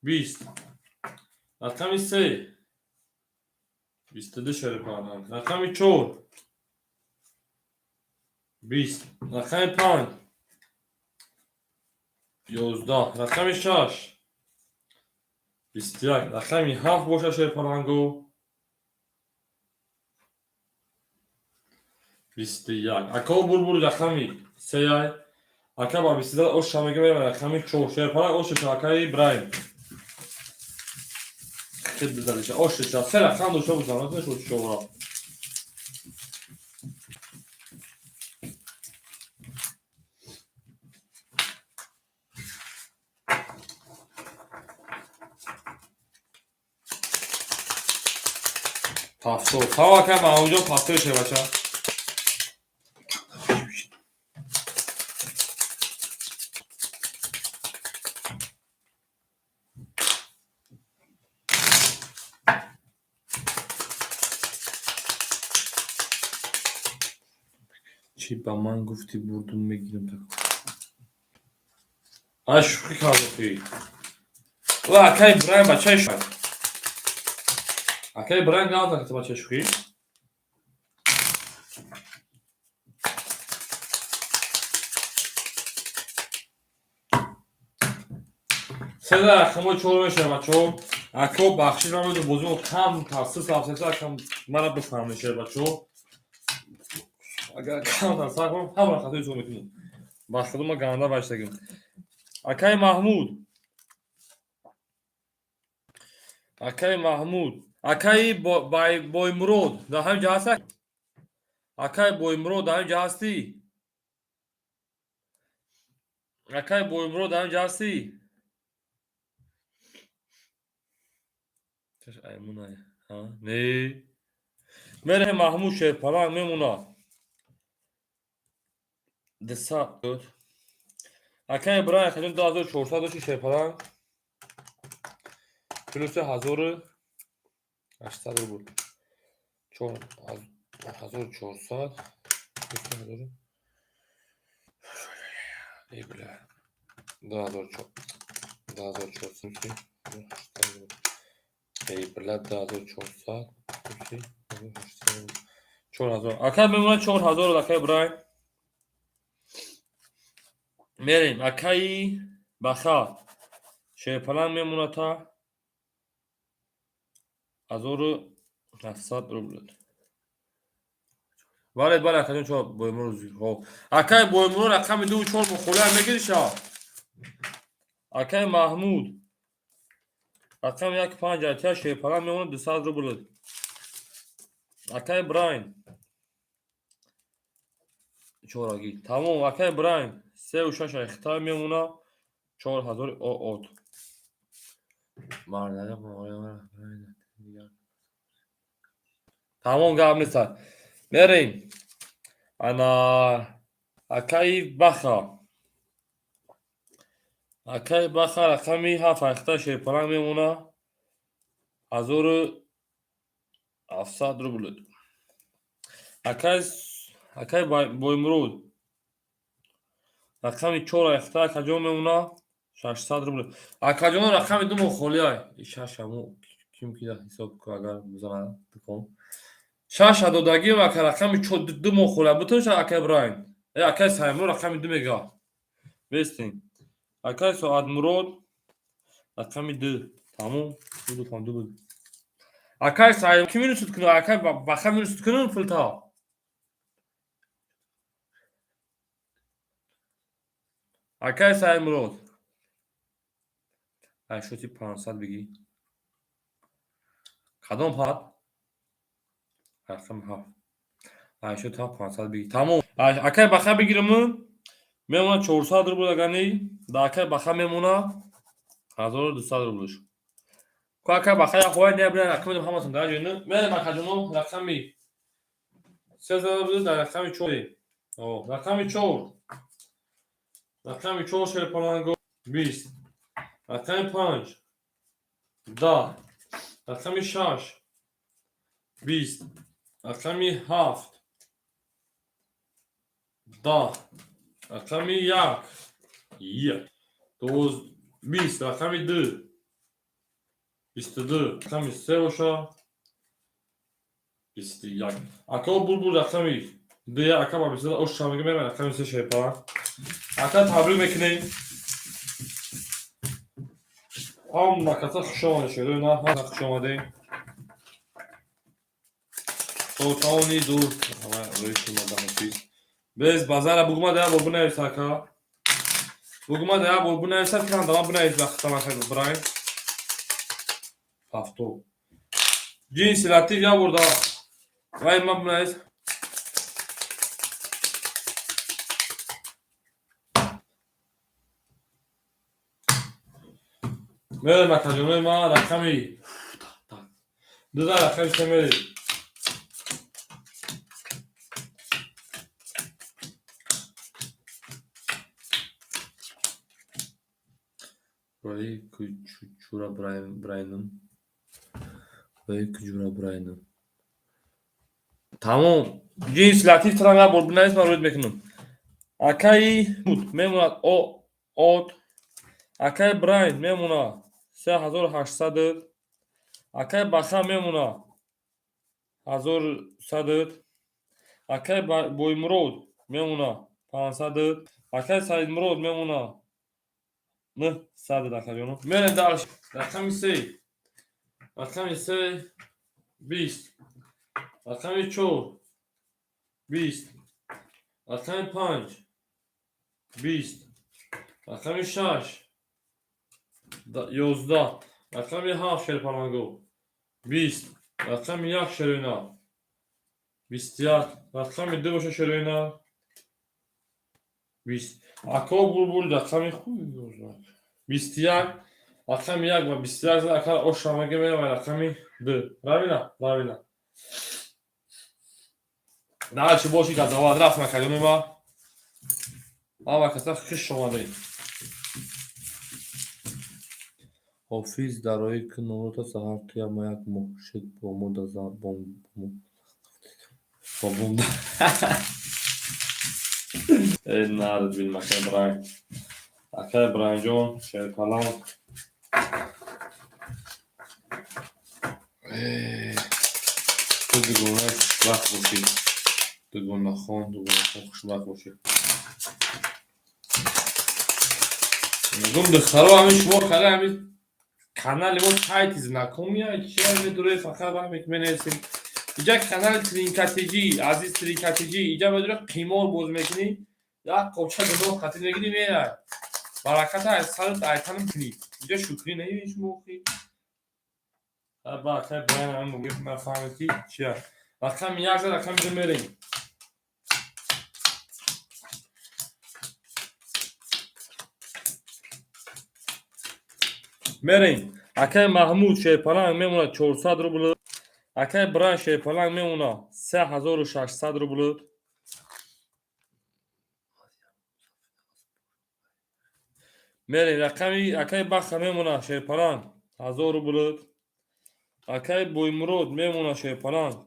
20. Рақами се. 22 шерипардан. Рақами чор. 20. Рақами панҷ. 11. Рақами шаш. 21. Рақами ҳафт бошад, шерипарланго. 21. Ако бурбур рақами сеяй. Ака ба 22 оша мега мерам рақами чор. Шерипарланг оша акаи Ибраҳим. Хел бизаниша. Оша се рақам дошта бузан. Нашуд чора. 70. Салом, ака Маҳмудҷон, 70 шебача. Чӣ ба ман гуфтӣ, бурдум, мегирам так. Ай, шӯхӣ кардохӣ. Ла, акай Ибраҳим, бачаи шӯхӣ. Акай Ибраҳим гап накард, бачаи шӯхӣ. Седа рақамҳои чор мешавад, бачаҳо. Ако, бахшиш, ман медонам, бозимо кам тасис рафтеса, кам Мара бифаҳмед, шербачаҳо. Агар камтар сар кунам, ҳама хато ҳисоб мекунам. Ба худо, ма ганда баштагим. Акаи Маҳмуд, акаи Маҳмуд, акаи Боймурод дар ҳамин ҷо ҳаста? Акаи Боймурод, дар ҳамин ҷо ҳастӣ? Акаи Боймурод, дар ҳамин ҷо ҳастӣ? Не, мерем. Маҳмуд Шерпаланг мемонад 200. Акаи Ибраҳим, акаҷон, 2400 дошти, Шерпаланг, плюси 1800 рубл. 1400 плюси ҳазору, эй бля, 2400, эй бля, 2400 плюси 4000. Акай мемонад 4000. Акаи Ибраҳим, мерем. Акаи Баха Шерпаланг мемонад та 1700 рубл. Бале, бале, акаҷон, чо Боймуро. Акаи Боймуро, рақами дуву чор мухолиа мегириша. Акаи Маҳмуд, рақами як панҷ атия, Шерпаланг мемонад 200 рубл. Акаи Брайн, чорагӣ тамом. Акаи Брайн, сеу шаш айхта мемона 4000 оот. Мардага тамом, гап неста. Мерем. Ана акаи Баха, акаи Баха, рақами ҳафт айхта, Шерпаланг мемона 1700 рубл. Акаи Боймуруд, рақами чор айхта, акаҷон, мемона 600 рубл. Акаҷон, рақами ду мухолиай, шашаму ким ки ҳисоб, агар бизанад дукон, шаша додагим. Ака, рақами ду мухолиа бутунша. Ака Ибраҳим, э, акаи Саймур, рақами ду мега бестем. Акаи Соатмурод, рақами ду, тамом, ду буд. Акаи Саим, ки минусуд кунад? Акаи Баха минусуд кунад пулта. Акаи Саимурод, ҳаштоти 500 бигӣ. Кадом пад? Рақами ҳафт, 87, 500 бигӣ, тамом. Акаи Баха бигирам, мемонад 400 рубл. Агани да акаи Баха мемона 1200 рублш ку. Акаи Баха яхоя не бина, рақами ҳаматон дар ҷойна. Мерем, акаҷоно, рақами се зада буд, дар рақами чор, рақами чор, рақами чор, Шерпаланго, 20, рақами панҷ 10, рақами шаш 20, рақами ҳафт 10, рақами як як 20, рақами ду 22, рақами се боша 21. Ака Булбул, рақами ду, ака ба 22 ош мега. Мерам, рақами се, Шерпаланг. Ака, табрик мекунем. Ҳама каса хуш омадед, шерои на, ҳама хуш омадем. То тавони ду без базара бугума да бор бинавис. Ака, бугума да бор бинависа, кан дама бинавис. Вақта мака брайн ҳафто ҷинси латиф я бурда вай ма бинавис. Мерем, акаҷонои ман, рақами дуда, рақами се мерем. Рои кучура брайнам, рои куҷура брайнам. Тамом, ҷинси латиф трам як бор бинавис, ман рӯид мекунам. Акаи мемонад о от. Акаи Брайн мемонад 3800. Акаи Баха мемонад 1100. Акаи Боймурод мемонад 500. Акаи Саидмурод мемонад 900. Акаҷоно, мерем дальше. Рақами се, рақами се, 20. Рақами чор, 20. Рақами панҷ, 20. Рақами шаш, 11. Рақами ҳафт, шерпаланго, 20. Рақами як, шероина, 21. Рақами ду боша, шероина, 20. Ако булбул, рақами хуй, 21. Рақами як ва 21 ака ошамаге мерава. Рақами ду, правильно, правильно. Дальше боши, газоват рафт макадонима. Ҳама каса хуш омадед. Ҳофиз дарои ки номрота саҳар туяма як моҳшик бо мо бо бумда. Э, нард бин, акай Брайн, акай Брайнҷон, шерпаланг. Ту дугонаи хушбахт бошӣ, дугонахон, дугонахон, хушбахт бошӣ. Мегум, духтаро, ҳамин шумо када ҳамин канали мо сайти знакомия чия медуре, фақат вақте ки менависем иҷа канали тринкатиҷӣ, азиз тринкатиҷӣ, иҷа медуре, қимор боз мекунӣ, як қопча гуноҳ қатӣ мегирӣ, мерай, бараката аз сарат айтанам кунӣ. Иҷа шукрӣ наи шумо охи. Ба акай Брайан ҳамин мугӯ, нафаҳмед ки чия. Рақами як зад, рақами ду мерем. Мерем. Акай Маҳмуд шерпаланг мемонад 400 рубл. Акай Брайан шерпаланг мемонад 3600 рубл. Мерем. Рақами акай Баха мемонад, шерпаланг, 1000 рубл. Акай Боймурод мемонад, шерпаланг,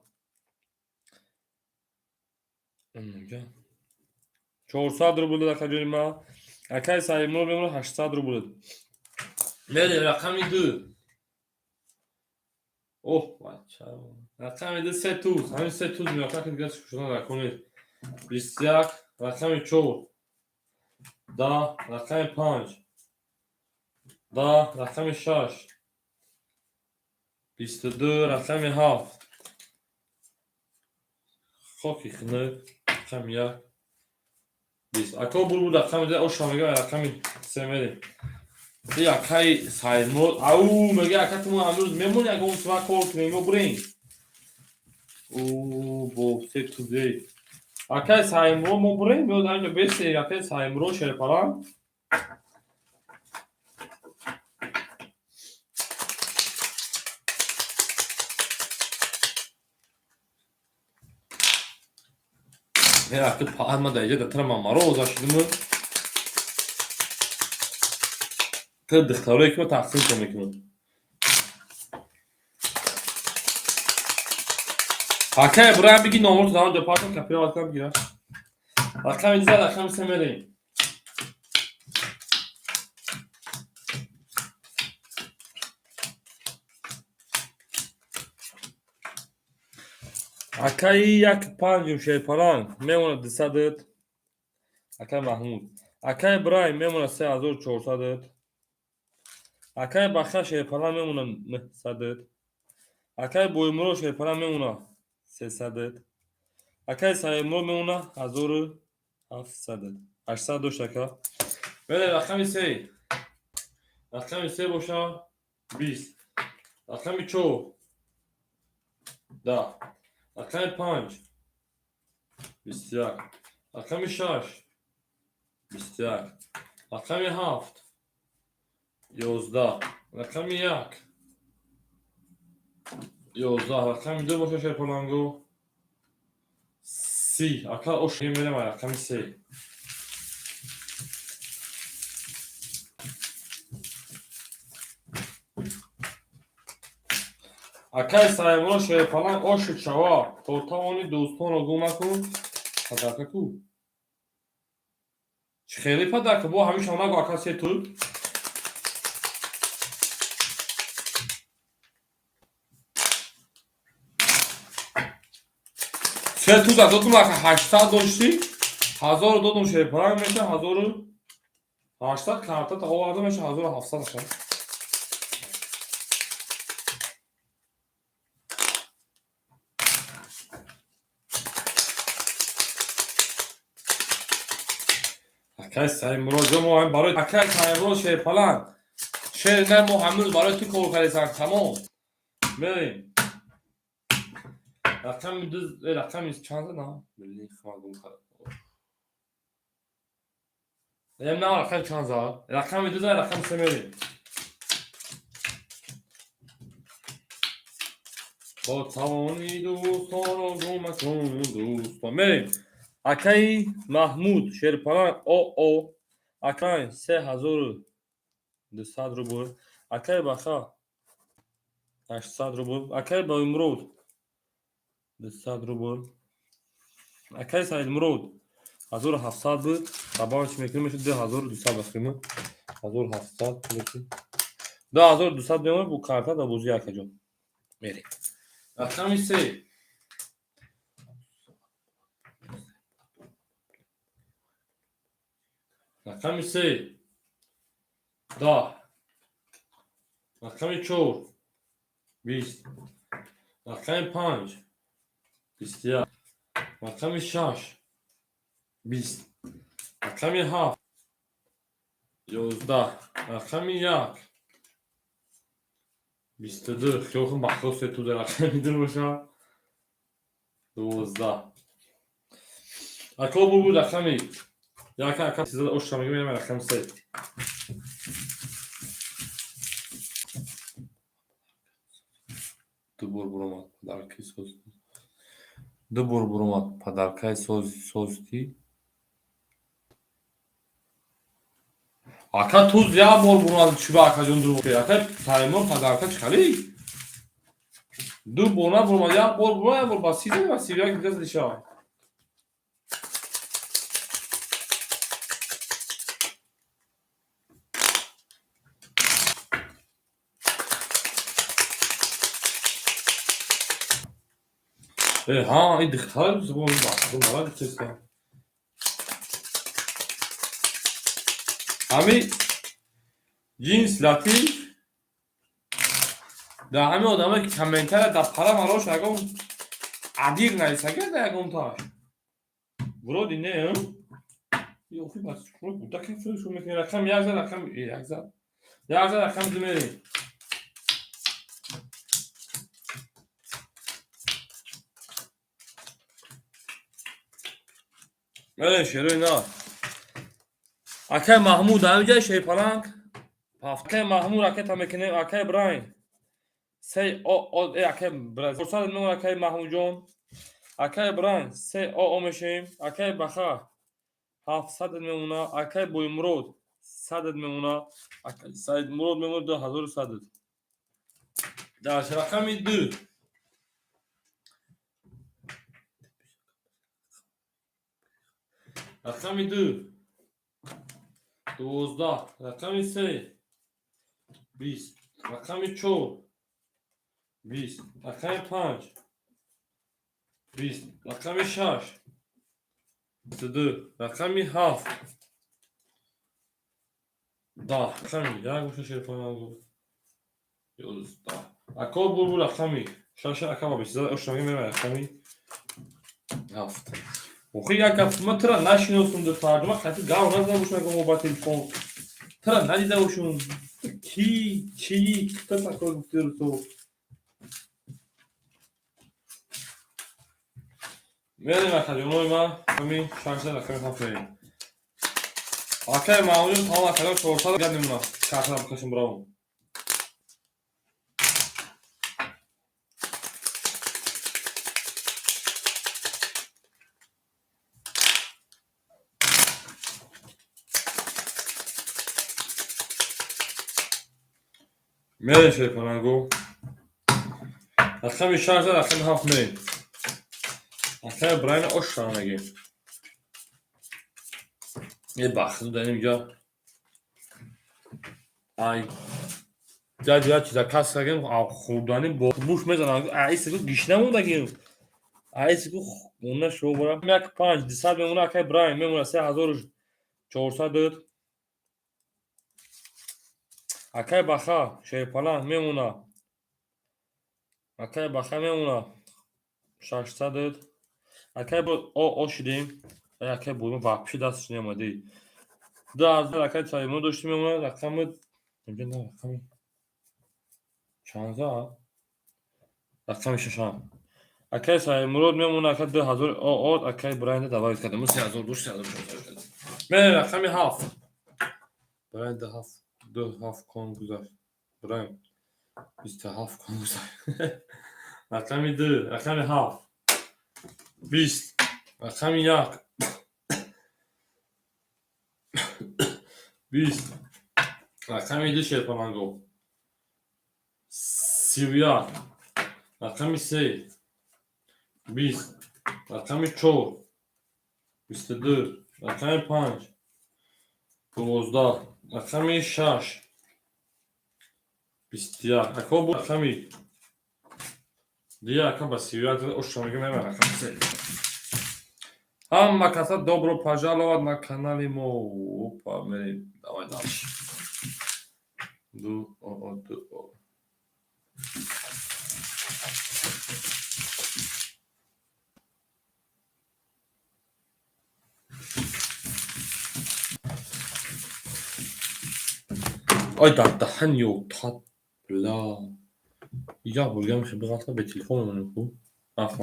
400 рубл. Акаҷони ма, акай Саидмурод мемонад 800 рубл. Мерем. Рақами ду. Оҳ, бача, рақами ду, се туз, ҳамин се туз меока, ки дигар шуда накунед. 21. Рақами чор, 10. Рақами панҷ, 10. Рақами шаш, 22. Рақами ҳафт, хоки хунук. Рақами як, 20. Ако булбул, рақами ду оша мега. Рақами се мерем. И акаи Саидмурод ау мега: «Ака, ту амрӯз мемонӣ, ягон сва кор кунем, мо бурем». О, бо се тузе, акаи Саидмурод, мо бурем, меод анҷо бесе. Акаи Саидмурод шерпаланг. Аки паҳма даиҷа датара мамароза шудиму ту духтарое ки ма тақсим кун мекунам. Акай Ибраҳим, биги номрото дар онҷо партон, капира кам бигира. Рақами диза, рақами се мерем. Акаи як панҷум шерпаланг мемонад 200. Акай Маҳмуд, акай Ибраҳим мемонад 3400. Акай Баха шерпаланг мемонад 900. Акай Боймурод шерпаланг мемонад 300. Акай Саидмурод мемонад 1700. 800 дошт, ака. Беле, рақами се. Рақами се боша, 20. Рақами чор, 10. Рақами панҷ, 21. Рақами шаш, 21. Рақами ҳафт, 11. Рақами як, 11. Рақами ду боша, шерпаланго, 30. Ака ош мерем. Рақами се. Акай Саимурод шерпаланг, ошу чава то тавони дӯстонро гум накун. Падарка ку? Чӣ хеле падарка бо ҳамиша нагу, ака, се ту. Се туза додум, ака, 800 доштӣ, 1000 додум, шерпаланг меша 1800, картата оварда, меша 1700, ака. Акай Саидмурод ҷо, мо барои акай Саидмурод шерпаланг шер не, мо ҳамрӯз барои ту кор кардесам. Тамом, мерем. Рақами ду, рақами чанд зад? Блин, гум кард. На, рақами чанд зад? Рақами ду зад, рақами се мерем. Бо тавони дӯстонро гум макун, дӯстон. Мерем. Акаи Маҳмуд шерпаланг оо, акай, 3200 рубл. Акаи Баха, 800 рубл. Акаи Боимурод, 200 рубл. Акаи Саидмурод 1700 буд, добавить мекунем, мешуд 2200. Бахима 1700, 2200 мемонад бо карта дар бозӣ. Акаҷон, мерем. Рақами се. Рақами се, 10. Рақами чор, 20. Рақами панҷ, 21. Рақами шаш, 20. Рақами ҳафт, 11. Рақами як, 22. Хиёл кун, бахтосе ту дар рақами ду бошад. 12. Ако бубу, рақами як, ака сизад оша мегӯям. Рақами се. Ду бор буромад подарки соз, ду бор буромад подаркаи созти. Ака, туз як бор буромад. Чӣ ба, акаҷон, ду? Ака Таймур, подарка чӣ хали ду бор набуромад? Як бор буромад, як бор ба 30, ба 31 дига зиша. Ҳа, ин духтара забон балад. Ҳами ҷинс латиф дар ҳамин одамое ки комментария дар пара марош ягон адир нависагар да ягонтааш вроде не. Охи, мекунӣ? Рақами як зад, рақами як зад, як зад, рақами ду мерем. Мерем, шерои на. Акай Маҳмуд, ҳамиҷа шерпаланг. Акай Маҳмуд, ракета мекунем. Акай Брайн, се о о. Акай 400 мемон. Акай Маҳмудҷон, акай Брайн, се о о мешавем. Акай Баха, 700 мемона. Акай Боимурод, 100 мемона. Акай Саидмурод мемона 2100. Дар рақами ду. Рақами ду, 12. Рақами се, 20. Рақами чор, 20. Рақами панҷ, 20. Рақами шаш, 22. Рақами ҳафт, 10. Рақами як боша, шерпанагу, 11. Ако бурбу, рақами шаша, ака ба 22 ошнаги мерава. Рақами ҳафт. Охи, як гап, ман тура нашиносум, ду тарҷума қати гав назада бошам, ягон ба телефон тура надида бошум. Ки, чӣ, кто такой гуфти ту? Мерем, акаҷонои ман, ҳамин шашта, рақами ҳафт мерем. Акаи Маҳмудҷон, тамом, акаҷон, 400 гап мемонад. Картара бикашем, биравом. Мерем, шерпанагу. Рақами шаш, рақами ҳафт мерем. Акаи Брайна ошшана мегем. Е, бахту дар инҷа ай ҷа чиза кас кардем, хӯрдани бо буш мезанам. Айсику гишна мондагим, айсику хона шобара. Як, панҷ, 200 мемона. Акаи Брайн мемона 3400. Акаи Баха шерпаланг мемона. Акаи Баха мемона 600. Акаи о о шидем. Акаи Буйма вообще дасташ неомадӣ. 2000 акай Саймон дошти мемонад рақами рақами чанд рақами шашам. Акай Саймурод мемонад ака 2000 ОО акай Брайнда добавить кардем. 3000 дошт, 3000 мерем рақами ҳафт. Брайнда ҳафт ду ҳафт кон гузашт. Брайн 27 кон гузашт. Рақами ду, рақами ҳафт 20, рақами як 20, рақами ду шерпаланго 31, рақами се 20, рақами чор 22, рақами панҷ 12, рақами шаш 21. Ако бу рақами дия ака ба 31 ошо мегӯям, рақами се. Ҳама каса добро пожаловать на канали мо. Опа, мерем, давай дальше. Ду о ду о. Ой, дар даҳан ётад, бля. Як бургам мехе биғалта бе телефон мемонем ку. Аф,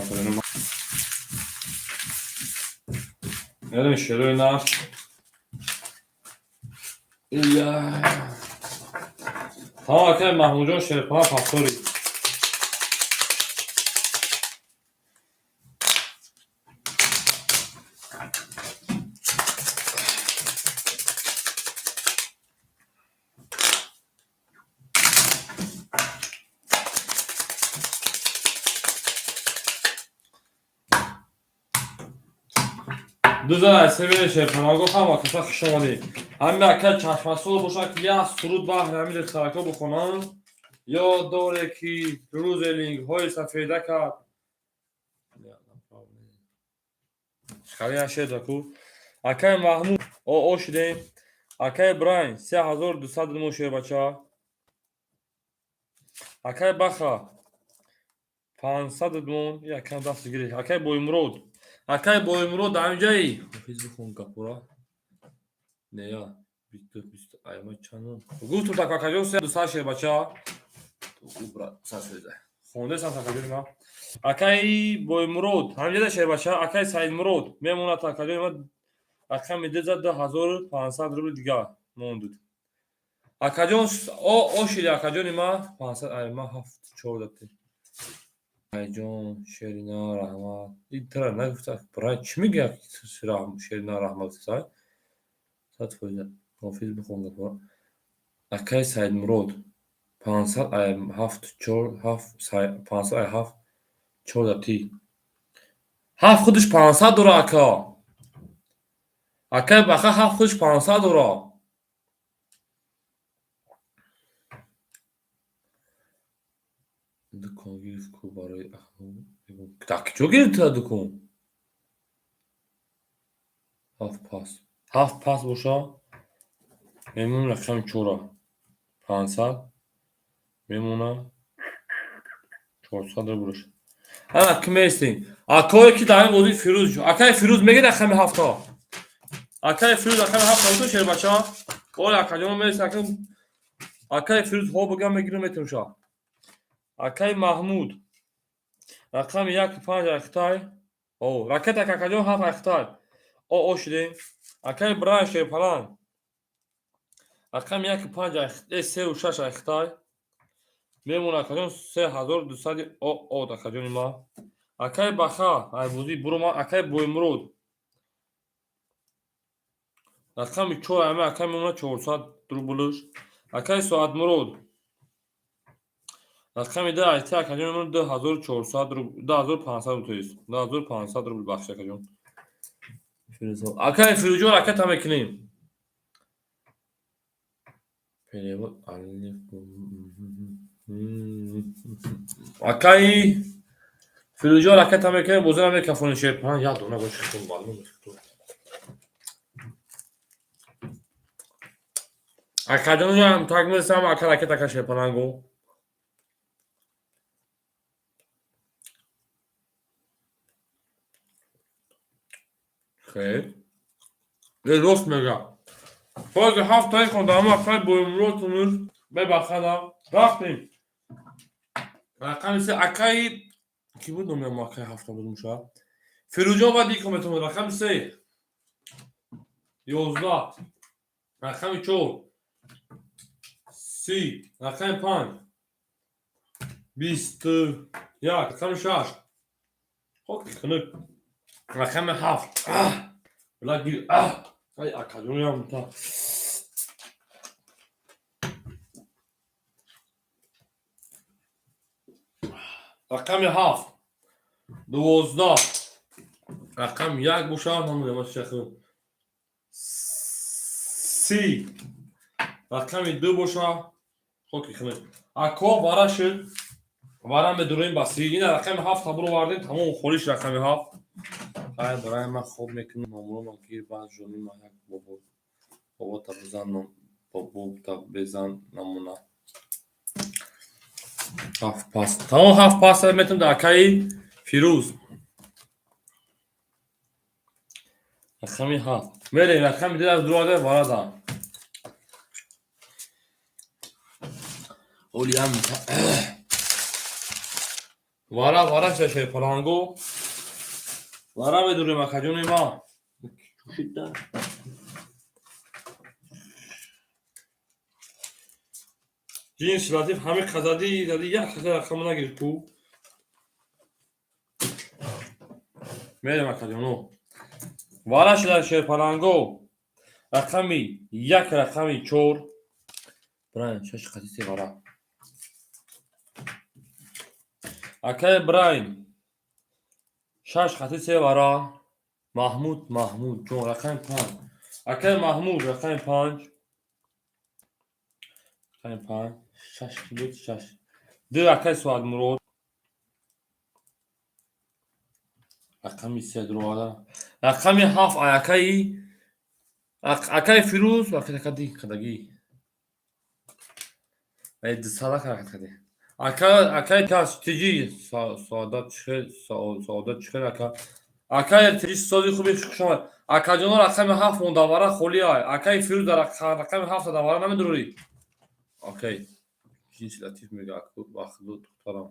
мерем шерои наш. Ия. Тамом, акай Маҳмудҷон Шерпала повтори. Дуза себере Шерпалаго, ҳама каса хуш омадед. Ҳамин ака чашмасол бошад, ки як суруд баҳри ҳамин духтарако бихонанд. Ёд доре, ки рӯзе лингҳои сафеда кард. Хали як шер даку. Акай Маҳмуд о шудем. Акай Брайн 3200 мо шербача. Акай Баха 500 мон якам даст гирифт. Акай Боимурод. Акай Боимурод дар ҳаминҷаи? Ҳофиз, бихон гапура. Нея, бисту бисту айма чанд гуфтум так, акаҷон, 3200 шербача. Брат, сад. Хондесам, акаҷони ман. Акай Боимурод ҳаминҷада шербача. Акай Саидмурод мемонад, акаҷони ман, рақами диза 2500 рубли дигар мондуд. Акаҷон о ошиди, акаҷони ман, 500 айма ҳафт чордати. Айҷон Шерина раҳмат. И тра нагуфта, брат, чӣ мегӯяд Шерина раҳмат сай? 100%. Ҳофиз, бихон гапура. Акай Саидмурод 500 ай ҳафт чор ҳафт 500 ай ҳафт чорда ти. Ҳафт худаш 500 дора, ака. Акай Баха ҳафт худаш 500 дора. Дукон гирифт ку барои дар куҷо гирифта дукон? Ҳафт пас. Ҳафт пас боша мемонем рақами чора. 500 мемона 400 рублш. Ана ки меистем. Акое ки дар ин бозӣ Фирӯз. Акай Фирӯз мегӯяд рақами ҳафта. Акай Фирӯз рақами ҳафта бутун шербача. Оля, акаҷон, меист акай Фирӯз ҳо бигам мегирам метумша. Акай Маҳмуд рақами як панҷ айхтай. О, ракета, акаҷон, ҳафт айхтай. О о шудем. Акай Брайан Шерпалан рақами як панҷ сеу шаш айхтай мемона, акаҷон, 3200 о о, акаҷони ман. Акай Баха айбозӣ бурома. Акай Боимурод рақами чор ами акай мемона 400 рублш. Акай Соатмурод рақами ду айти, акаҷон, мемона 2400 рубл, 2500 рубл, то есть 2500 рубл. Бахш, акаҷон. Акай Фирӯзҷон, ракета мекунем. Перевод алиф. Акай Фирӯзҷон, ракета мекунем, бозира мекафонем шерпан як дона боши маълум. Акаҷонам так мирсам, ака ракета ка шерпананго. Хел. Рост мега. Бози ҳафт таи хондама акай боимрод тунур бебахадам. Рафтем. Рақами се акаи ки буд номиам акаи ҳафта буд муша. Фирӯзҷон баъд икон метавонад. Рақами се. 11. Рақами 4. 30. Рақами 5. 21. Рақами 6. Хок хунук. Рақами 7. Била гир. Ай акаҷонам та. Рақами 7. 12. Рақами 1 бошад, намедонам чӣ хел. 30. Рақами 2 бошад. Хоки хунук. Ако вара шуд. Вара медурем ба 30. Ина рақами 7 та бировардем, тамом холиш рақами 7. Хай барои ман хоб мекунам, мамурам ки баъд ҷони ман як бобо бобота бизан, бобота безан намуна. Ҳафт пас. Тамом ҳафт пас метам дар акаи Фирӯз. Рақами 7. Мерем рақами 2 аз дурода варада. Олиям вара вара шаше паланго. Вара медурем акаҷони ма. Чушида. Ҷинси латиф ҳами қазади зади як хаса рақам нагирифт ку. Мерем акаҷоно. Вара шуда шерпаланго. Рақами 1 рақами 4. Брайан шаш қати се вара. Акай Брайан шаш қати се вара. Маҳмуд Маҳмуд ҷон рақами 5. Акай Маҳмуд рақами 5. Рақами 5. Шаш ки буд шаш. 2 акай Суадмурод. Рақами 3 дуроварда. Рақами 7 акаи Фирӯз рақами кадагӣ. Ай дусала ҳаракат кардӣ. Акаи кас тиҷи саодат чихел саодат чихел ака. Акаи тиҷи сози хуби хуш омад. Акаҷоно рақами 7 монда вара холӣ ай. Акаи Фирӯз дар рақами 7 да вара намедурӣ. Окей. Ҷинси латиф мега ба худо духтарам.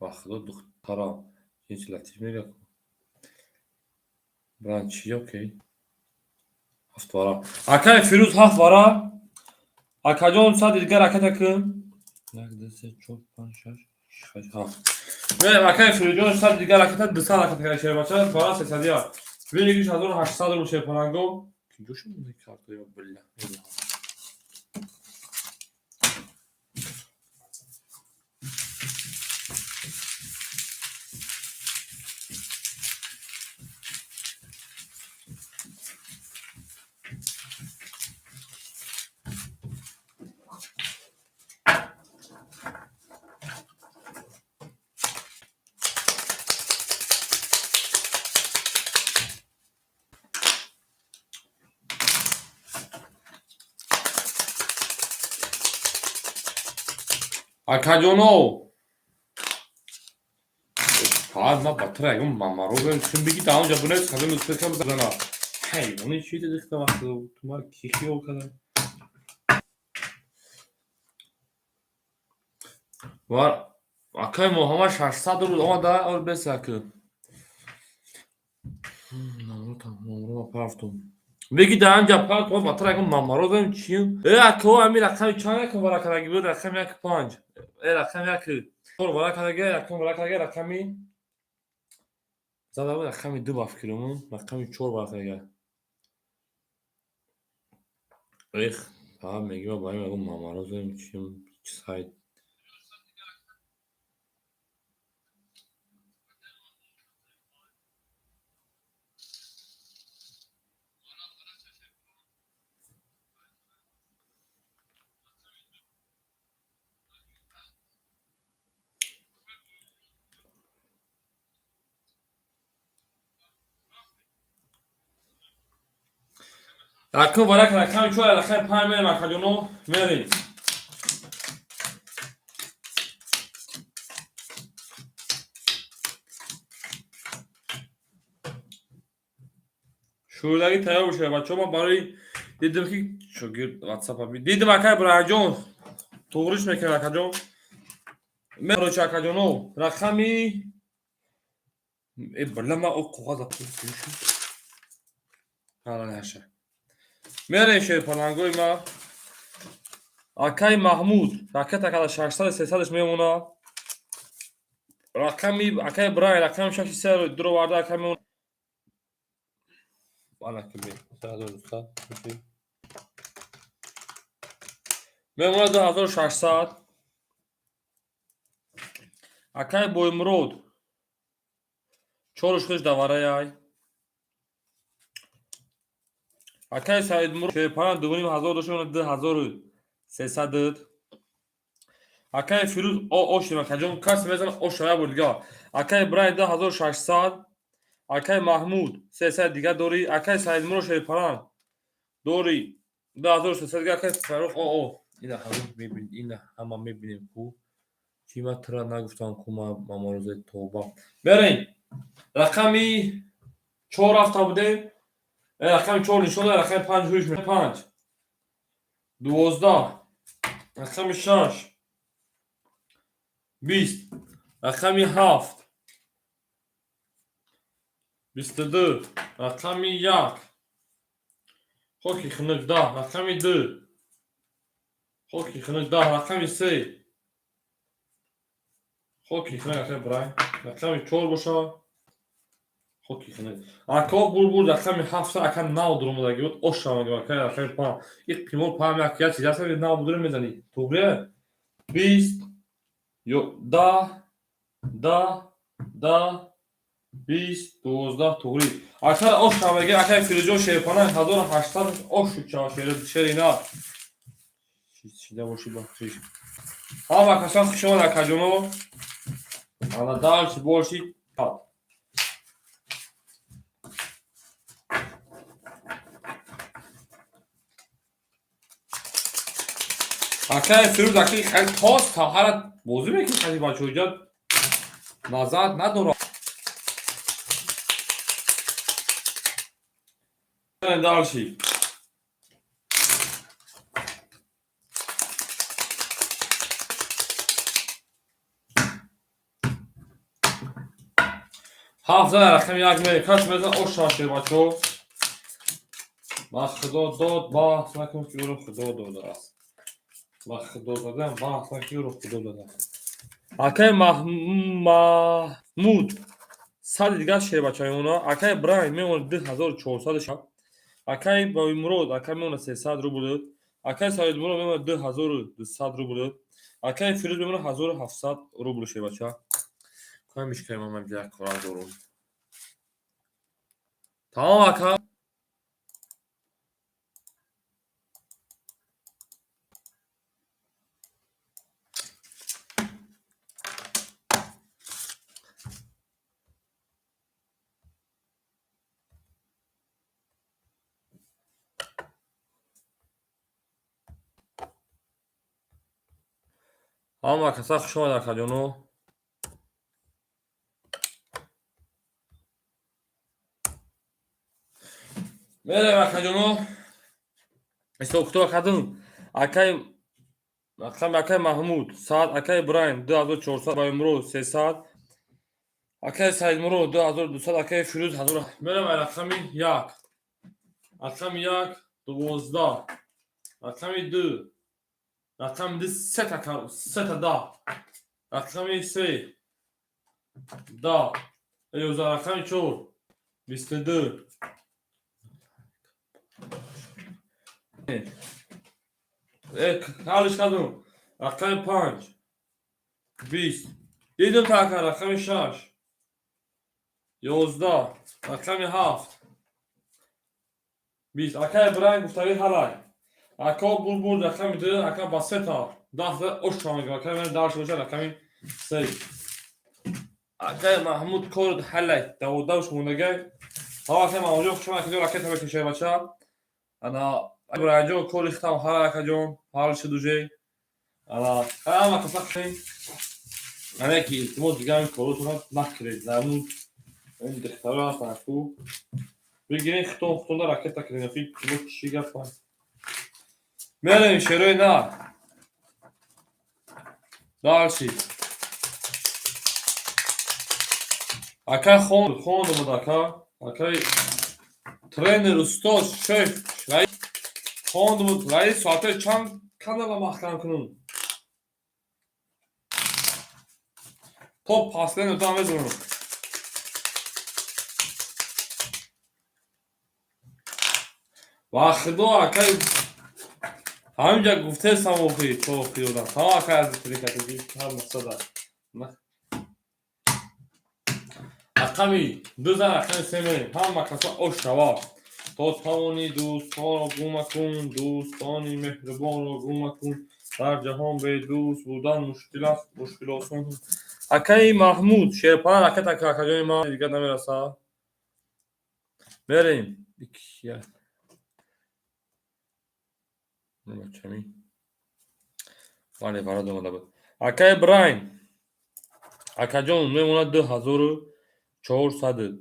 Ба худо духтарам. Ҷинси латиф мега. Бран чи окей. 7 вара. Акаи Фирӯз 7 вара. Акаҷон сад дигар раката кун. 1 2 3 4 5 6 8 7. Мерем акаи Фирӯзҷон сад дигар раката 200 раката кара шербача вара 300 я. Бинигиш 1800 рубл шерпаланго. Куҷо шуд ин картоя билла. Акаҷоно ма ба тра ягон мамарозем чун биги дар онҷа бунес хазем успехам зана. Ҳайвони чи дидихта вақт тумар ки хиёл када. Вар акай Муҳаммад 600 рубл омада ол бесак. Номро партум. Беги дар анҷа парт ба тра ягон мамарозем чи? Э ако ами рақами чанд якум вара кардаги буд? Рақами 1 5. Э рақами 1 4 вара кардаги, якум вара кардаги рақами зада буд рақами 2 ба фикрам, рақами 4 вара кардаги. Эх, та меги ба ягон мамарозем чи сайт. Рақам варак рақами 4 рақами 5 мерем акаҷоно мерем. Шӯрдагӣ тайёр бошед, бачаҳо. Ман барои дидим, ки шогирд ватсапа дидим. Акай Иброҳимҷон, туғриш мекунем, акаҷон. Короче, акаҷоно, рақами э била, ма о коғаза наша мерем. Шерпалангои ма, акаи Маҳмуд, ракета када 600 300-ш мемона. Рақами акаи Брай, рақами шаши се дуроварда, ака мемона. 1200 мемона, 2600. Акаи Боймурод, чоруш худш давараяй. Акаи Саидмурод, шерпалан 2500 дошт, 2300. Акаи Фирӯз, ошем, акаҷон, касе мезана, оша як бор дига. Акаи Брай, 2600. Акаи Маҳмуд, 300 дига дорӣ. Акаи Саидмурод, шерпалан дорӣ, 2300 дига. Акаи Фаррух, о ина ина ҳама мебинем ку чӣ. Ма тира нагуфтам ку, ма маморӯзаи тоба. Берем, рақами чор рафта будем. Рақами чор нишон, рақами панҷ ҳуш, панҷ, 12, рақами шаш, 20, рақами ҳафт, 22, рақами як, хоки хунук, 10, рақами ду, хоки хунук, 10, рақами се, хоки хунук, акаи Брай, рақами чор бошад, хоки хунук. Ако булбул, рақами ҳафта, ака, нав дуромадаги буд, ошамаги. Ака, рақами панҷ, и қимор паҳам, як як чиз аст, нав будуре мезанӣ, туғрия. 20 ё 10, 10, 10, 20, 12, туғри. Ака, ошамаги. Акаи Фирӯзҷон, шерпана, 1800 ош шуд, шерина шида боши, бахшиш. Ҳама касан хуш омад, акаҷоно. Ана дальше больше. Акаи Фирӯз, аки хеле тоз таҳара бозӣ мекунӣ, хази бачаҳо иҷа назар надорад. Дальше. Ҳафта, рақами як ме кас мезан, ош шашед, бачаҳо. Ба худо дод, баҳс накун, ки ӯро худо додааст. Ба худо додам, баҳс накун, ки ӯро худо додааст. Акаи Маҳмуд, 100-и дигар шербача мемона. Акаи Брай мемонад 2400. Акаи Боймурод, ака, мемонад 300 рубл. Акаи Саидмурод мемонад 2200 рубл. Акаи Фирӯз мемонад 1700 рубл, шербача. Кай мишкаи ман як кора дорум. Тамом, ака. Ҳама каса хуш омад, акаҷоно. Мерем, акаҷоно. Ҳисобкитоб кардем. Акаи рақами акаи Маҳмуд 100, акаи Ибраҳим 2400, Баимурод 300, акаи Саидмурод 2200, акаи Фирӯз ҳазор. Мерем рақами як. Рақами як, 12, рақами ду, рақами ду, сета, сета, 10, рақами се, 10, 11, рақами чор, 22. Ҳалиш кардум. Рақами панҷ, 20. Дидум така, рақами шаш, 11, рақами ҳафт, 20. Акаи Ибраҳим гуфтаги ҳалай. Ако булбул, рақами ду, ака, ба сета 10 ош мегӯям. Акаи ман дарш боша, рақами се. Акаи Маҳмуд, кор ҳалай, даводавш мондагай. Ҳава, акаи Маҳмудҷон, хуш омад, ракета мекашай, бача. Ана Ибраҳимҷон, кори хитам ҳалай, акаҷон, ҳал шуд уже. Ана ҳама каса хушем. Ана ки илтимос, дига ин коротона накунед. Замун ин духтаро ҳастанд ку. Бигирин хитон хитонда ракета кунем. Фи чӣ гапа? Мерем шерои нар. Дальше. Ака хонд буд ака. Акай тренер, устод, шеф, раис хонд буд. Раис соатаи чанд канала маҳкам кунун? То паслен там мезанам. Ва худо акай ҳаминҷа гуфтесам охи то охиёдам. Тамом акай аз трикатиги ҳар мақсада. Рақами ду зан рақами се мерем. Ҳама каса ош шава. То тавони дӯстонро гум макун, дӯстони меҳрубонро гум макун. Дар ҷаҳон бедӯст будан мушкил аст, мушкил осон. Акаи Маҳмуд, шерпана ракета акаҷони ман дигар намерасад. Мерем. Як. Бачами. Бале, барад омада буд. Акаи Брайн. Акаҷон мемонад 2400.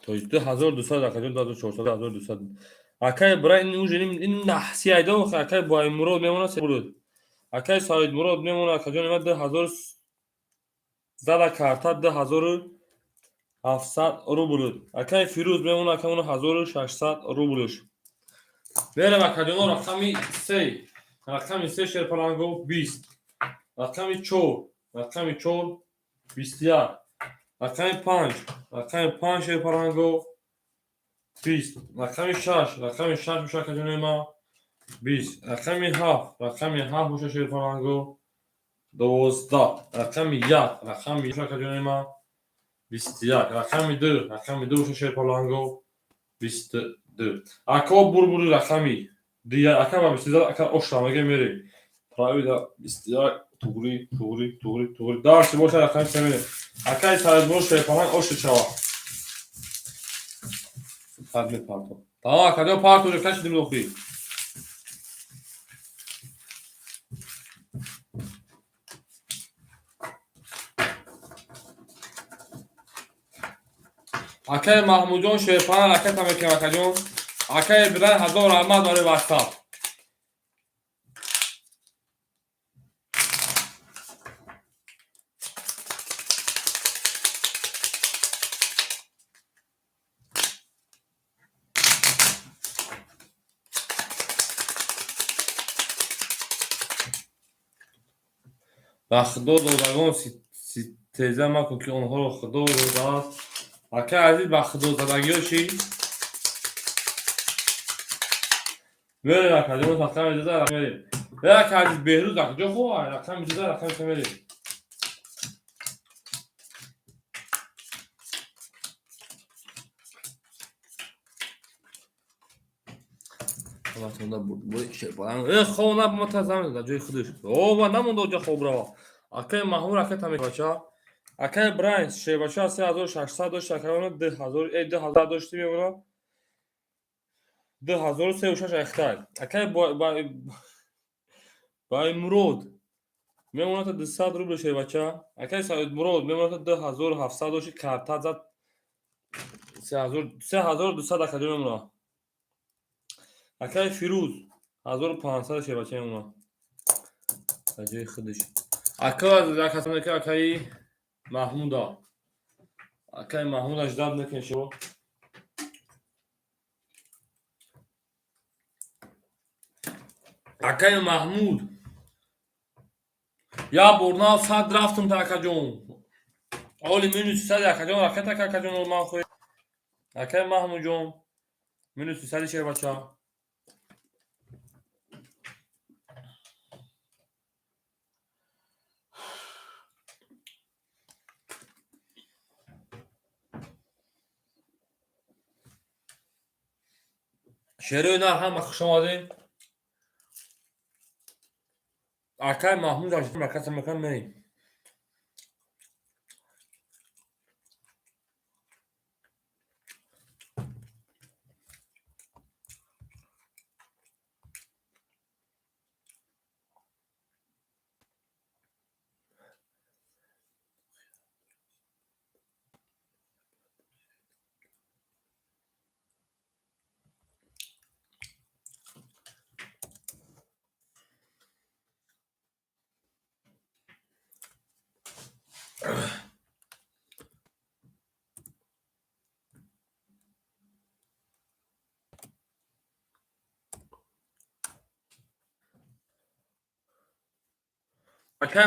То есть 2200 акаҷон, 2400, 2200. Акаи Брайн уже ин наҳси айдо, акаи Баймурод мемонад се буд. Акаи Саидмурод мемонад акаҷон ма 2000 зада карта 2700 рубл. Акаи Фирӯз мемонад акамон 1600 рублш. Мерем акаҷоно рақами 3. Рақами 3 шерпаланго 20. Рақами 4, рақами 4 21. Рақами 5, рақами 5 шерпаланго 20. Рақами 6, рақами 6 боша акаҷони ма 20. Рақами 7, рақами 7 боша шерпаланго 12. Рақами 1, рақами 1 боша акаҷони ма 21. Рақами 2, рақами 2 боша шерпаланго 22. Ако бурбури рақами 2, ака ба 22 ака ошрамага мерем. Правила 21 туғри, туғри, туғри, туғри. Дарси боша рақами 3 мерем. Акай Саидмурод шерпаланг оши шава. Сад мепарто. Тамом акаҷон парту кашидим лохи. Акай Маҳмудҷон шерпаланг ракета мекунем акаҷон. Акай Ибраҳим ҳазор раҳмат барои ватсап. Ба худо додагон ситеза макун ки онҳоро худо додааст. Акай азиз ба худо задагиҳо чӣ? Мерем акаҷон рақами дуза рақами мерем. Акай азиз Беҳрӯз акаҷон хуб рақами дуза рақами се мерем. Хоб набума дар ҷои худаш. О, ма намонда оҷа хоб рава. Акай Маҳмуд ракета мебача. Акай Брайн шербача 3600 дошт, акай 2000 2000 дошти мемонад. 2036 ахтай. Акай Баймурод мемонад 200 рубл шербача. Акай Саидмурод мемонад 2700 дошти, карта зад 3200 акаҷо мемонад. Акай Фирӯз 1500 шербача мемонад. Дар ҷои худаш. Ака акаи Маҳмуда. Акаи Маҳмуда ждат мекунем шумо. Акаи Маҳмуд. Я бор нав сад рафтум та акаҷон. Оли минус 300 акаҷон, ракета акаҷон ман хоҳ. Акаи Маҳмудҷон минус 300 шербача. Шерои нар ҳама хуш омадем. Акай Маҳмуд ракета мекунам мерем. Акай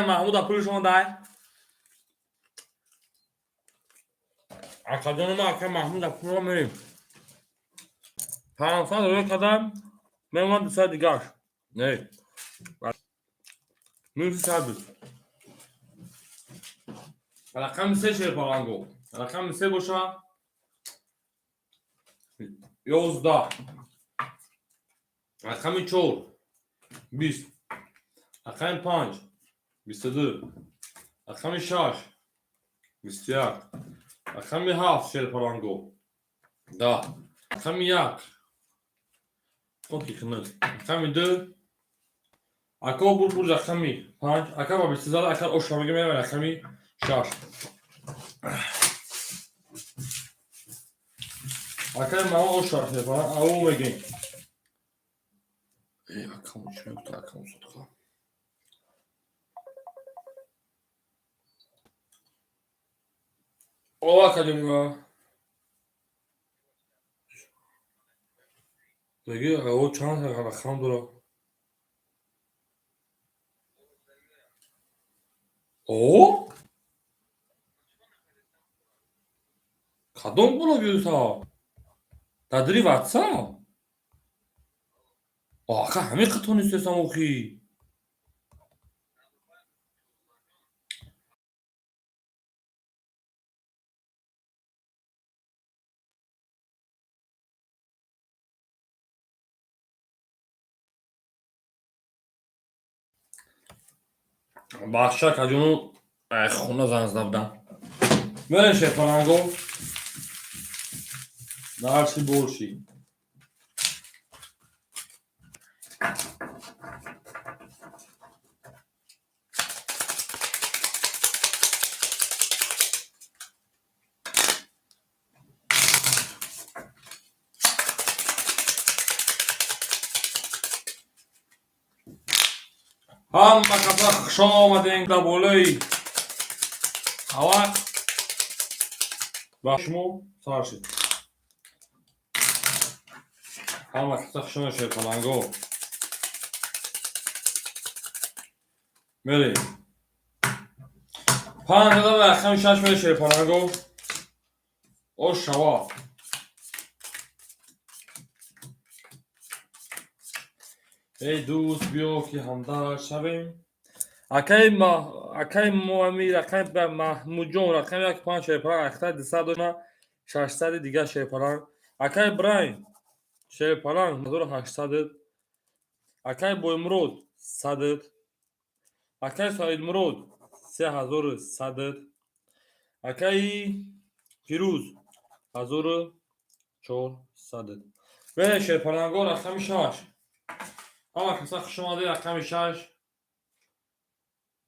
Маҳмуда, пули шумо дай. Акаҷони ма, акай Маҳмуда, пулро мерем. 500 рӯй кардам, мемонад 200 дигаш. Не. Минуси 120. Рақами се, шерпаланго. Рақами се боша 11. Рақами чор 20. Рақами панҷ 22. Рақами шаш 21. Рақами ҳафт, шерпаланго, 10. Рақами як хоки хинук. Рақами ду, ако бурбур, рақами панҷ, ака ба 22, ака ошамага меравад, рақами шаш. Акаи мама оша шерпаланг ау мегем. Э, акаму чӣ мегуфта, акаму содқа? О, акаҷонима. Меги, о, чанд рақам дорад? О? Кадом блогерса? Дар дили ватсап? О, ака, ҳамин қад тонистесам охи. Бахша, акаҷону, хона занг зада будам. Мерем, шерпаланго. Дальше больше. Ҳама каса хуш омадем дар болои авақ ба шумо сар шуд. Ҳама каса хуш омадед, шерпаланго. Мерем. Панҷ адад рақами шаш мере, шерпаланго. Ош шава. Эй дӯст, биё ки ҳамдард шавем. Акаи акаи Муамир, акаи Маҳмудҷон, рақами як панҷ, шерпаланг, ахтаи 200 дона, 600 дигар, шерпаланг. Акаи Брайн, шерпаланг, 1800. Акаи Боймурод 100. Акаи Саидмурод 3100. Акаи Фирӯз 1400. Берем, шерпаланго, рақами шаш. Ҳама каса хуш омадед, рақами шаш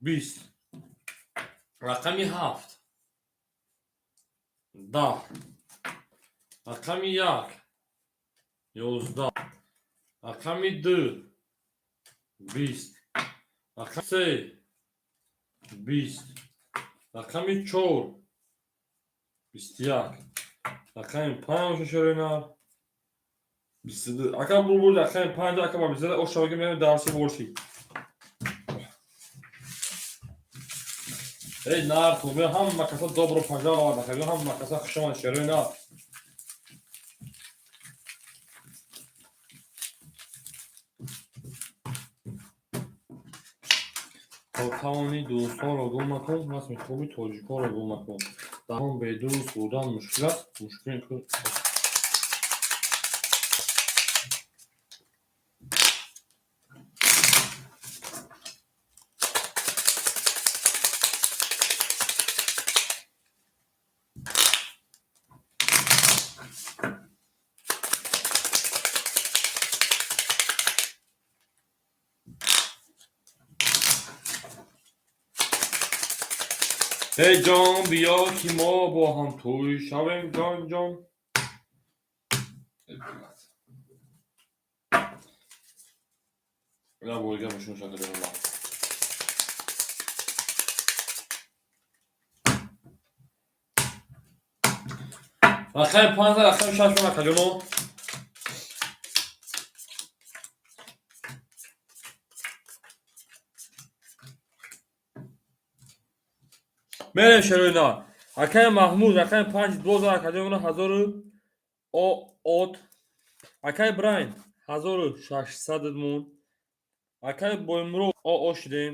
20. Рақами ҳафт 10. Рақами як 11. Рақами ду 20. Рақами се 20. Рақами чор 21. Рақами панҷ шерина 22. Ака Булбул, рақами панҷ, ака ба 22 ошаваги мерем дарси борши. Эй нар туме, ҳама каса добро пожаловать, акаҷон, ҳама каса хуш омад, шерои нар. То тавонӣ дӯстонро гум макун, расми хуби тоҷиконро гум макун. Дар он бедӯст будан мушкил аст, мушкил. Эй ҷон, биё ки мо бо ҳам тӯй шавем, ҷон ҷон. Я бойга мушун шакаҷонма. Рақами панҷ, рақами шаш мон, акаҷоно. Мерем, шероина. Акаи Маҳмуд, рақами панҷ дувоздаҳ, акаҷон, ҳазору от. Акаи Брайн, 1600 мон. Акаи Боймуро оо шидем.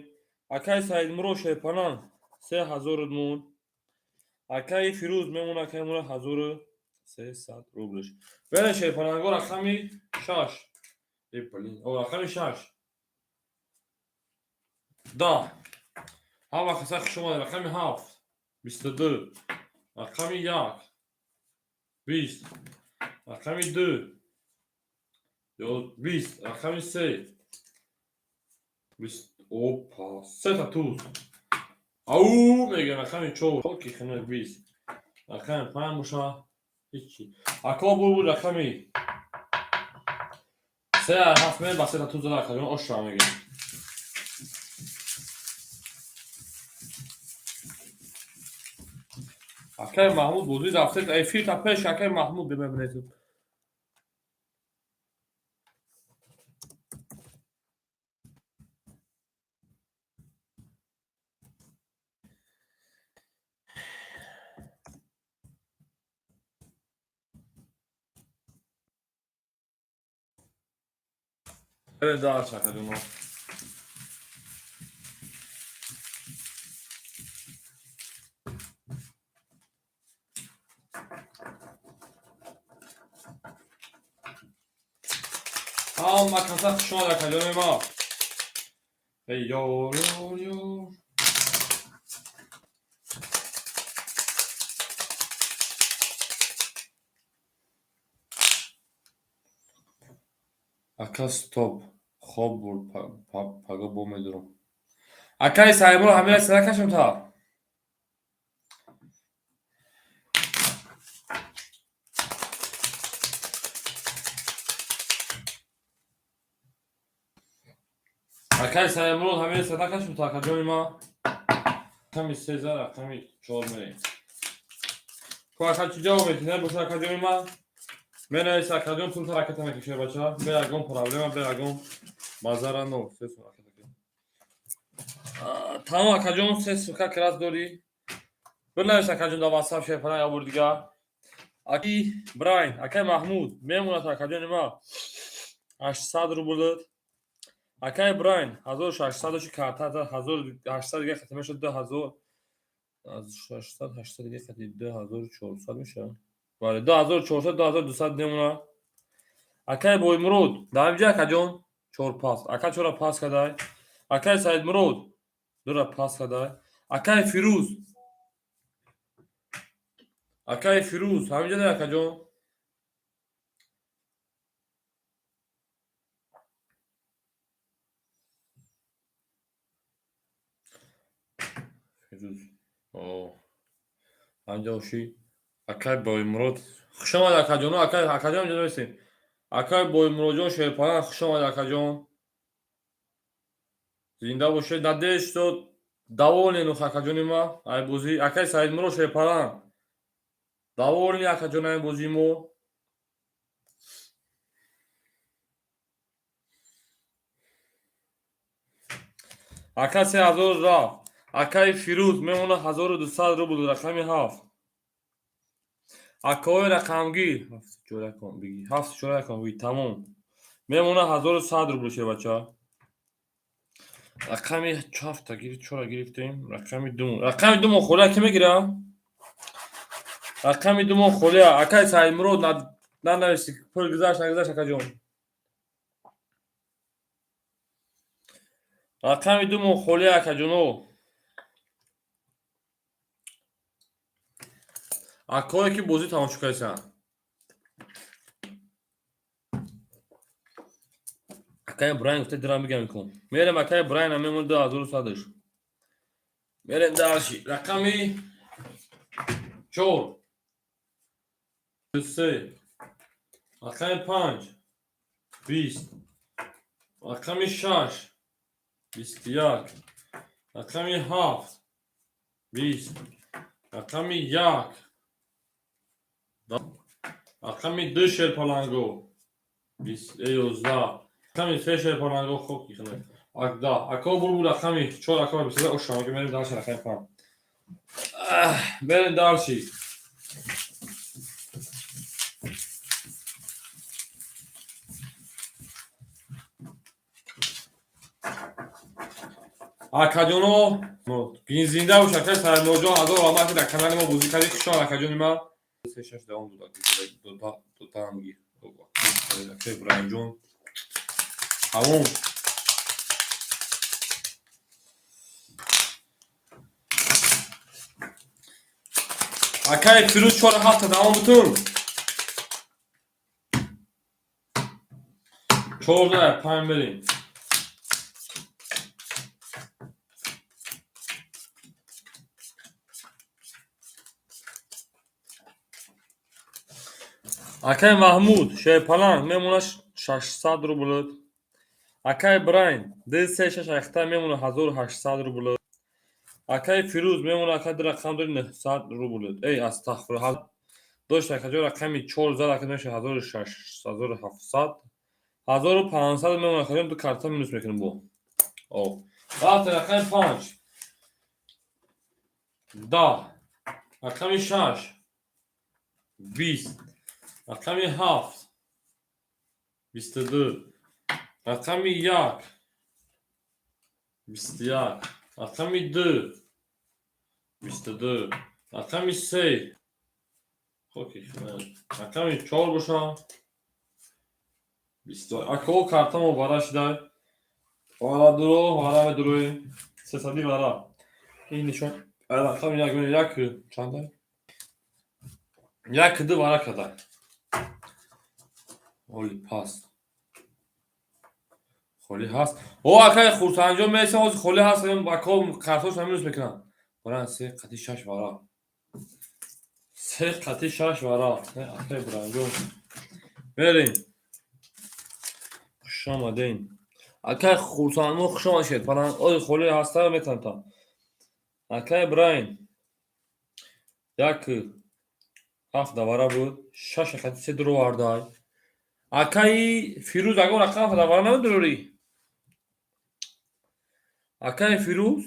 Акаи Саидмуро Шерпанан, 3000 мон. Акаи Фирӯз мемона, акаи мура, 1300 рублш. Берем, шерпананго, рақами шаш. Э, блин, о, рақами шаш да. Ҳама каса хуш омадед. Рақами ҳафт 22, рақами як 20, рақами ду 20, рақами се 20. Опа, сета туз, ау, мегӯям. Рақами чор ки хина 20, рақами панҷ боша ҳичи. Ако буд, рақами се ҳафт ме ба сета туз зада, акаҷон, ошра мегӯям. Акаи Маҳмуд бозӣ рафтед, эфирта пеш, акаи Маҳмуд, бимебинед. Дальше, акаҷоно. Ҳама каса хуш омад, акаҷони ма. Эй ёр, ёр, ёр. Ака, стоп, хоб бурд, паго бо медурам. Акаи Саимуро ҳамира сира кашем та. Акаи Саимуро ҳамира сира кашем та, акаҷони ма. Рақами сеза, рақами чор мерем. Ко, ака, чӣ ҷавоб метӣ? Набоша, акаҷони ма? Менависа, акаҷон, пул ҳараката мекушед, бача. Бе ягон проблема, бе ягон мазара но. Тамом, акаҷон, се сука крас дорӣ. Бинавис, акаҷон, дар ватсап, шерпана, як бор дига. Аки Брайн, акаи Маҳмуд, мемонад, акаҷони ма. 800 рубл. Акаи Брайн, 1600 ши карта, 1800 дига хати мешад 2000. 600, 800 дига хати 2400 мешавад. Бале, 2400, 2200 мемона. Акаи Боймурод, дар инҷа, акаҷон, чор пас. Ака чора пас кадай. Акаи Саидмурод, дура пас кадай. Акаи Фирӯз. Акаи Фирӯз, ҳаминҷа дай, акаҷон. Фирӯз. О. Ҳаминҷа оши. Акаи Боймурод. Хуш омад, акаҷон. Акаи, акаҷон, инҷа нависем. Акаи Боймуродҷон Шерпаран, хуш омад, акаҷон. Зинда бошед. Надеюсь, что довольны, ну, акаҷони ма. Ай бозӣ. Акаи Саидмурод Шерпаран. Довольны, акаҷон, ай бозии мо. Ака 3000 рафт. Акаи Фирӯз мемонад 1200 рубл, рақами ҳафт. Акаҳои рақамгир ҳафт чорякон бигӣ, ҳафт чорякон бигӣ, тамом. Мемонад 1100 рубл, шербача. Рақами ҳафта гирифт, чора гирифтем. Рақами ду. Рақами ду мо холия ки мегира? Рақами ду мо холия. Акаи Саидмурод, нанависи, пул гузашт, нагузашт, акаҷон. Рақами ду мо холия, акаҷоно. Акое ки бозӣ тамошо кардисанд. Акаи Брайн гуфта, дирам бигам кун. Мерем, акаи Брайна мемон 2100-ш. Мерем дальше. Рақами чор. Се. Рақами панҷ. 20. Рақами шаш. 21. Рақами ҳафт. 20. Рақами як. Рақами ду шерпаланго 11. Рақами се шерпаланго хок ихне. Да, ако бурбу рақами чор ако бисада ошама ки мерем дальше рақами панҷ. Мерем дальше. Акаҷоно, зинда бош, акаи Саидмуродҷон, ҳазор раҳмат, ки дар канали мо бозӣ кардӣ. Хушомад, акаҷони ман. Се шаш давом додамги. Акаи Ибраҳимҷон. Тамом. Акаи Фирӯз чор ҳафта давом бутун. 14 5 берем. Акаи Маҳмуд шерпаланг мемонад 600 рубл. Акаи Брайн д се шаш ахта мемонад 1800 рубл. Акаи Фирӯз мемонад ака ду рақам дори 900 рубл. Эй, астағфируллоҳ. Дошт акаҷо рақами чор зад ака мешавад 1600, 1700, 1500 мемонад акаҷон, ду карта минус мекунем бо. О. Рафта рақами панҷ. 10. Рақами шаш. 20. Рақами ҳафт. 22. Рақами як. 21. Рақами ду. 22. Рақами се. Рақами чор бошам. Бисту. Ако картамо вара шидай. Вара дуро, вара медурои. Сесади вара. Ин нишон. Рақами як, як чанда? Як ду вара кадай. Оли паст. Холӣ ҳаст. О, акай Хурсандҷон месам, ҳозир холӣ ҳаст, ако картош минус мекунам. Баран се қати шаш вара. Се қати шаш вара. Акай Буранҷон. Мерем. Хуш омадем. Акай Хурсандмо хуш омадед. Баран ози холӣ ҳаста метавонам та. Акай Брайн. Як ҳафт давара буд. Шаш қати се дуровардай. Акаи Фирӯз ягон рақам давара намедурорӣ? Акаи Фирӯз?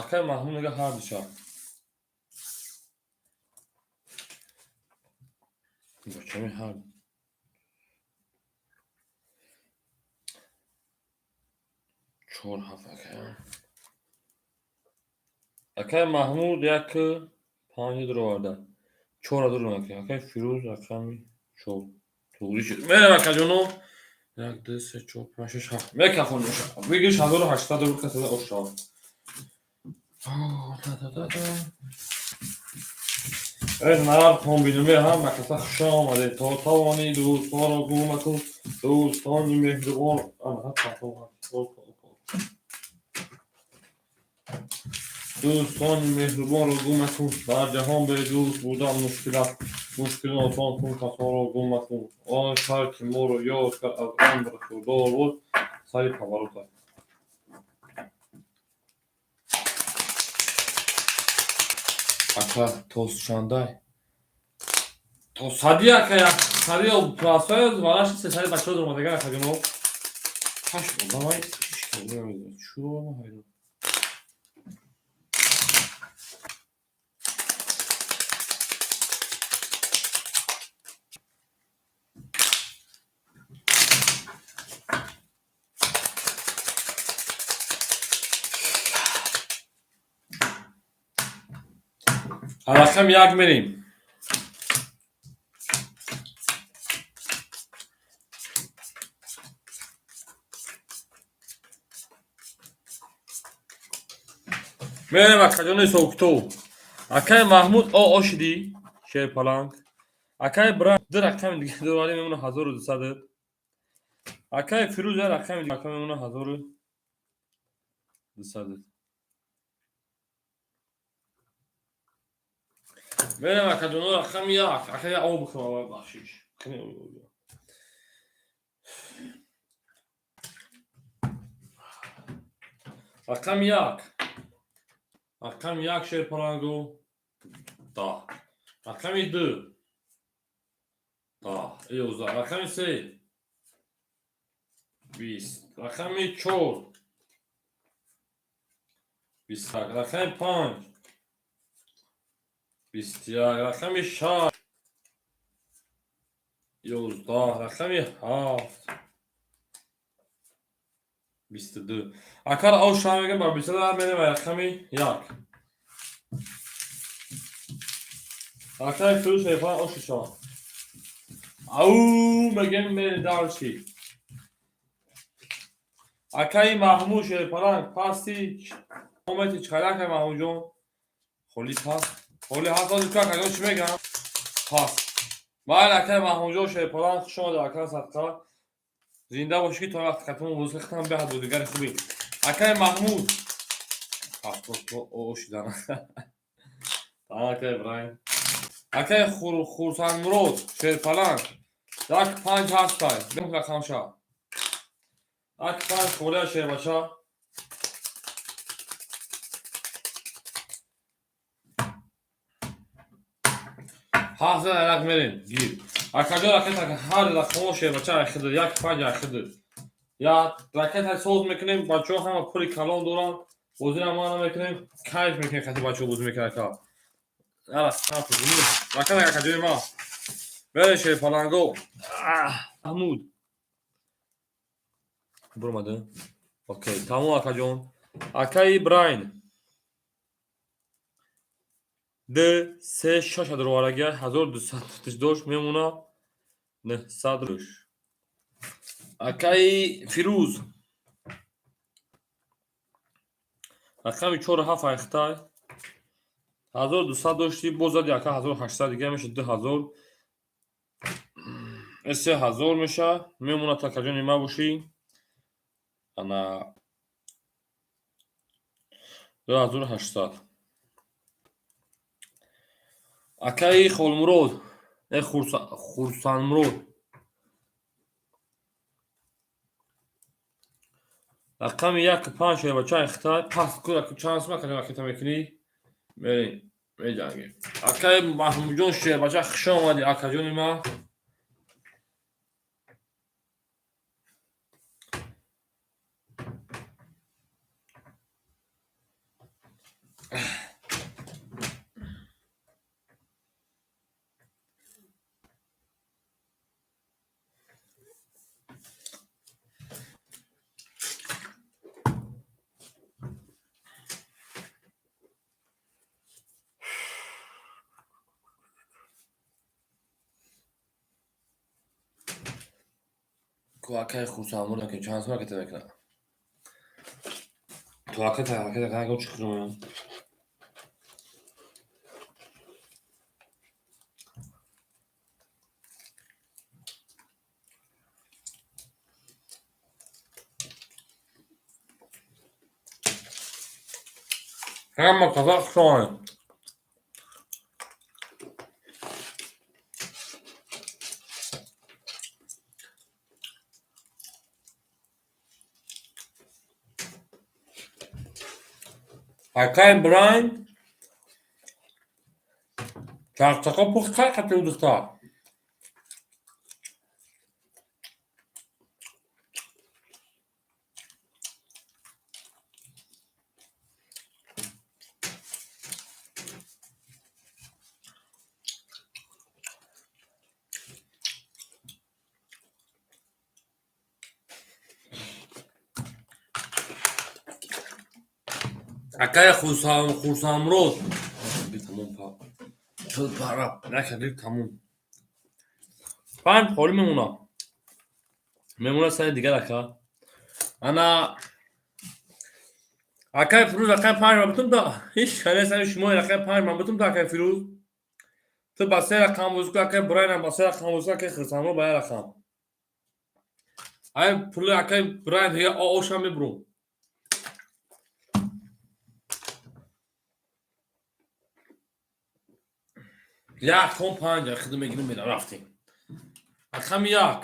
Акаи Маҳмуд мега ҳар душа. Бачами ҳар. Чор ҳафт акаи. Акаи Маҳмуд як панҷ дуроварда. Чора дур акаи. Акаи Фирӯз рақами чор. Туғри шуд. Мерем акаҷоно. Як, ду, се, чор, панҷ, шаш, ҳафт. Мекафон боша. Бигириш 1800 рубл касада ошава. Эй, нараб комбинуме ҳам акаса хуш омадед. То тавонӣ дӯстонро гум макун. Дӯстони меҳрубон. Дӯстони меҳрубонро гум макун. Дар ҷаҳон бедӯст будан мушкил аст. Мушкилро осон кун, касонро гум макун. Он шар ки моро ёд кард, аз он бархурдор буд, сари поворот аст. Ака тос чандай? То сади ака як сади прасоя вараш се сади бачаҳо дуромадаган акаҷоно. Ҳашт одамай чӯ ҳайрон. Рақами як мерем. Мерем акаҷони ҳисобкитоб. Акаи Маҳмуд о ошидӣ шерпаланг. Акаи Бран ду рақами дига дорали мемона 1200. Акаи Фирӯз як рақами дига мемона 1200. Мерем акаҷоно рақами як. Ака як об бихӯрам, бахшиш. Рақами як. Рақами як шерпалангу 10. Рақами ду, 11, рақами се, 20, рақами чор, 21, рақами панҷ, 21, рақами шаш, 11, рақами ҳафт, 22. Акар оша мегӯем, ба 22 мерем ва рақами як. Акаи Фирӯз шерпаланг оши шавад. Ау мегӯем, мерем дальше. Акаи Маҳмуд шерпаланг пасти омети чиқари, акаи Маҳмудҷон? Холи паст. Холи ҳаст ҳозир ку, акаҷон, чӣ мегӯям? Паст. Майли, акаи Маҳмудҷон шерпаланг, хуш омадед, ака, садқа. Зинда бошӣ, ки то вақти хатмон бозихтам беҳад бозигари хубӣ. Акаи Маҳмуд. Ошидан. Акаи Ибраҳим. Акаи Хурсандмурод шерпаланг. Як панҷ ҳастай. Рақамша. Як панҷ холия, шербача. Ҳафт як мерем. Гир. Акаҷон, ракета ҳар рақамҳо, шербача, айхиди. Як панҷ айхиди. Як ракета соз мекунем, бачаҳо ҳама пули калон доранд. Бозиро ма намекунем, кайф мекунем, хати бачаҳо бозӣ мекунанд, ака. Ракета, акаҷони ма. Бере, шерпаланго. Маҳмуд. Буромада. Окей, тамом, акаҷон. Акаи Брайн. Д се шаш дароварагия 1200 дошт, мемона 900 руш. Акаи Фирӯз. Рақами чору ҳафт айхтай. 1200 дошти, боз зади, ака, 1800 дига меша 2000. 3000 меша, мемонад, акаҷони ма бошӣ. Ана 2800. Акаи Холмурод, э Хурсандмурод. Рақами як панҷ, шербача, айхтай. Паст ку чанд сум, акаҷон, ракета мекунӣ? Мерем, меҷангем. Акаи Маҳмудҷон шербача, хуш омадӣ, акаҷони ма. Ку акаи Хурсандмурод ки чанд сум ракета мекунад? То ракета ракета канагом чӣ хӯрам? Ҳама каза хуш омадед. Акаи Брайн чақчақо пухт кай қати духтар? Акаи Хурсандмурод тамом пара накардӣ, тамом. Панҷ холӣ мемона. Мемона сари дигар, ака. Ана акаи Фирӯз, рақами панҷ ман бутум та ҳеҷ хеле сари шумо рақами панҷ ман бутум та, акаи Фирӯз. Ту ба се рақам бозӣ кун, акаи Брайнам ба се рақам бозӣ кун, акаи Хурсандмурод ба як рақам. Ай пули акаи Брайн дига ошам мебурум. Як кон панҷ хиду мегирем, мерам, рафтем. Рақами як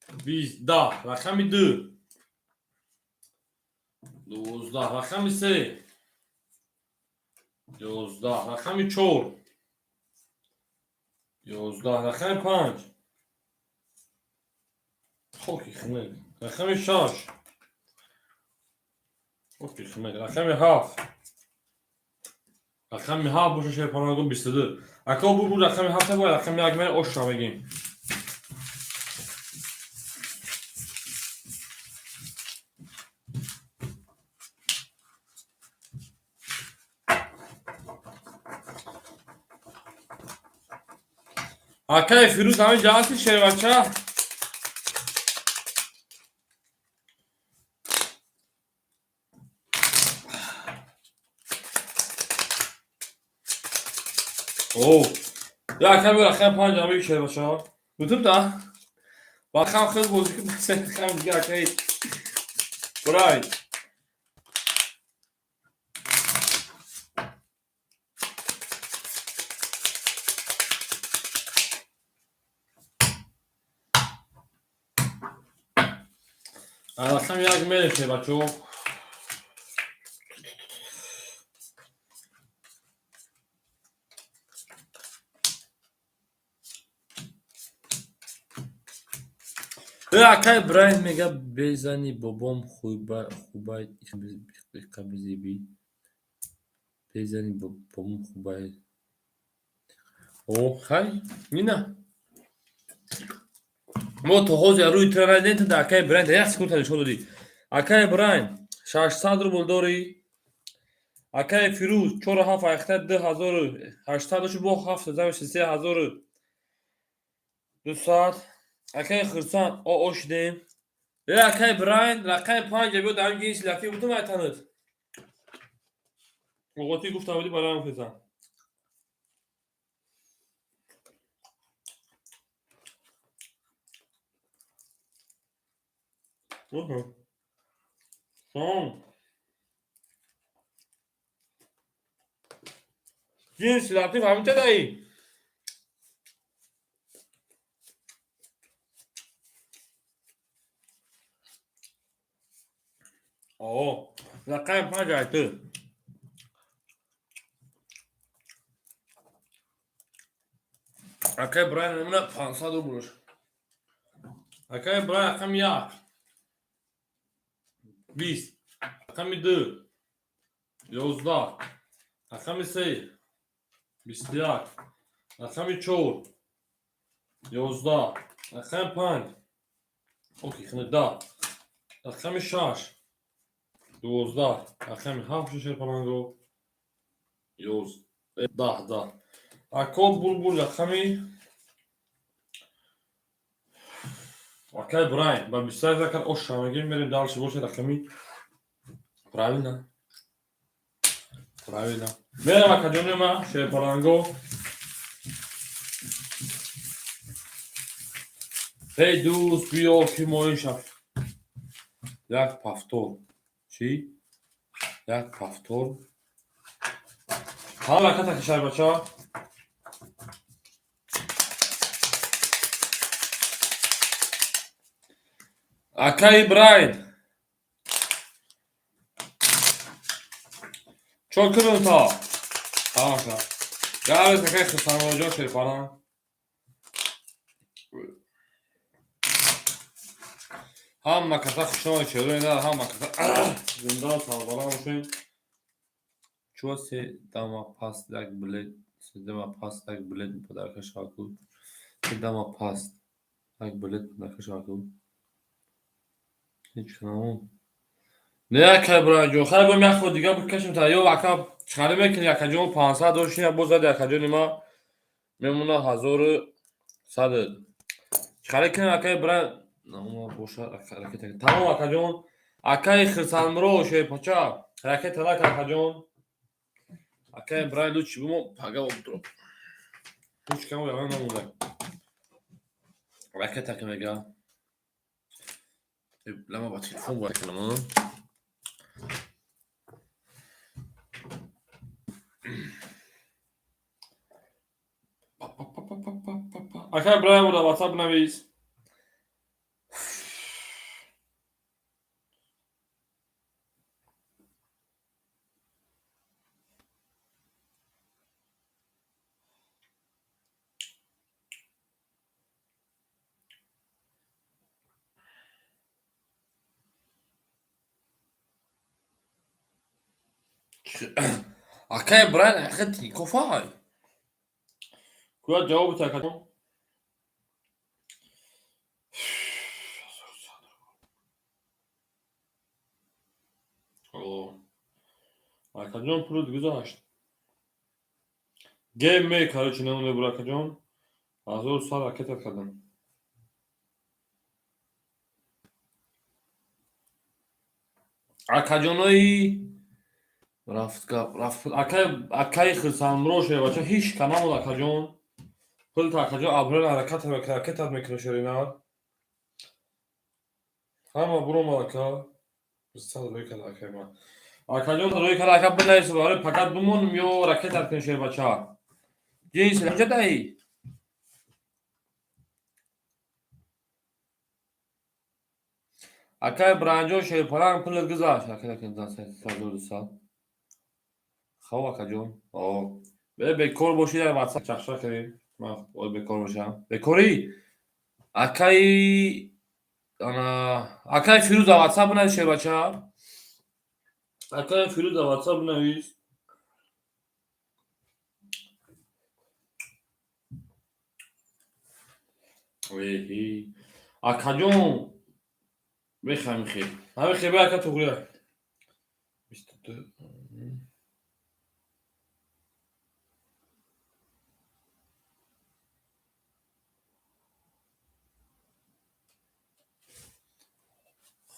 20, 10, рақами ду 12, рақами се 11, рақами 4, 11, рақами 5, хоки хунак, рақами 6, хоки хунак, рақами 7, рақами 7 боша, шерпаланго, 22. Ако бу рақами 7 бояд, рақами 1 мер ошра мегим. Акай Фирӯз, ҳамин ҷа ҳасти, шербача? О, я акай, бо рақами 5 ам бигӣ, шербача. Бутум та? Бахам хел бозӣ ки рақами дига, акай. Брай. Рақами 1 мерем, шербачо. Акай Брайан мега: безани бобом хубай қабизиби. Безани бобом хубай. О, хай, мина. Мо то ҳозир рӯи тира надидем, та акай Брайан як секунд нишон додӣ. Акай Брайан, 600 рубл дорӣ. Акай Фирӯз, 4 7 айхта 2800 дошт, бо 7 зами 3200. Акай Хирсан, о шидем. Э, акай Брайан, рақами 5 биё, дар ҷинси лафи бутум айтанад. Оғоти гуфта будӣ, бароям физам. Салом. Ҷинси латиф ҳаминча даи? О, рақами 5 айту. Акай Брайан мемона 500 рублш. Акай Брайан, рақами 1. 20. Рақами 2. 11. Рақами 3. 21. Рақами 4. 11. Рақами 5. Окей, 10. Рақами 6. 12. Рақами 7, шерпаланго. 10, 10. Ако булбул, рақами акай Брайан ба 21 закар оша мегирем, мерем дальше, боша рақами. Правильно. Правильно. Мерем, акаҷони ма, шерпаланго. Эй дӯст, биё ки мои шаб. Як повтор. Чӣ? Як повтор. Ҳа, раката кишай, бача. Акай Брайан. Чо кунем та? Тамоша. Гарез, акай Хусанвоҷон, шерпалан. Ҳама каса хушномад, шерои, ҳама каса зинда сарбаланд бошед. Чуа се дама паст як билет, се дама паст як билет подарка шавку. Се дама паст як билет подарка шавку. Ҳеҷ канамон. Не, акай Брайанҷон, хай бо як ход дига бикашем та ё ака чӣ мекунӣ, акаҷон, 500 дошти, боз зади, акаҷони ма, мемона 1100. Чӣ кунем, акай Брайан? Боша, ракета. Тамом, акаҷон. Акаи Хирсанмуро, шерпача. Ракета нак, акаҷон. Акай Брайан, лучи бумо пага обдро. Ҳеҷ кам ягон намонда. Ракета ки мега. Лама ба телефон бояд кунам. Акай Брайан, буда WhatsApp навис. Акай Брайан ахи Тинькофф-ай. Куя ҷавоб бите, акаҷон. Акаҷон, пулут гузашт. Гейм ме, короче, намуне бур, акаҷон. 1100 ракета кардам. Акаҷонои рафт гап, рафт. Акай, акаи Хирсанмуро шербача ҳеч ка намуд, акаҷон. Пулта, акаҷон, апрел ҳаракат ракетат мекунад, шерина. Ҳама буромад, ака. 100 рӯй кард акаи ман. Акаҷон рӯй кард, ака, бинавис, барои пакат бимонам ё ракетат кунем, шербача. Ҷинс ҷадаи. Акай Бранҷон шерпаланг, пулат гузашт. Ракета кунем 1200. Хоб, акаҷон. О. Бекор бошӣ, дар WhatsApp чақчақ кунем. Ман бекор бошам. Бекорӣ? Акаи ана акаи Фирӯз дар WhatsApp бинавис, шербача. Акаи Фирӯз дар WhatsApp бинавис. Эҳи. Акаҷон бехами хел. Ҳами хел ака туғри. 22.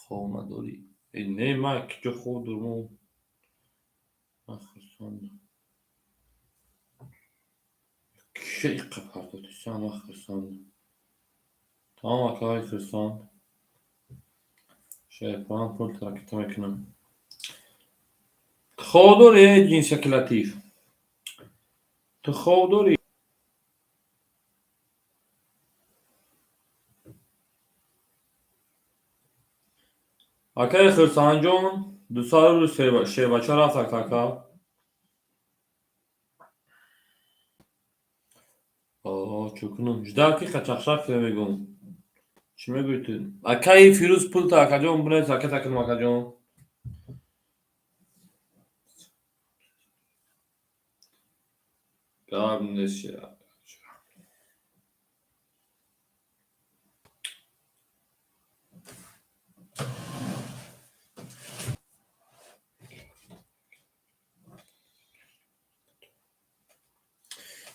Хоб надорӣ? Не, ман киҷо хоб дорам? Ман хурсандам. Киша иққа партофтисан, ман хурсандам. Тамом, акаи хурсанд. Шерпаланг, пул ракета мекунам. Ту хоб дорӣ, эй ҷинсаки латиф? Ту хоб дорӣ? Акаи Хурсандҷон, 200 рубл шербача рафт, ака. Чӯ кунам? Ждал ки қачақшақ кунем, мегӯм. Чӣ мегӯӣ ту? Акаи Фирӯз, пулта, акаҷон, бинавис, ракета кунам, акаҷон. Гап нест.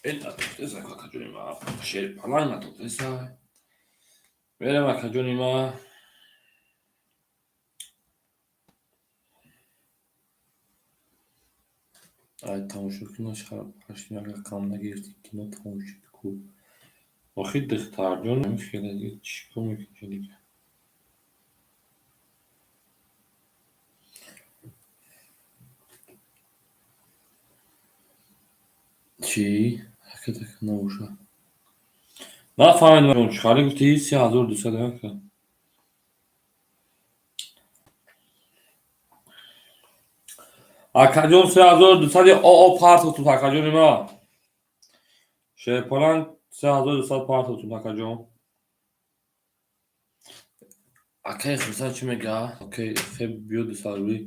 Ин натофтеса, акаҷони ма. Шерпаланг натофтеса. Мерем, акаҷони ма. Ай тамошо кино ҳашт рақам нагирифти, кино тамошо ку. Охи духтарҷон хеле чӣ кор мекунӣ дигар? Чӣ? Ракета набошад. Нафаҳмидам, чӣ хали гуфтӣ 3200, ака. Акаҷон, 3200 оо партохтум, акаҷони ма. Шерпаланг, 3200 партохтум, акаҷон. Акаи Хурсанд чӣ мега? Окей, хеб биё, 200 рубли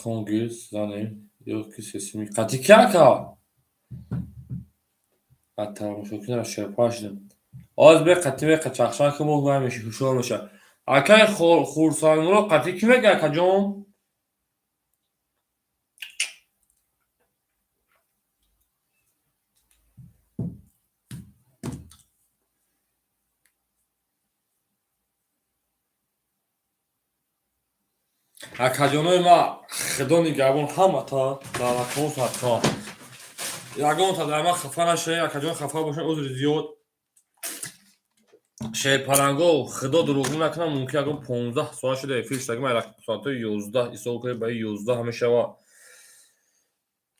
конгир занем ё ки сесими. Қати ки, ака? Тамошокунам шерпаланг шудам. Оз бе қати бе қачақшақ ки мо вай меши, ҳушёр меша. Акаи Хурсандмурод қати кӣ мега, акаҷон? Акаҷонои ма, худо нигаҳбон ҳамата, давлатҳо садқа. Ягонта дар ман хафа нашавед, акаҷон, хафа бошед, узри зиёд. Шерпаланго, худо дурӯғ накунам, мумкин ягон 15 соат шуда эфир шудаги, ман соатҳои 11 ҳисоб кунед, ба 11 мешава.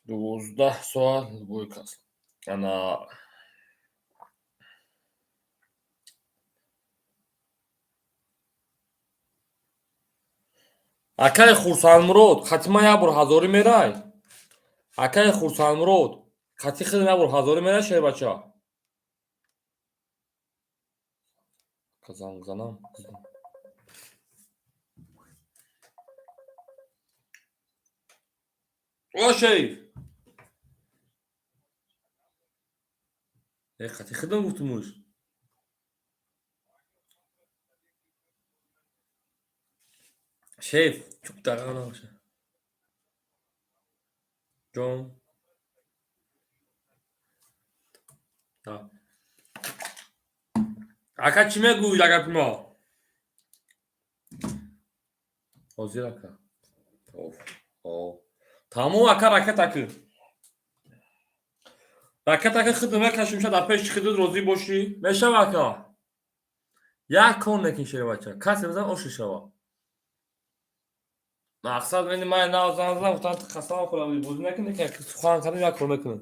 12 соат любой кас. Ана акаи Хурсандмурод, қати ман як бор ҳазорӣ мерай? Акаи Хурсандмурод, қати худам як бор ҳазорӣ мерай, шербача? Занг занам. О, шериф. Э, қати худам гуфтумуш. Шериф, чук дақиқа набоша. Ҷон. Ака, чӣ мегӯӣ дар гапи мо? Ҳозир, ака. Тамом, ака, ракетакӣ. Ракетаки худро мекашим, ша дар пеши худат розӣ бошӣ? Мешава, ака? Як кор некин, шербача. Касе бизан оши шава. Мақсад мени ман нав зан задам, гуфтам ту қасам хӯрда будӣ, бозӣ накунӣ, ки сухан кардем, як кор мекунем.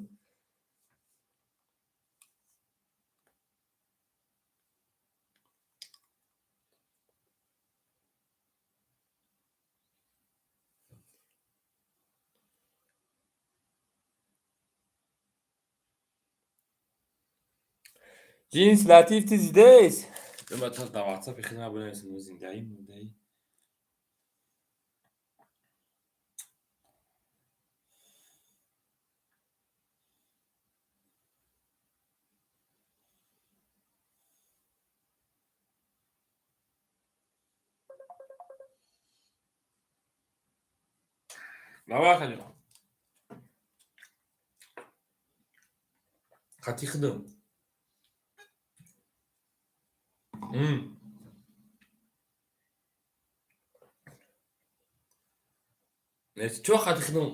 Ҷинс Латиф, ты здесь? Дар WhatsApp хидмат бинависем, зиндаӣ мурдаӣ. Давай, акаҷон. Қати худам. Чо қати худам?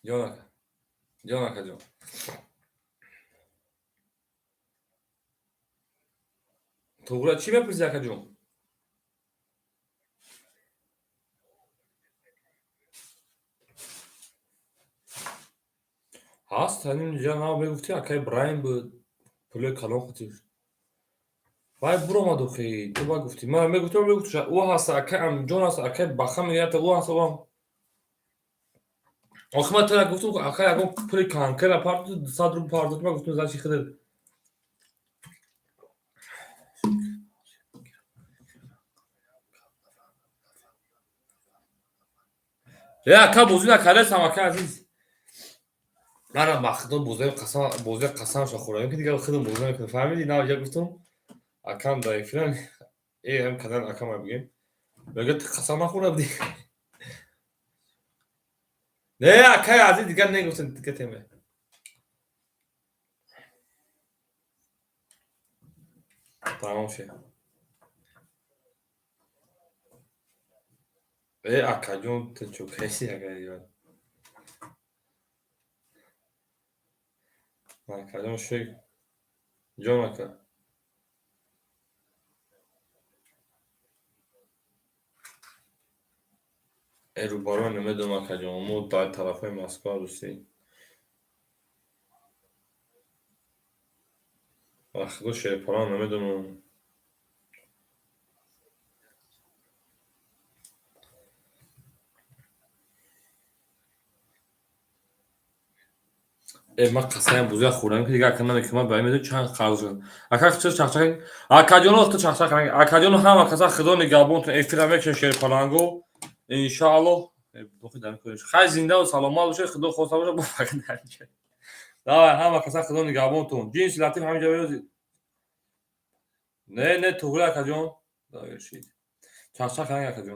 Ҷон ака. Ҷон, акаҷон. Туғра чӣ мепурсӣ, акаҷон? Ҳаст, ҳамин ҷа нав мегуфтӣ, акай Брайм буд, пулои калон хотир. Вай буромад охи, ту ба гуфтӣ. Ман мегуфтам, ӯ ҳаст, акай Амиҷон ҳаст, акай Баха мегӯяд, ӯ ҳаст, ӯ. Охи ман тура гуфтам, акай ягон пули конкретно партофт, 200 рубл партофт, ман гуфтам, значит худат. Э, ака, бозӣ накардастам, акай азиз. Манам ба худо бозиҳои қасам, бозиҳои қасамша хӯрдам, ки дигар худам бозӣ намекунам. Фаҳмидӣ? Нав ҷа гуфтам, акам дар эфирам, э, ҳам кадан акама бигем. Мегӯяд, ту қасам нахӯрда будӣ? Не, акай азиз, дигар негуфтам, дигар теме. Тамом шед. Э, акаҷон, ту чо каси, акаҷон? Акаҷон, шек. Ҷон, ака. Э, рӯбаро намедонам, акаҷон, мо дар тарафҳои Москва рӯсӣ. Ба худо, шерпалан намедонам. Э, ман қасаям бозиа хӯрдам, ки дигар ака намекунам, ман ба ин медонӣ чанд қарз шудам. Ака, чиз чахчах, акаҷоно, ту чахчах, акаҷоно, ҳама каса худо нигаҳбонтон, эфира мекушем, шерпаланго. Иншааллоҳ. Хай, зиндаву саломат бошед, худо хоста бошад, бо фақат дар инҷа. Давай, ҳама каса худо нигаҳбонтон. Ҷинси Латиф ҳаминҷа бирӯзи. Не, не, туғри, акаҷон. Чахчах, акаҷон.